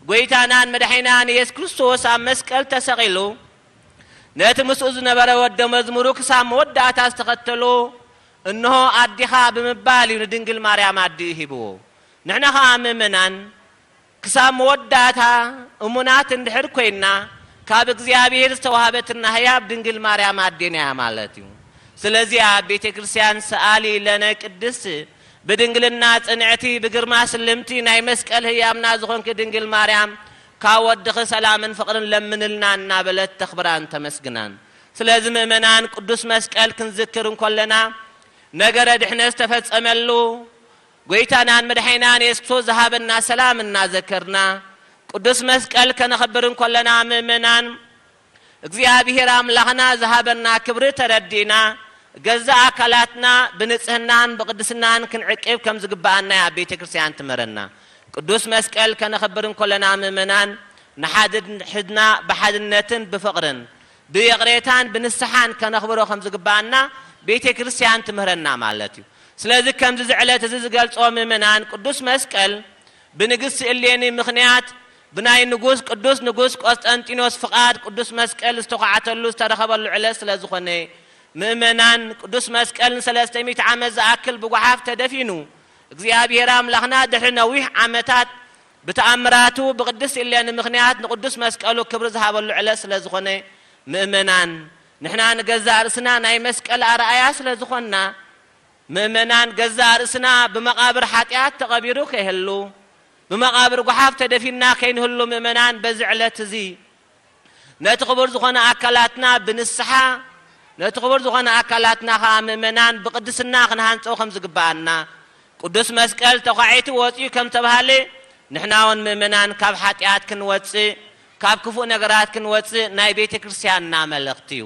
ጐይታናን መድሓኒናን ኢየሱስ ክርስቶስ ኣብ መስቀል ተሰቒሉ፣ ነቲ ምስኡ ዝነበረ ወደ መዝሙሩ ክሳብ መወዳእታ ዝተኸተሎ፣ እንሆ ኣዴኻ ብምባል እዩ ንድንግል ማርያም ኣዲኡ ሂብዎ። ንሕና ኸኣ ምእመናን ክሳብ መወዳእታ እሙናት እንድሕር ኮይንና፣ ካብ እግዚኣብሔር ዝተዋህበትና ህያብ ድንግል ማርያም ኣዴና እያ ማለት እዩ። ስለዚ ኣብ ቤተ ክርስቲያን ሰኣሊ ለነ ቅድስት፣ ብድንግልና ጽንዕቲ፣ ብግርማ ስልምቲ፣ ናይ መስቀል ህያብና ዝኾንኪ ድንግል ማርያም፣ ካብ ወድኺ ሰላምን ፍቕርን ለምንልና እናበለት ተኽብራን ተመስግናን። ስለዚ ምእመናን ቅዱስ መስቀል ክንዝክር እንኮለና፣ ነገረ ድሕነት ዝተፈጸመሉ፣ ጎይታናን መድሓኒናን የሱስ ክርስቶስ ዝሃበና ሰላም እናዘከርና፣ ቅዱስ መስቀል ከነኽብር እንኮለና ምእመናን፣ እግዚኣብሔር ኣምላኽና ዝሃበና ክብሪ ተረዲእና፣ ገዛእ ኣካላትና ብንጽህናን ብቕድስናን ክንዕቅብ ከም ዝግብኣና እያ ቤተ ክርስቲያን ትምህረና። ቅዱስ መስቀል ከነኽብር እንኮለና ምእመናን፣ ንሓድሕድና ብሓድነትን ብፍቕርን ብይቕሬታን ብንስሓን ከነኽብሮ ከም ዝግብኣና ቤተ ክርስቲያን ትምህረና ማለት እዩ። ስለዚ ከምዚ እዚ ዕለት እዚ ዝገልጾ ምእመናን፣ ቅዱስ መስቀል ብንግስቲ እሌኒ ምኽንያት፣ ብናይ ንጉስ ቅዱስ ንጉስ ቆስጠንጢኖስ ፍቓድ ቅዱስ መስቀል ዝተዃዕተሉ ዝተረኸበሉ ዕለት ስለ ዝኾነ፣ ምእመናን፣ ቅዱስ መስቀል ንሰለስተ ሚእቲ ዓመት ዝኣክል ብጓሓፍ ተደፊኑ፣ እግዚኣብሔር ኣምላኽና ድሕሪ ነዊሕ ዓመታት ብተኣምራቱ ብቅድስት እሌኒ ምኽንያት ንቅዱስ መስቀሉ ክብሪ ዝሃበሉ ዕለት ስለ ዝኾነ፣ ምእመናን፣ ንሕና ንገዛእ ርእስና ናይ መስቀል ኣርኣያ ስለ ዝኾንና፣ ምእመናን፣ ገዛእ ርእስና ብመቓብር ሓጢኣት ተቐቢሩ ከይህሉ፣ ብመቓብር ጓሓፍ ተደፊንና ከይንህሉ፣ ምእመናን፣ በዚ ዕለት እዚ ነቲ ክቡር ዝኾነ ኣካላትና ብንስሓ፣ ነቲ ክቡር ዝኾነ ኣካላትና ኸዓ ምእመናን ብቅድስና ክንሃንጾ ከም ዝግብኣና፣ ቅዱስ መስቀል ተዃዒቱ ወፂኡ ከም ተባሃለ፣ ንሕና እውን ምእመናን ካብ ሓጢኣት ክንወፅእ፣ ካብ ክፉእ ነገራት ክንወፅእ ናይ ቤተ ክርስቲያንና መልእኽቲ እዩ።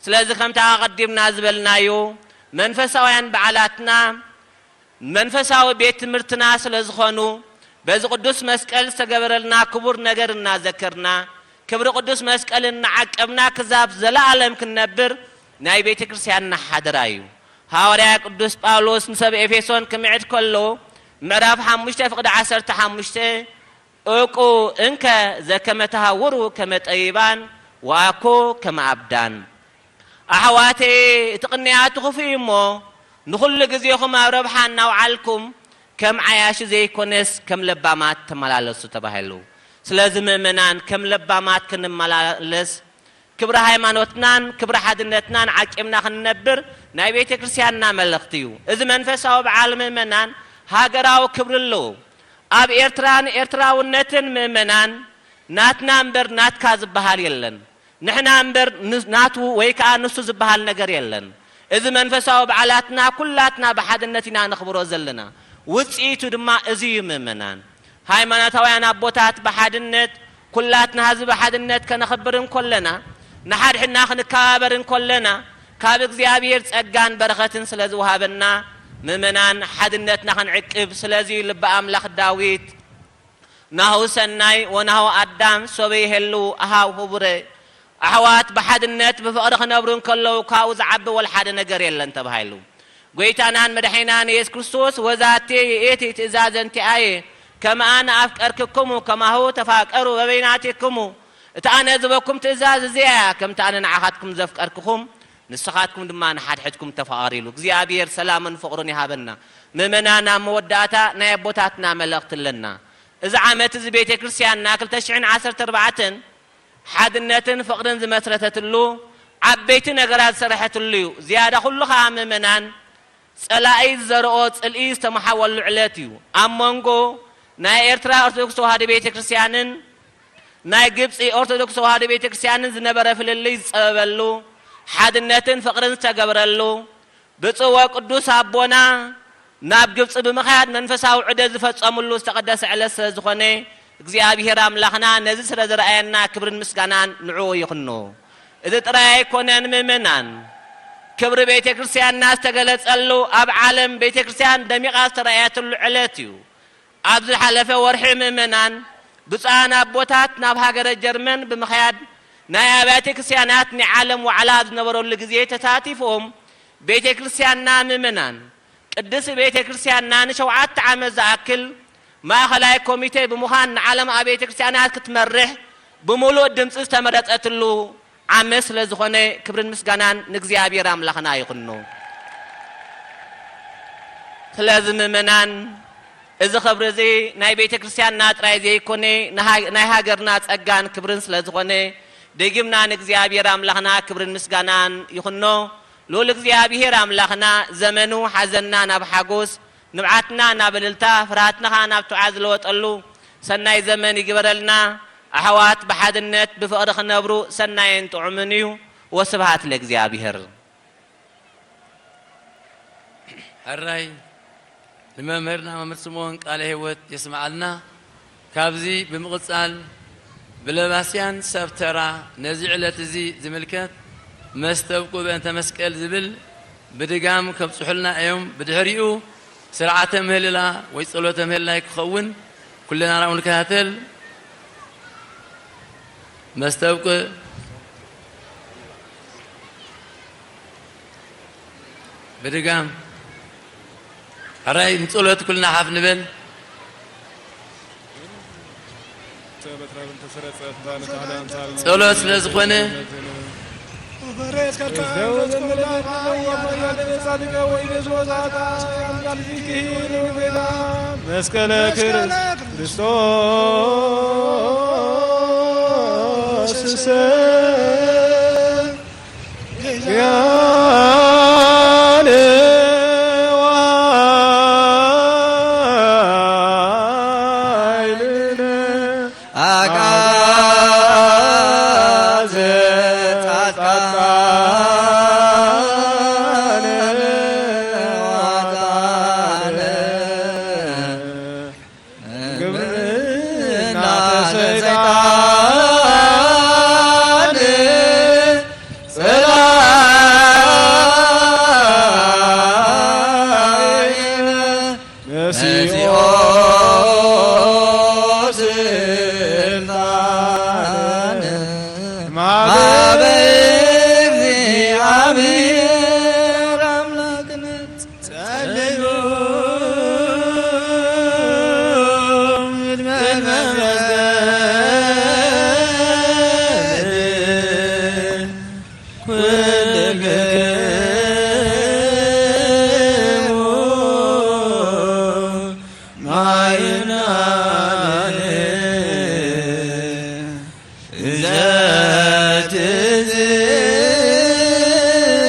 ስለዚ ከምቲ ኣቐዲምና ዝበልናዮ፣ መንፈሳውያን በዓላትና መንፈሳዊ ቤት ትምህርትና ስለ ዝኾኑ፣ በዚ ቅዱስ መስቀል ዝተገበረልና ክቡር ነገር እናዘከርና፣ ክብሪ ቅዱስ መስቀል እናዓቀብና ክዛብ ዘለኣለም ክንነብር ናይ ቤተ ክርስቲያንና ሓደራ እዩ። ሃዋርያ ቅዱስ ጳውሎስ ንሰብ ኤፌሶን ክምዕድ ከሎ፣ ምዕራፍ ሓሙሽተ ፍቕዲ ዓሰርተ ሓሙሽተ፣ እቁ እንከ ዘከመ ተሃውሩ ከመ ጠቢባን ወአኮ ከመ አብዳን። ኣሕዋተየ፣ እቲ ቅንያቱ ክፉእ እዩ እሞ፣ ንኹሉ ግዜኹም ኣብ ረብሓ እናውዓልኩም፣ ከም ዓያሹ ዘይኮነስ ከም ለባማት ተመላለሱ ተባሂሉ። ስለዚ ምእመናን፣ ከም ለባማት ክንመላለስ፣ ክብሪ ሃይማኖትናን ክብሪ ሓድነትናን ዓቂብና ክንነብር ናይ ቤተ ክርስቲያንና መልእኽቲ እዩ። እዚ መንፈሳዊ በዓል ምእመናን ሃገራዊ ክብሪ ኣለዎ። ኣብ ኤርትራን ኤርትራውነትን ምእመናን ናትና እምበር ናትካ ዝበሃል የለን። ንሕና እምበር ን-፣ ናቱ ወይ ከኣ ንሱ ዝበሃል ነገር የለን። እዚ መንፈሳዊ በዓላትና ኩላትና ብሓድነት ኢና ነኽብሮ ዘለና። ውጽኢቱ ድማ እዚ እዩ ምእመናን። ሃይማኖታውያን ኣቦታት ብሓድነት፣ ኩላትና ህዝቢ ብሓድነት ከነኽብር እንኮለና፣ ንሓድሕድና ክንከባበር እንኮለና፣ ካብ እግዚኣብሔር ጸጋን በረኸትን ስለ ዝወሃበና፣ ምእመናን ሓድነትና ክንዕቅብ። ስለዚ ልበ ኣምላኽ ዳዊት፣ ናሁ ሰናይ ወናሁ ኣዳም ሶበ ይሄሉ ኣሃው ህቡረ፣ ኣሕዋት ብሓድነት ብፍቕሪ ክነብሩ እንከለዉ ካብኡ ዝዓቢ ወላ ሓደ ነገር የለን ተባሂሉ። ጎይታናን መድሓኒናን የሱስ ክርስቶስ፣ ወዛቴ ይእቲ ትእዛዘ እንቲኣየ፣ ከመ ኣነ ኣፍቀርክኩሙ ከማሁ ተፋቀሩ በበይናቲክሙ፣ እቲ ኣነ ዝበኩም ትእዛዝ እዚኣ እያ፣ ከምቲ ኣነ ንዓኻትኩም ዘፍቀርክኹም ንስኻትኩም ድማ ንሓድሕድኩም ተፋቐሩ ኢሉ። እግዚኣብሔር ሰላምን ፍቕሩን ይሃበና። ምእመናን፣ ኣብ መወዳእታ ናይ ኣቦታትና መልእኽቲ ኣለና። እዚ ዓመት እዚ ቤተ ክርስቲያንና ክልተ ሽሕን ዓሰርተ ኣርባዕተን ሓድነትን ፍቕርን ዝመስረተትሉ ዓበይቲ ነገራት ዝሰረሐትሉ እዩ። ዝያዳ ኩሉ ኸዓ ምእመናን ጸላኢ ዝዘርኦ ጽልኢ ዝተመሓወሉ ዕለት እዩ። ኣብ መንጎ ናይ ኤርትራ ኦርቶዶክስ ተዋህዶ ቤተ ክርስቲያንን ናይ ግብጺ ኦርቶዶክስ ተዋህዶ ቤተ ክርስቲያንን ዝነበረ ፍልልይ ዝጸበበሉ፣ ሓድነትን ፍቕርን ዝተገብረሉ፣ ብፁዕ ወቅዱስ ኣቦና ናብ ግብጺ ብምኽያድ መንፈሳዊ ዑደት ዝፈጸምሉ ዝተቐደሰ ዕለት ስለ ዝኾነ፣ እግዚኣብሔር ኣምላኽና ነዚ ስለ ዘርኣየና ክብርን ምስጋናን ንዕኡ ይኹኖ። እዚ ጥራይ ኣይኮነን ምእመናን፣ ክብሪ ቤተ ክርስቲያንና ዝተገለጸሉ፣ ኣብ ዓለም ቤተ ክርስቲያን ደሚቓ ዝተረኣየትሉ ዕለት እዩ። ኣብ ዝሓለፈ ወርሒ ምእመናን ብፁዓን ኣቦታት ናብ ሃገረ ጀርመን ብምኽያድ ናይ ኣብያተ ክርስቲያናት ናይ ዓለም ዋዕላ ኣብ ዝነበረሉ ግዜ ተሳቲፎም ቤተ ክርስቲያንና ምእመናን ቅድስቲ ቤተ ክርስቲያንና ንሸውዓተ ዓመት ዝኣክል ማእኸላይ ኮሚቴ ብምዃን ንዓለም ኣብያተ ክርስቲያናት ክትመርሕ ብምሉእ ድምፂ ዝተመረፀትሉ ዓመት ስለ ዝኾነ ክብርን ምስጋናን ንእግዚኣብሔር ኣምላኽና ይኹኖ። ስለዚ ምእመናን፣ እዚ ኽብሪ እዚ ናይ ቤተ ክርስቲያንና ጥራይ ዘይኮነ፣ ንሃ-፣ ናይ ሃገርና ጸጋን ክብርን ስለ ዝኾነ፣ ደጊምና ንእግዚኣብሔር ኣምላኽና ክብርን ምስጋናን ይኹኖ። ልኡል እግዚኣብሔር ኣምላኽና ዘመኑ ሓዘንና ናብ ሓጎስ፣ ንብዓትና ናብ እልልታ፣ ፍርሃትና ኸኣ ናብ ትብዓት ዝለወጠሉ ሰናይ ዘመን ይግበረልና። ኣሕዋት ብሓድነት ብፍቕሪ ክነብሩ ሰናይን ጥዑምን እዩ። ወስብሃት ለእግዚኣብሔር። ሕራይ ንመምህርና መምህር ስምኦን ቃለ ህይወት የስምዓልና። ካብዚ ብምቕጻል ብለባስያን ሰብ ተራ ነዚ ዕለት እዚ ዝምልከት መስተብቁ በእንተ መስቀል ዝብል ብድጋም ከብጽሑልና እዮም። ብድሕሪኡ ስርዓተ ምህልላ ወይ ጸሎተ ምህላይ ክኸውን ኩልና ናብኡ ንከታተል። መስተብቁ ብድጋም ሕራይ ንጸሎት ኩልና ሓፍ ንበል። ጸሎት ስለ ዝኾነ መስቀለ ክርስቶስ ያለ ዋይልነ አግዓዘ ጻድቃነ ዋጣነ ግብርና ለሰይጣን ጸላኢነ ነሲኦ ስልጣን ማበ እግዚአብሔር አምላክነ ጸልዩ ቅድመ መስቀል ኩልክሙ ማይናን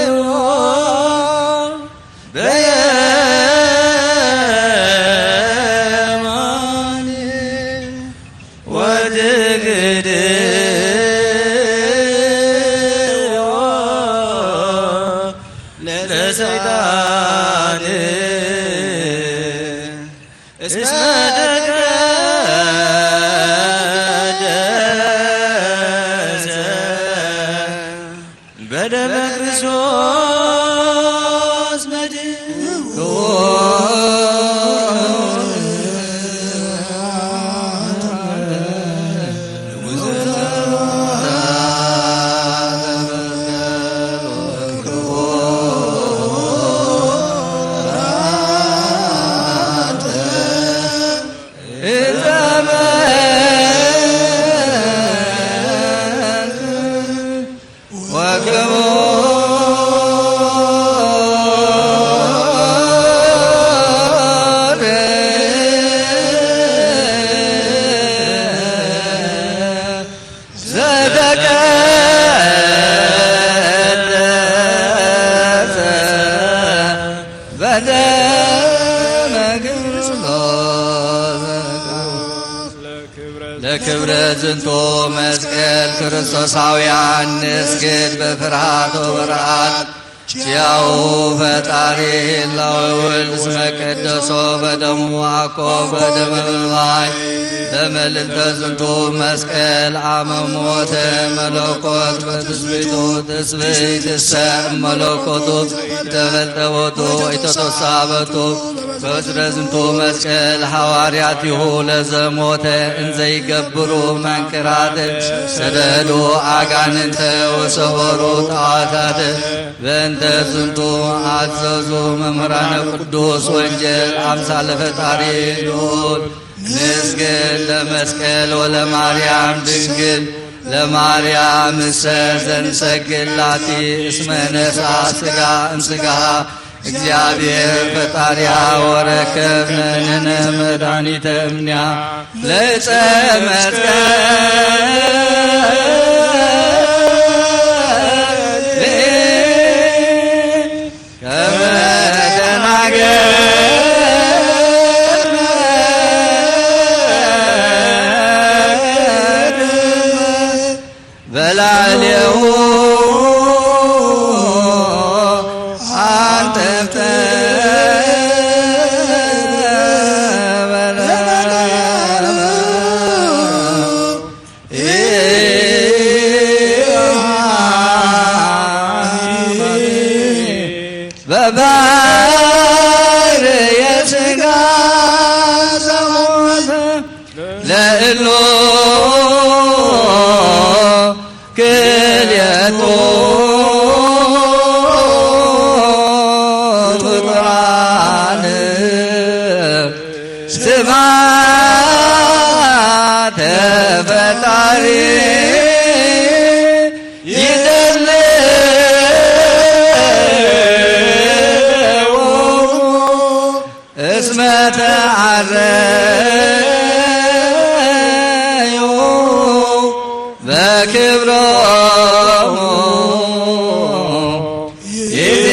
ዘትዝዎ በየማን ወትግድዎ ለሰይጣን እስመ ተቀደሰ በደመ ክርስቶስ መድኃኒነ። ለክብረ ዝንቱ መስቀል ክርስቶሳውያን ንስግድ በፍርሃት ወበርዓት ኪያሁ ፈጣሪ ህላዌ ወልድ እስመ ቀደሶ በደሙ አኮ በደመ በማይ በመልዕልተ ዝንቱ መስቀል አመ ሞተ መለኮት በትስብእቱ ትስብእትሰ እመለኮቱ ተፈልጠ ቦቱ ወኢተተሳበቱ በዝረ ዝንቱ መስቀል ሐዋርያቲሁ ለዘሞተ እንዘይገብሩ መንክራት ሰደዱ አጋንንተ ወሰወሩ ጣዖታት በእንተ ዝንቱ አዘዙ መምህራነ ቅዱስ ወንጌል አምሳለ ፈጣሪ ልዑል ንስግድ ለመስቀል ወለማርያም ድንግል ለማርያም እሰ ዘንሰግድ ላቲ እስመ ነስአ ስጋ እምስጋ እግዚአብሔር ፈጣሪያ ወረከብነ ንሕነ መድኃኒተ እምኒያ ለዕፀ መስቀል በባህርየ ሥጋ ዘሞተ ለእሎ ክልኤቱ ፍጡራን ስብሐተ ፈጣሪ ይደልዎ እስመ ተዐረዩ በክብሮሙ ይዜ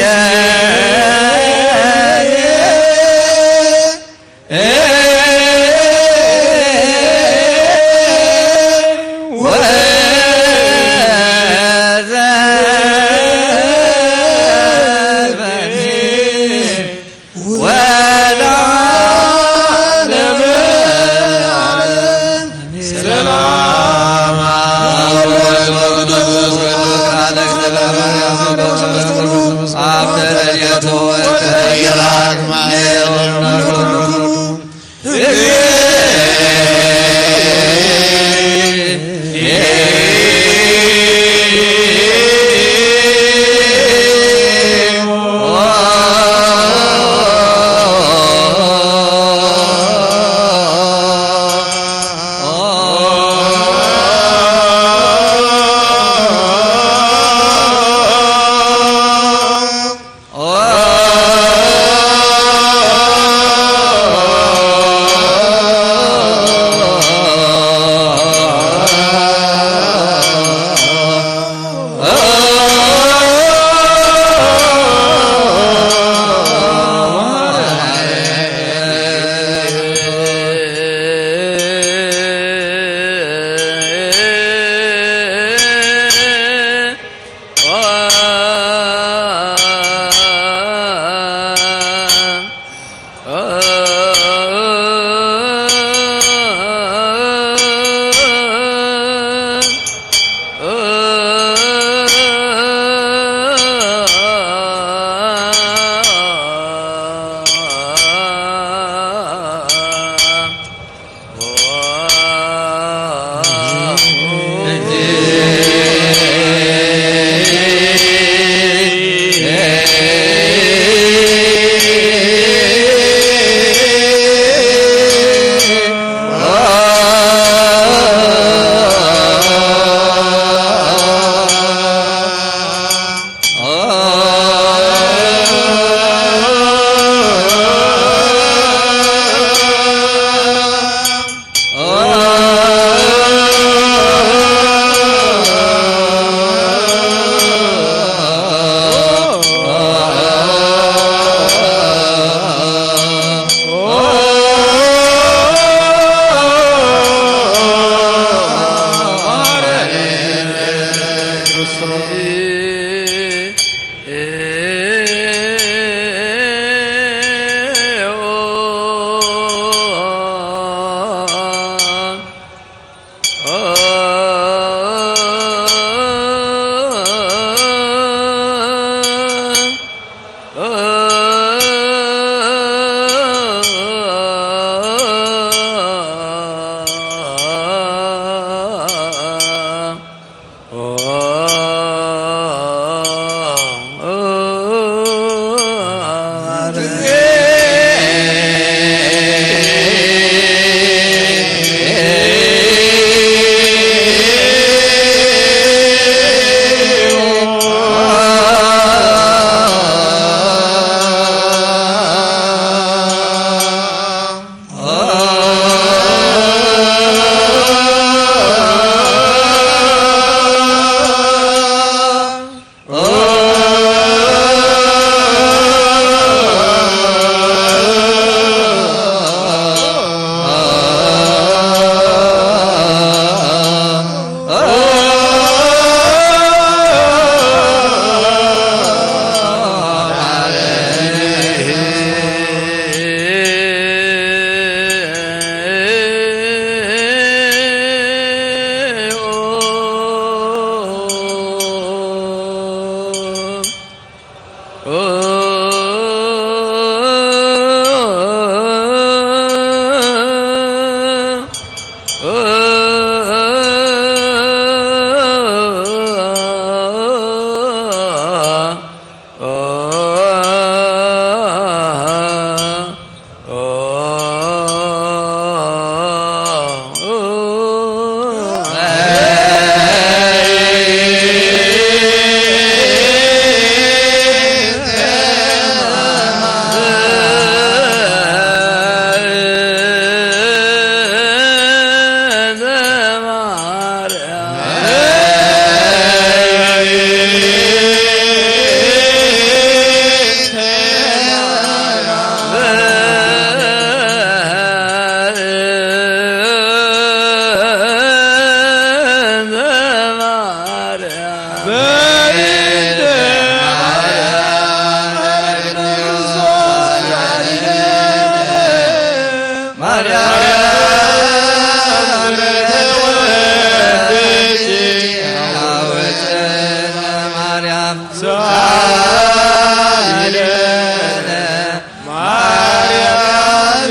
ማርያም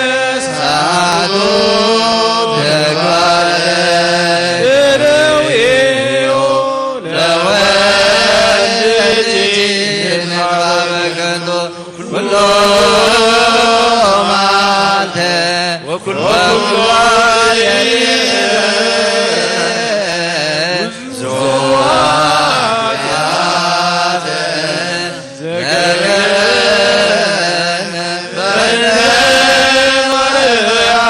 ለሳቱ ተጓለ እደዊኡ ለወልድኪ በከንቱ ኩሎ መዓልተ ወኩሎ ሌሊት ብዙኃት ኃጢአተ ዘገበርነ በእንተ ማርያም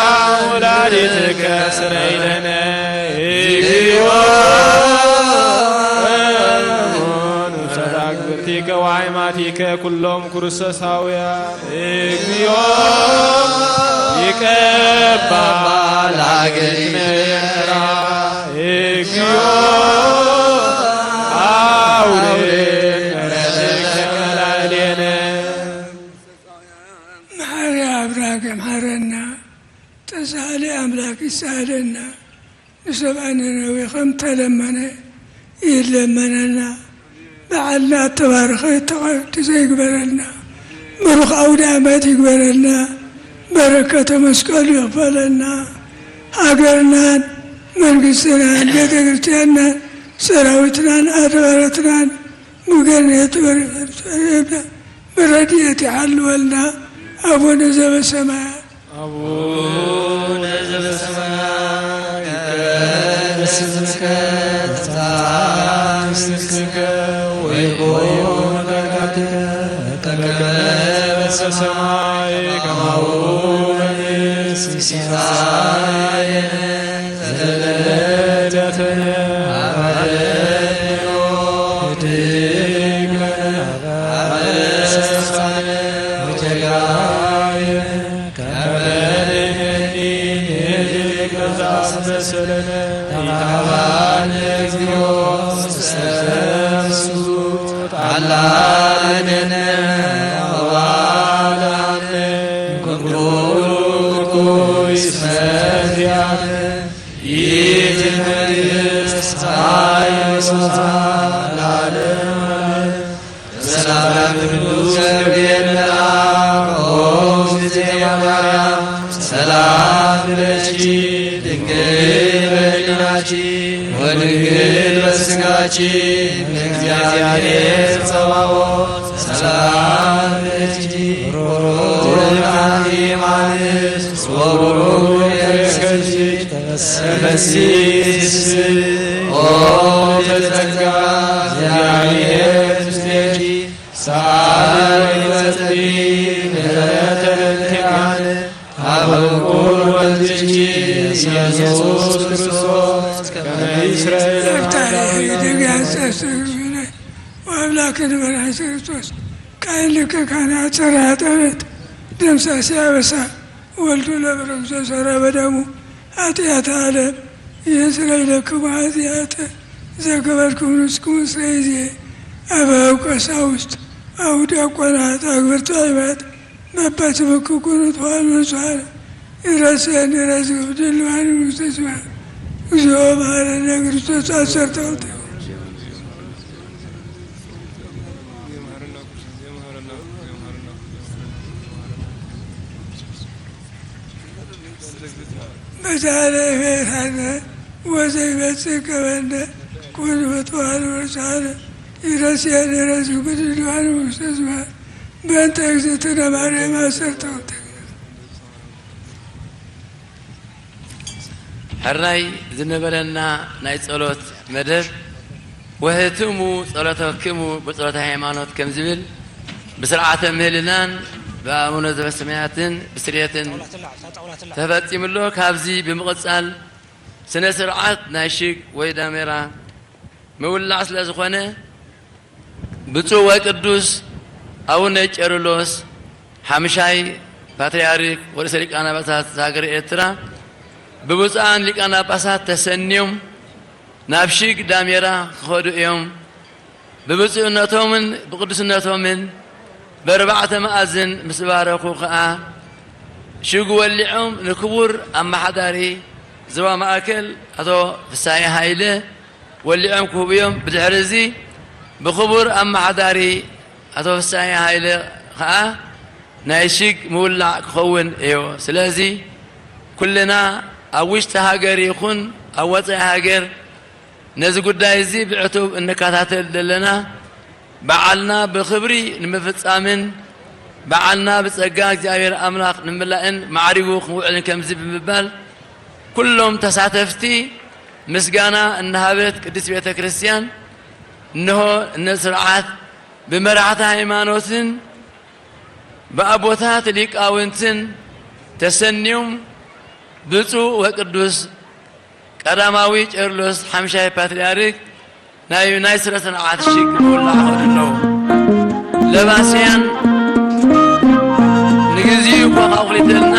ወላዲትከ ስረይ ለነ እግዚኦ። እሙን ውሰት አግብርቲከ ወአይማቲከ ኩሎም ክርስቶሳውያን። እግዚኦ ይቀባ ላግሪነ ኤርትራ። እግዚኦ አውርድ ምሕረትከ ላዕሌነ። መሓሪ አምላክ ይምሓረና፣ ተሳሊ አምላክ ይሳለና። ንሰብኣ ነነዌ ከም ተለመነ ይለመነና። በዓልና ኣተባረኸ ተቐድሰ ይግበረልና። ብሩኽ ኣውደ ዓመት ይግበረልና። በረከተ መስቀሉ ይኽፈለና። ሃገርናን መንግስትናን ቤተ ክርስቲያንናን ሰራዊትናን ኣድባራትናን ብገነት በረከት ብረድኤት ይሓልወልና። ኣቡነ ዘበሰማያት። አቡነ ዘበሰማያት ይትቀደስ ስምከ ትምጻእ መንግሥትከ ወይኩን ፈቃድከ በከመ በሰማይ ከማሁ በምድር። ሲሳየነ ዘለለ ዕለትነ ሀበነ ዮም ወህድግ ለነ አበሳነ ወጌጋየነ ከመ ንሕነኒ ንህድግ ለዘአስተስእለነ። ኢታብአነ እግዚኦ ውስተ መንሱት አላነነ ወባልአነ እምኩሉ እኩይ። እስመ ዚአነ ይእቲ መንግስት ኃይል ወስብሐት ለዓለመ ዓለም። በሰላመ ቅዱስ ገብርኤል መልአክ ኦ እግዝእትየ ማርያም ሰላም ለኪ ድንግል በሊናኪ ወድንግል በስጋኪ እግዚአብሔር ጸባኦት ሰላም ለኪ ሩሩት አንቲ እማንስ ወቡሩክ ፍሬ ከርሥኪ ተፈሥሒ ኦ ምልዕተ ጸጋ እግዚአብሔር ምስሌኪ። ሳሊ ወጸሊ ምሕረተ ለእንቲአነ ሀበ ፍቁር ወልድኪ ኢየሱስ ክርስቶስ ከመ ይስረይ ለኃጢአት። ወአምላክነ መድኃኒነ ክርስቶስ ቃል ልከ ካህናት ጸራ ጠበት ደምሳሴ አበሳ ወልዱ ለብረም ዘሰራ በደሙ ኃጢአተ ዓለም ይስረይ ለክሙ ኃጢአተ ዘገበርክሙ ንስክሙ እስረ ይዜ አበው ቀሳውስት አው ዲያቆናት አግብርተ አይባት በበትብክኩ ንትዋል መሥዋዕት ይረስየን ይረስዩ ድልዋን ንጉሥተ ሰማያት እግዚኦ መሐረነ ክርስቶስ አሰርተ ክልተ። በዛለ ቤታነ ወዘይመጽእ ገበነ ኩን ወተዋህዶ ወሳለ ይረስየን ይረስዩ ድልዋን ንጉሥተ ሰማያት በእንተ እግዝእትነ ማርያም አሰርተ ክልተ። ሕራይ ዝነበረና ናይ ጸሎት መደብ ወህትሙ ጸሎተክሙ ብጸሎተ ሃይማኖት ከም ዝብል ብስርዓተ ምህልናን ብኣቡነ ዘበሰማያትን ብስርየትን ተፈጺሙ ኣሎ። ካብዚ ብምቕጻል ስነ ስርዓት ናይ ሽግ ወይ ዳሜራ ምውላዕ ስለ ዝኾነ፣ ብፁዕ ወቅዱስ ኣቡነ ቄርሎስ ሓምሻይ ፓትርያርክ ወርእሰ ሊቃነ ጳጳሳት ዘሃገረ ኤርትራ ብብፁዓን ሊቃነ ጳጳሳት ተሰንዮም ናብ ሽግ ዳሜራ ክኸዱ እዮም። ብብፁዕነቶምን ብቅዱስነቶምን በርባዕተ መኣዝን ምስ ባረኹ ኸኣ ሽግ ወሊዖም ንክቡር ኣመሓዳሪ ዞባ ማእከል ኣቶ ፍሳየ ሃይለ ወሊዖም ክህቡ እዮም። ብድሕሪ እዚ ብኽቡር ኣመሓዳሪ ኣቶ ፍሳየ ሃይለ ኸኣ ናይ ሽግ ምውላዕ ክኸውን እዩ። ስለዚ ኩልና ኣብ ውሽጢ ሃገር ይኹን ኣብ ወጻኢ ሃገር ነዚ ጉዳይ እዚ ብዕቱብ እንከታተል ዘለና፣ በዓልና ብኽብሪ ንምፍጻምን በዓልና ብጸጋ እግዚኣብሔር ኣምላኽ ንምላእን ማዕሪጉ ክንውዕልን ከምዚ ብምባል፣ ኩሎም ተሳተፍቲ ምስጋና እናሃበት ቅድስት ቤተ ክርስቲያን፣ እንሆ እነ ስርዓት ብመራሕቲ ሃይማኖትን ብኣቦታት ሊቃውንትን ተሰንዮም ብፁዕ ወቅዱስ ቀዳማዊ ቄርሎስ ሓምሻይ ፓትርያርክ ናይ፣ ናይ ስነ ስርዓት ሽግ ምውላዕ ኾይኑ ኣለዉ። ለባስያን ንግዚኡ እኳ ካኹሊተልና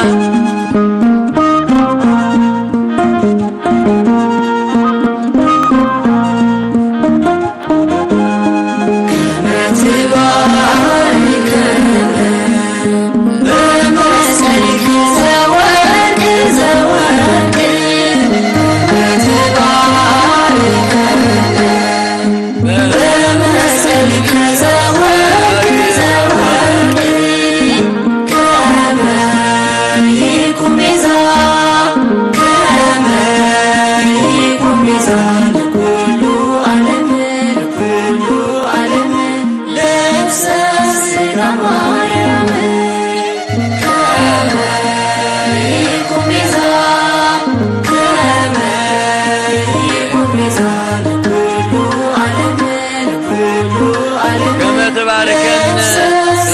ከመ ትባርከነ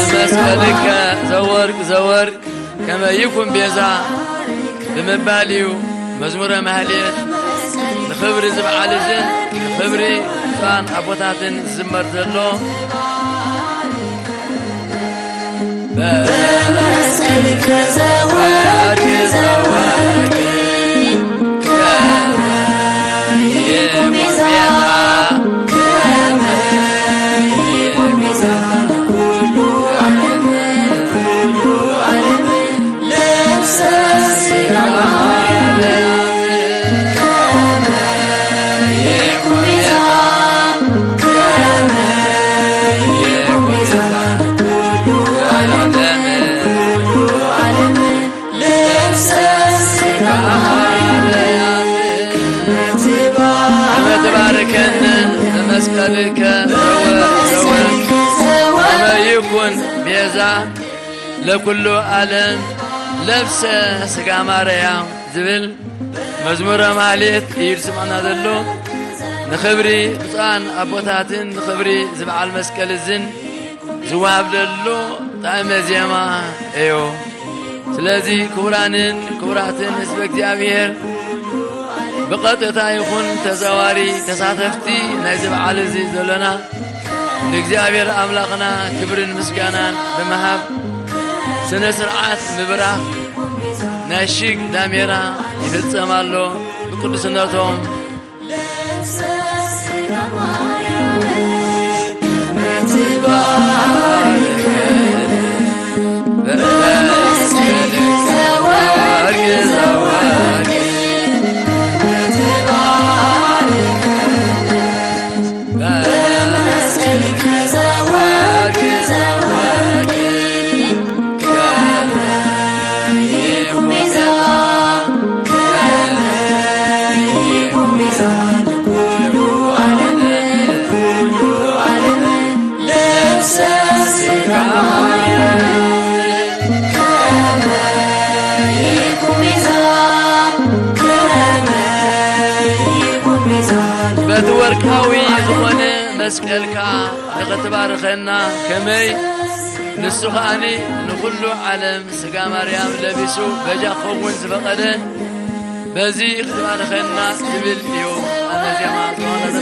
ብመስቀልከ ዘወርቅ ዘወርቅ ከመ ይኩን ቤዛ ብምባል እዩ። መዝሙረ ማህሌት ንኽብሪ እዚ በዓል እዝን ንኽብሪ ብፁዓን ኣቦታትን ዝዝመር ዘሎ። ከመ ትባርከነ ብመስቀልከ ዘወ-፣ ዘወ-፣ ከመ ይኩን ቤዛ ለኩሉ ዓለም ለብሰ ስጋ ማርያም ዝብል መዝሙረ ማህሌት እዩ ዝስምዐና ዘሎ። ንኽብሪ ብፁዓን ኣቦታትን ንኽብሪ እዚ በዓል መስቀል እዝን ዝወሃብ ዘሎ ጣዕመ ዜማ እዩ። ስለዚ ክቡራንን ክቡራትን ህዝበ እግዚኣብሔር፣ ብቐጥታ ይኹን ተዘዋዋሪ ተሳተፍቲ ናይዚ በዓል እዚ ዘለና፣ ንእግዚኣብሔር ኣምላኽና ክብርን ምስጋናን ብምሃብ፣ ስነ ስርዓት ምብራኽ ናይ ሽግ ዳሜራ ይፍጸም ኣሎ። ብቅዱስነቶም በቲ ወርቃዊ ዝኾነ መስቀልካ ንኽትባርኸና፣ ከመይ ንሱ ኸኣኒ ንኹሉ ዓለም ስጋ ማርያም ለቢሱ በጃ ክኸውን ዝፈቐደ፣ በዚ ክትባርኸና ዝብል እዩ። ኣነ ዜማ ዝኾነ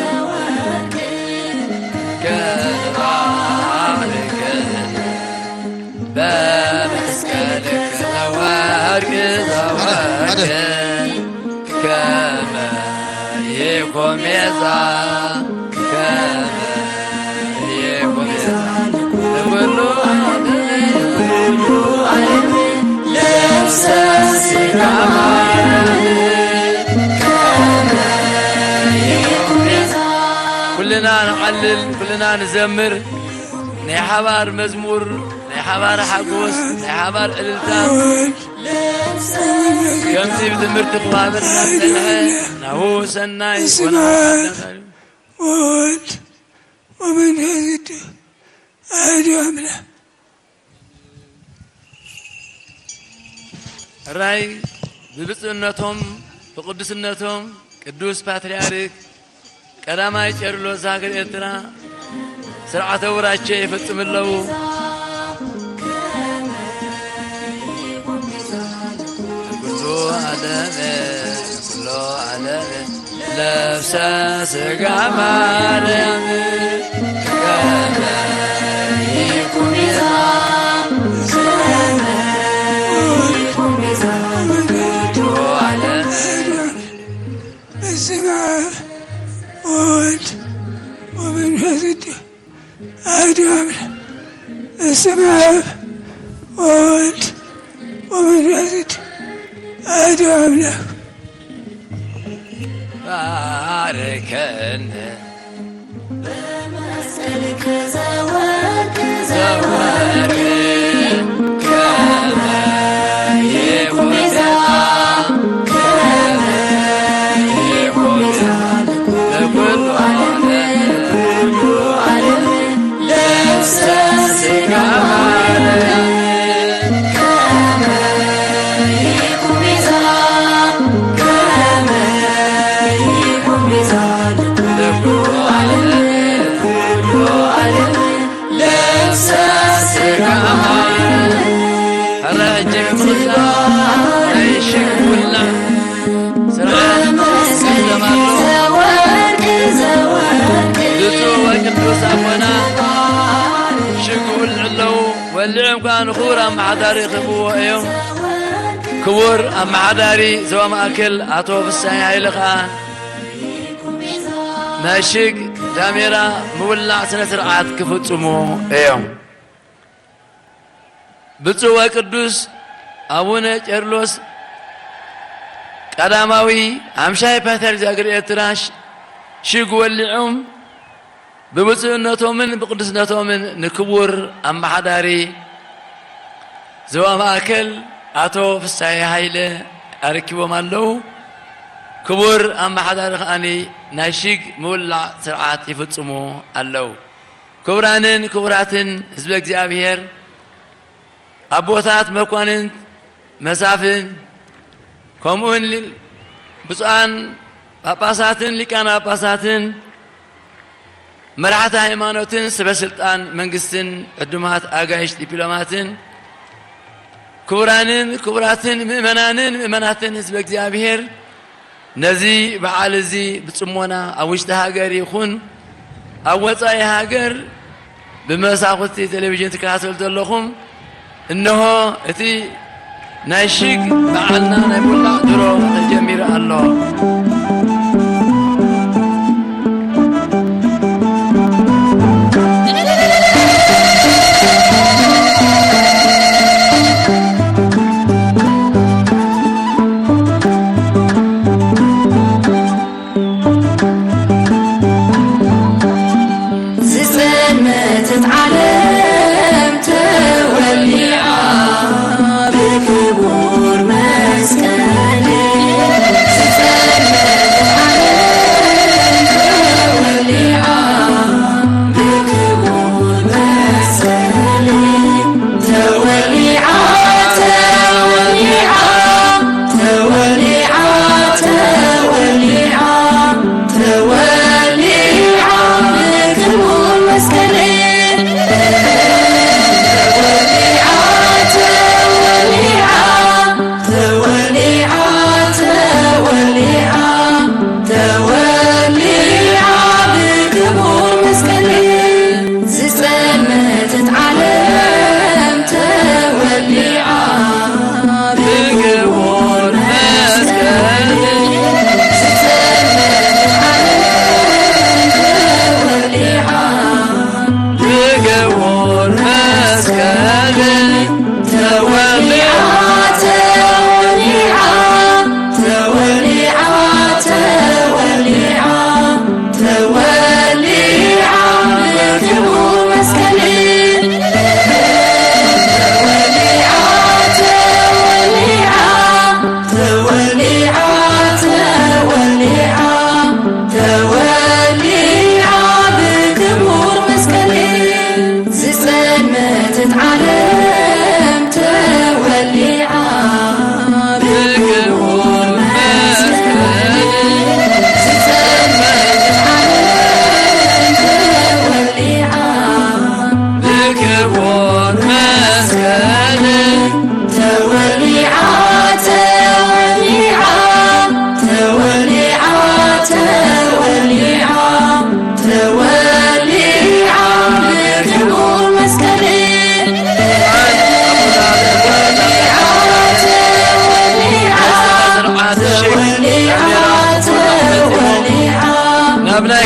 ከተባርከ በመስቀልከ ዘወርቅ ዘወርቅ ከመ ይኩን ቤዛ፣ ከመ ይኩን ቤዛ ለኩሉ ዓለም፣ ለኩሉ ዓለም ለብሰ ስጋ ማርያም። ኩልና ንዓልል፣ ኩልና ንዘምር። ናይ ሓባር መዝሙር፣ ናይ ሓባር ሓጎስ፣ ናይ ሓባር ዕልልታ። ከምዚ ብትምህርቲ ክባብር እናጸንሐ ናሁ ሰናይ ወወልድ ወመንፈስ ቅዱስ ኣሐዱ ኣምላክ። ሕራይ ብብፁዕነቶም ብቅዱስነቶም ቅዱስ ፓትርያርክ ቀዳማይ ቄርሎስ ሃገር ኤርትራ ስርዓተ ውራቸ ይፈጽሙ ኣለዉ። ኩሉ ዓለም ኩሉ ዓለም ለብሰ ስጋ ማርያም ከመ ይኩን ቤዛ ከመ ይኩን ቤዛ ኩሉ ዓለም። በስመ አብ ወወልድ ወመንፈስ ቅዱስ አሐዱ አምላክ። በስመ አብ ወወልድ ወመንፈስ ቅዱስ አሐዱ አምላክ። ባርከነ በመስቀልከ ዘወርቅ ዘወርቅ ከመ ይኩን ቤዛ ከመ ይኩን ቤዛ ለኩሉ ዓለም ለኩሉ ዓለም ለብሰ ስጋ ማርያም ከመ ይኩን ቤዛ ከመ ይኩን ቤዛ ለኩሉ ዓለም ለኩሉ ዓለም ለብሰ ስጋ ማርያም። ሕረ እጅግ ምኽላ ናይ ሽግ ውላዕ ስርዓት ዘማቶ ብፁዕ ወቅዱስ ኣቦና ሽግ ውልዕ ኣለዉ። ወሊዖም ከኣ ንክቡር ኣመሓዳሪ ክህብዎ እዮም። ክቡር ኣመሓዳሪ ዞባ ማእከል ኣቶ ፍሳይ ሃይለ ከኣ ናይ ሽግ ዳሜራ ምውላዕ ስነ ስርዓት ክፍጽሙ እዮም። ብፁዕ ወቅዱስ ኣቡነ ቄርሎስ ቀዳማዊ ሓምሻይ ፓትርያርክ ዘእግር ኤርትራ ሽ-፣ ሽግ ወሊዖም ብብፁዕነቶምን ብቅዱስነቶምን ንክቡር ኣመሓዳሪ ዞባ ማእከል ኣቶ ፍሳሐ ሃይለ ኣረኪቦም ኣለዉ። ክቡር ኣመሓዳሪ ከኣኒ ናይ ሽግ ምውላዕ ስርዓት ይፍጽሙ ኣለዉ። ክቡራንን ክቡራትን ህዝበ እግዚኣብሔር፣ ኣቦታት መኳንንት፣ መሳፍን፣ ከምኡውን ብፁዓን ጳጳሳትን ሊቃነ ጳጳሳትን፣ መራሕቲ ሃይማኖትን ሰበ ስልጣን መንግስትን፣ ዕዱማት ኣጋይሽ ዲፕሎማትን፣ ክቡራንን ክቡራትን ምእመናንን ምእመናትን ህዝበ እግዚኣብሔር፣ ነዚ በዓል እዚ ብጽሞና ኣብ ውሽጢ ሃገር ይኹን ኣብ ወጻኢ ሃገር ብመሳኹቲ ቴሌቪዥን ትከታተሉ ዘለኹም፣ እንሆ እቲ ናይ ሽግ በዓልና ናይ ምውላዕ ድሮ ተጀሚሩ ኣሎ። ዝጸልመተት ዓለም ተወሊዓ ብክቡር መስቀል። ዝጸልመተት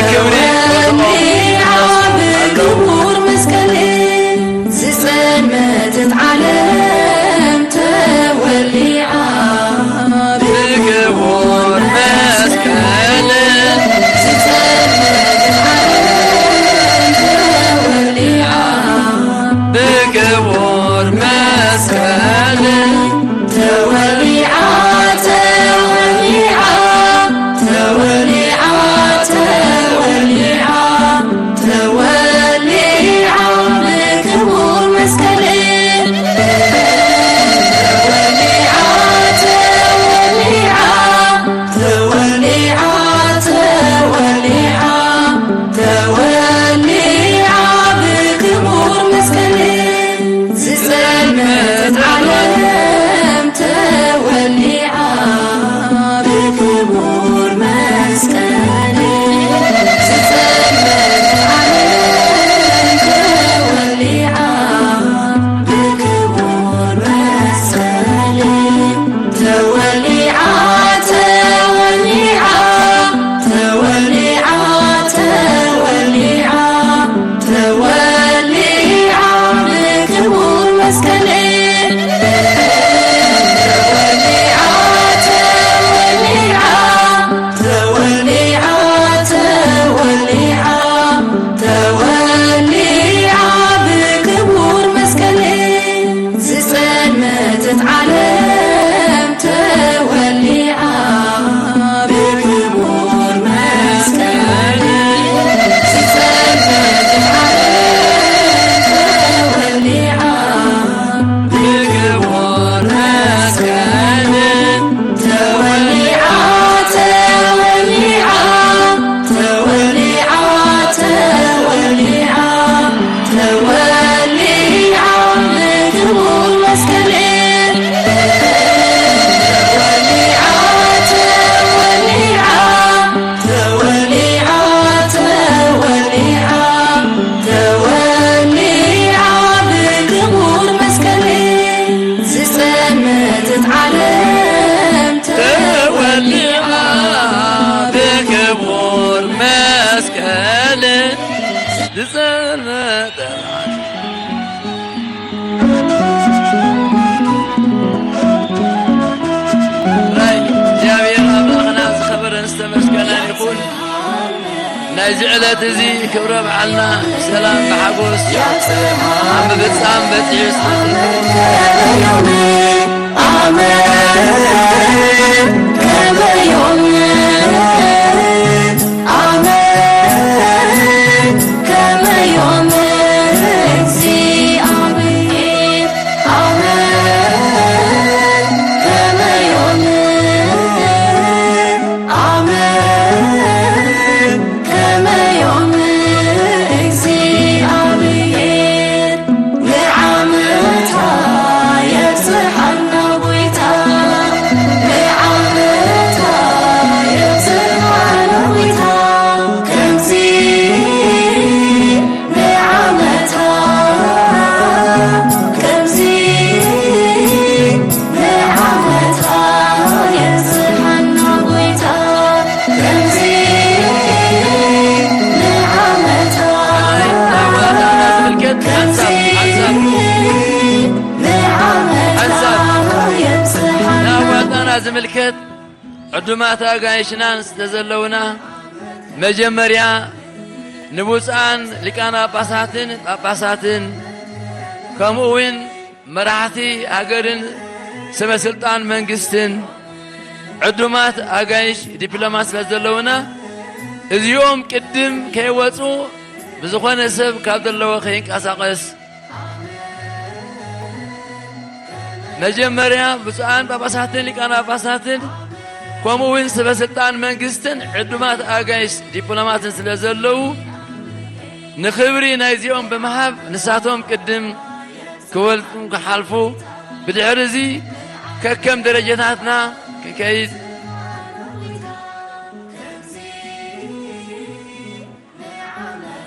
ክብሪ ወልዓ ብክቡር መስቀል ዝጸልመተት ዓለም ተወሊዓ። ብክቡር መስቀል ዝጸልመተት ዓለም ተወሊዓ። ብክቡር መስቀል ተወሊዓ፣ ተወሊዓ፣ ተወሊዓ፣ ተወሊዓ፣ ተወሊዓ ብክቡር መስቀል። ተወሊዓ፣ ተወሊዓ፣ ተወሊዓ፣ ተወሊዓ፣ ተወሊዓ ብክቡር መስቀል። ዝጸልመት ዓለም ተወሊዓ ብክቡር መስቀል። ዝጸልመት ዓለም ተወሊዓ ብክቡር መስቀል። ተወሊዓ፣ ተወሊዓ፣ ተወሊዓ፣ ተወሊዓ፣ ተወሊዓ ብክቡር መስቀል። ተወሊዓ፣ ተወሊዓ፣ ተወሊዓ፣ ተወሊዓ፣ ተወሊዓ ብክቡር መስቀል። ዝጸልመተት ዓለም ተወሊዓ ብክቡር መስቀል። ዝጸልመተት ዓለም ተወሊዓ ብክቡር መስቀል። ተወሊዓ፣ ተወሊዓ፣ ተወሊዓ፣ ተወሊዓ፣ ተወሊዓ ብክቡር መስቀል። ተወሊዓ፣ ተወሊዓ፣ ተወሊዓ፣ ተወሊዓ፣ ተወሊዓ ብክቡር መስቀል። ዝጸልመተት ዓለም ተወሊዓ ብክቡር መስቀል። ዝጸልመተ ራይ እግዚኣብሔር ኣምላኽና ዝኸበረን ዝተመስገነ ይኹን። ናይዚ ዕለት እዚ ክብረ በዓልና ብሰላም ብሓጎስ ኣብ ምፍጻም በጺሑ ስለ ዘሎ ኣሜን። ከመ ዮም፣ ኣሜን። ከመ ዮም እግዚኣብሔር፣ ኣሜን። ከመ ዮም፣ ኣሜን። ከመ ዮም እግዚኣብሔር፣ ንዓመታ የብጽሓና ጐይታ፣ ንዓመታ የብጽሓና ጐይታ፣ ከምዚ ንዓመታ፣ ከምዚ ንዓመታ የብጽሓና ጐይታ፣ ከምዚ ንዓመታ፣ ከምዚ ንዓመታ የብጽሓና። ናዋጣና ዝምልከት ዕዱማት ኣጋይሽናን ስለ ዘለውና፣ መጀመርያ ንብፁዓን ሊቃነ ጳጳሳትን ጳጳሳትን፣ ከምኡ እውን መራሕቲ ሃገርን ሰበ ስልጣን መንግስትን፣ ዕዱማት ኣጋይሽ ዲፕሎማት ስለ ዘለውና፣ እዚኦም ቅድም ከይወፁ ብዝኾነ ሰብ ካብ ዘለዎ ከይንቀሳቐስ፣ መጀመርያ ብፁዓን ጳጳሳትን ሊቃነ ጳጳሳትን፣ ከምኡ እውን ሰበ ስልጣን መንግስትን ዕዱማት ኣጋይሽ ዲፕሎማትን ስለ ዘለዉ፣ ንኽብሪ ናይዚኦም ብምሃብ ንሳቶም ቅድም ክወልጡን ክሓልፉ፣ ብድሕሪ እዚ ከከም ደረጃታትና ክንከይድ፣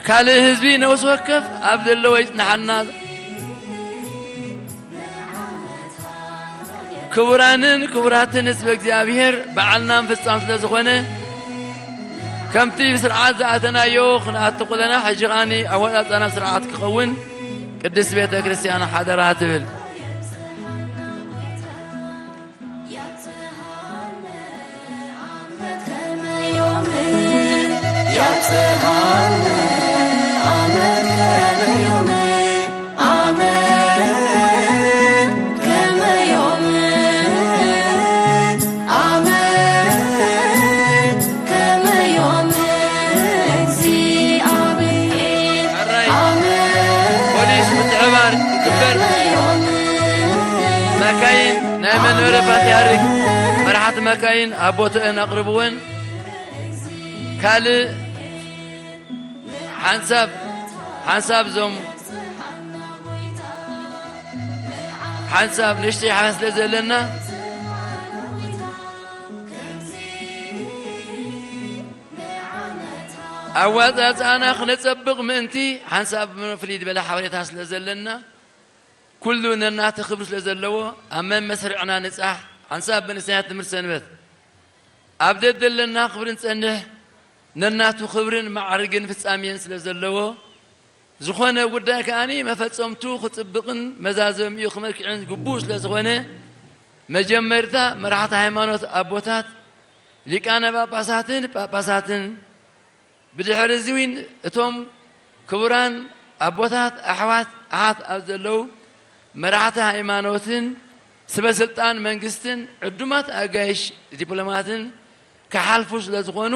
ካልእ ህዝቢ ነፍሲ ወከፍ ኣብ ዘለዎ ይጽንሓና። ክቡራንን ክቡራትን ህዝቢ እግዚኣብሔር፣ በዓልና ምፍጻም ስለ ዝኾነ፣ ከምቲ ብስርዓት ዝኣተናዮ ክንኣቱ ኩለና፣ ሕጂ ኸኣኒ ኣወጻጽኣና ብስርዓት ክኸውን ቅድስት ቤተ ክርስቲያን ሓደራ ትብል። ሕራይ ፖሊስ ምትሕባር ይግበር። መካይን ናይ መንበሪ ፓትርያርክ መራሕቲ መካይን ኣብ ቦትአን ኣቕርብወን። ካልእ ሓንሳብ፣ ሓንሳብ ዞም፣ ሓንሳብ ንእሽተይ ሓ-፣ ስለ ዘለና፣ ኣዋጻጽኣና ክነጸብቕ ምእንቲ ሓንሳብ ፍልይ ዝበለ ሓበሬታ ስለ ዘለና፣ ኩሉ ነናቱ ክብሪ ስለ ዘለዎ፣ ኣብ መመስርዕና ንጻሕ፣ ሓንሳብ መንእሰያት ትምህርቲ ሰንበት ኣብ ደደለና ክብሪ ንጸንሕ፣ ነናቱ ክብርን ማዕርግን ፍጻሜን ስለ ዘለዎ፣ ዝኾነ ጉዳይ ከኣኒ መፈጸምቱ ክጽብቕን መዛዘሚኡ ክመልክዕን ግቡእ ስለ ዝኾነ፣ መጀመርታ መራሕቲ ሃይማኖት ኣቦታት፣ ሊቃነ ጳጳሳትን ጳጳሳትን፣ ብድሕሪ እዚ እውን እቶም ክቡራን ኣቦታት፣ ኣሕዋት፣ ኣሓት ኣብ ዘለዉ መራሕቲ ሃይማኖትን ስበ ስልጣን መንግስትን ዕዱማት ኣጋይሽ ዲፕሎማትን ክሓልፉ ስለ ዝኾኑ፣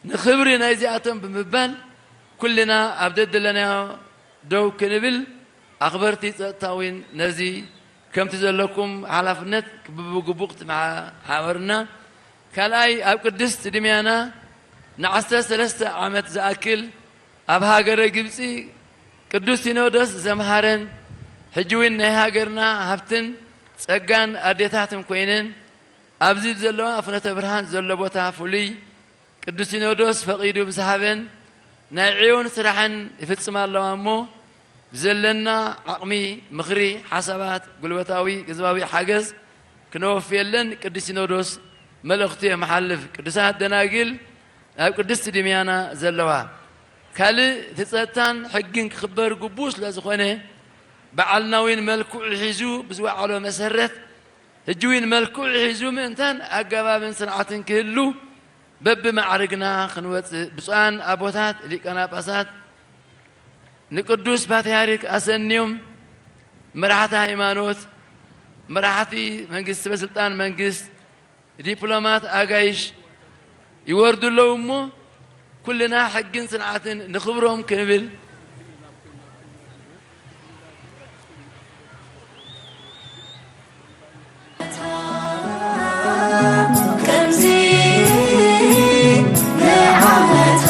ንኽብሪ ናይዚኣቶም ብምባል ኩልና ኣብ ደደለናዮ ደው ክንብል፣ ኣኽበርቲ ጸጥታ እውን ነዚ ከምቲ ዘለኩም ሓላፍነት ብግቡእ ክትመሓ-፣ ሓበርና። ካልኣይ፣ ኣብ ቅድስት ድምያና ንዓሰርተ ሰለስተ ዓመት ዝኣክል ኣብ ሃገረ ግብጺ ቅዱስ ሲኖዶስ ዘምሃረን፣ ሕጂ እውን ናይ ሃገርና ሃብትን ጸጋን ኣዴታትን ኮይነን፣ ኣብዚ ዘለዋ ፍኖተ ብርሃን ዘሎ ቦታ ፍሉይ ቅዱስ ሲኖዶስ ፈቒዱ ምስ ሃበን፣ ናይ ዕዮን ስራሕን ይፍጽማ ኣለዋ እሞ፣ ብዘለና ዓቕሚ፣ ምኽሪ፣ ሓሳባት፣ ጉልበታዊ፣ ገንዘባዊ ሓገዝ ክነወፍየለን ቅዱስ ሲኖዶስ መልእኽቱ የመሓልፍ። ቅዱሳት ደናግል ኣብ ቅድስቲ ድምያና ዘለዋ። ካልእ እቲ ጸጥታን ሕግን ክኽበር ግቡእ ስለ ዝኾነ፣ በዓልና እውን መልክዑ ሒዙ ብዝወዓሎ መሰረት፣ ሕጂ እውን መልክዑ ሒዙ ምእንታን ኣገባብን ስርዓትን ክህሉ በብማዕርግና ክንወጽእ፣ ብፁዓን ኣቦታት ሊቃነ ጳጳሳት ንቅዱስ ፓትርያርክ ኣሰንዮም፣ መራሕቲ ሃይማኖት፣ መራሕቲ መንግስቲ፣ ሰበ ስልጣን መንግስት፣ ዲፕሎማት፣ ኣጋይሽ ይወርዱ ኣለዉ እሞ፣ ኩልና ሕግን ስርዓትን ንኽብሮም ክንብል፣ ከምዚ ንዓመታ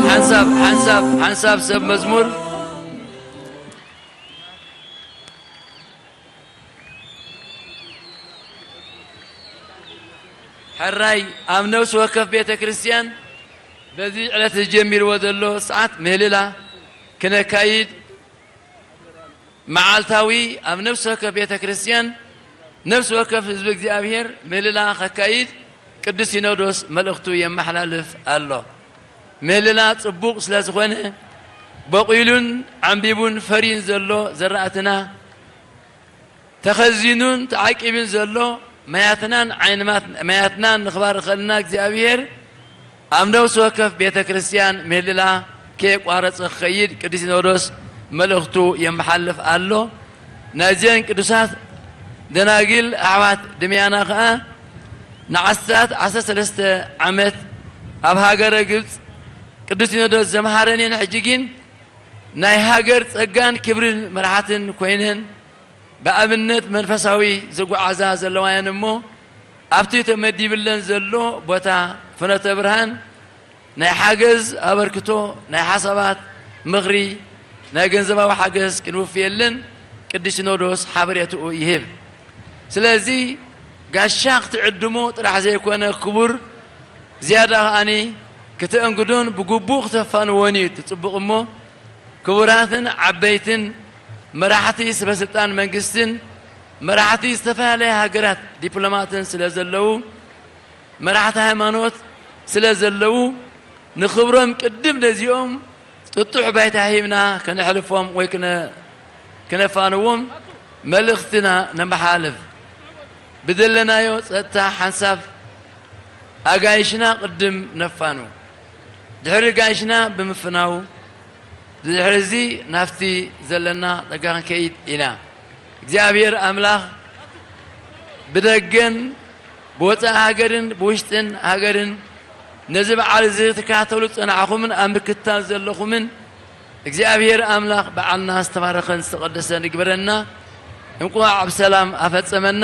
ሓንሳብ፣ ሓንሳብ፣ ሓንሳብ ሰብ መዝሙር። ሕራይ ኣብ ነፍሲ ወከፍ ቤተ ክርስቲያን በዚ ዕለት ዝጀሚርዎ ዘሎ ሰዓት ምህልላ ክነካይድ፣ መዓልታዊ ኣብ ነፍሲ ወከፍ ቤተ ክርስቲያን፣ ነፍሲ ወከፍ ህዝቢ እግዚኣብሔር ምህልላ ከካይድ ቅዱስ ሲኖዶስ መልእኽቱ የመሓላልፍ ኣሎ። ምህልላ ጽቡቕ ስለ ዝኾነ፣ በቑሉን ዓምቢቡን ፈርዩን ዘሎ ዘራእትና፣ ተኸዚኑን ተዓቂቡን ዘሎ ማያትናን ዓይኒ ማት-፣ ማያትናን ንኽባርኸልና እግዚኣብሔር ኣብ ነፍሲ ወከፍ ቤተ ክርስቲያን ምህልላ ከየቋረጸ ክኸይድ ቅዱስ ሲኖዶስ መልእኽቱ የመሓልፍ ኣሎ። ናይዘን ቅዱሳት ደናግል ኣሕዋት ድምያና ኸኣ ንዓሰርተ ዓሰርተ ሰለስተ ዓመት ኣብ ሃገረ ግብጽ ቅዱስ ሲኖዶስ ዘምሃረን እየን። ሕጂ ግን ናይ ሃገር ጸጋን ክብርን መራሕትን ኮይነን ብኣብነት መንፈሳዊ ዝጓዓዛ ዘለዋ እየን እሞ፣ ኣብቲ ተመዲብለን ዘሎ ቦታ ፍኖተ ብርሃን ናይ ሓገዝ ኣበርክቶ፣ ናይ ሓሳባት ምኽሪ፣ ናይ ገንዘባዊ ሓገዝ ክንውፍየለን ቅዱስ ሲኖዶስ ሓበሬትኡ ይህብ። ስለዚ ጋሻ ክትዕድሞ ጥራሕ ዘይኮነ ክቡር፣ ዝያዳ ከኣኒ ክተእንግዶን ብግቡእ ክተፋንዎን እዩ እቲ ጽቡቕ እሞ፣ ክቡራትን ዓበይትን መራሕቲ ስበ ስልጣን መንግስትን መራሕቲ ዝተፈላለያ ሃገራት ዲፕሎማትን ስለ ዘለዉ፣ መራሕቲ ሃይማኖት ስለ ዘለዉ፣ ንኽብሮም ቅድም ነዚኦም ጥጡሕ ባይታ ሂብና ከነሕልፎም ወይ ክነ-፣ ክነፋንዎም መልእኽትና ነመሓላልፍ። ብዘለናዮ ጸጥታ ሓንሳብ ኣጋይሽና ቅድም ነፋኑ። ድሕሪ ጋይሽና ብምፍናው፣ ድሕሪ እዚ ናብቲ ዘለና ጸጋ ክንከይድ ኢና። እግዚኣብሔር ኣምላኽ ብደገን ብወጻኢ ሃገርን ብውሽጥን ሃገርን ነዚ በዓል እዚ ክትከታተሉ ዝጸናሕኹምን ኣብ ምክትታል ዘለኹምን እግዚኣብሔር ኣምላኽ በዓልና ዝተባረኸን ዝተቐደሰን ይግበረና። እንቋዕ ብሰላም ኣፈጸመና።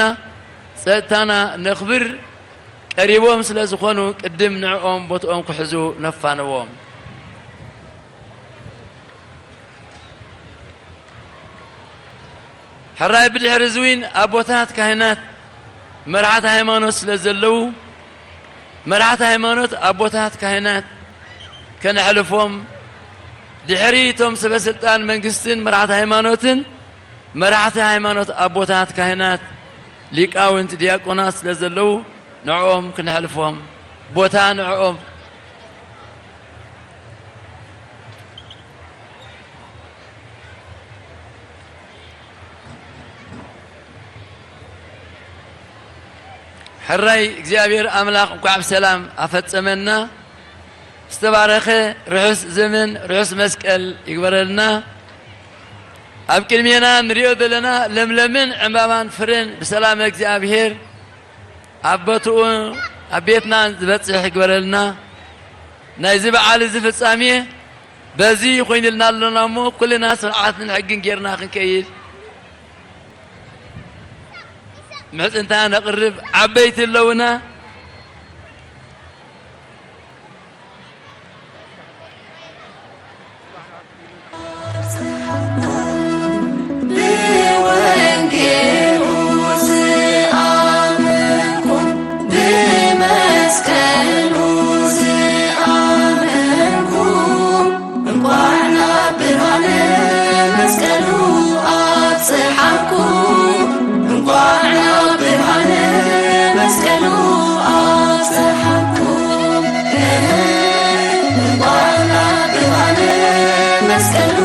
ጸጥታና ነኽብር። ቀሪቦም ስለ ዝኾኑ ቅድም ንዕኦም ቦትኦም ክሕዙ ነፋንዎም። ሕራይ ብድሕሪ እዚ እውን ኣቦታት ካህናት መራሕቲ ሃይማኖት ስለ ዘለዉ፣ መራሕቲ ሃይማኖት ኣቦታት ካህናት ከነሕልፎም፣ ድሕሪ እቶም ሰበ ስልጣን መንግስትን መራሕቲ ሃይማኖትን፣ መራሕቲ ሃይማኖት ኣቦታት ካህናት፣ ሊቃውንት ዲያቆናት ስለ ዘለዉ ንዕኦም ክነሕልፎም፣ ቦታ ንዕኦም። ሕራይ እግዚኣብሔር ኣምላኽ እንኳዕ ብሰላም ኣፈጸመና። ዝተባረኸ ርሑስ ዘመን ርሑስ መስቀል ይግበረልና። ኣብ ቅድሜና ንሪኦ ዘለና ለምለምን ዕምባባን ፍሬን ብሰላም እግዚኣብሔር ኣብ ቦትኡ ኣብ ቤትና ዝበጽሕ ይግበረልና። ናይዚ በዓል እዚ ፍጻሜ በዚ ኮይንልና ኣሎና እሞ፣ ኩልና ስርዓትን ሕግን ጌርና ክንከይድ ምሕጽንታ ነቕርብ። ዓበይቲ ኣለውና። ብወንጌሉ ዝኣመንኩ፣ ብመስቀሉ ዝኣመንኩ፣ እንቋዕ ናብ ብርሃነ መስቀሉ ኣብጽሓኩም። እንቋዕ ናብ ብርሃነ መስቀሉ ኣብጽሓኩም። እንቋዕ ናብ ብርሃነ መስቀሉ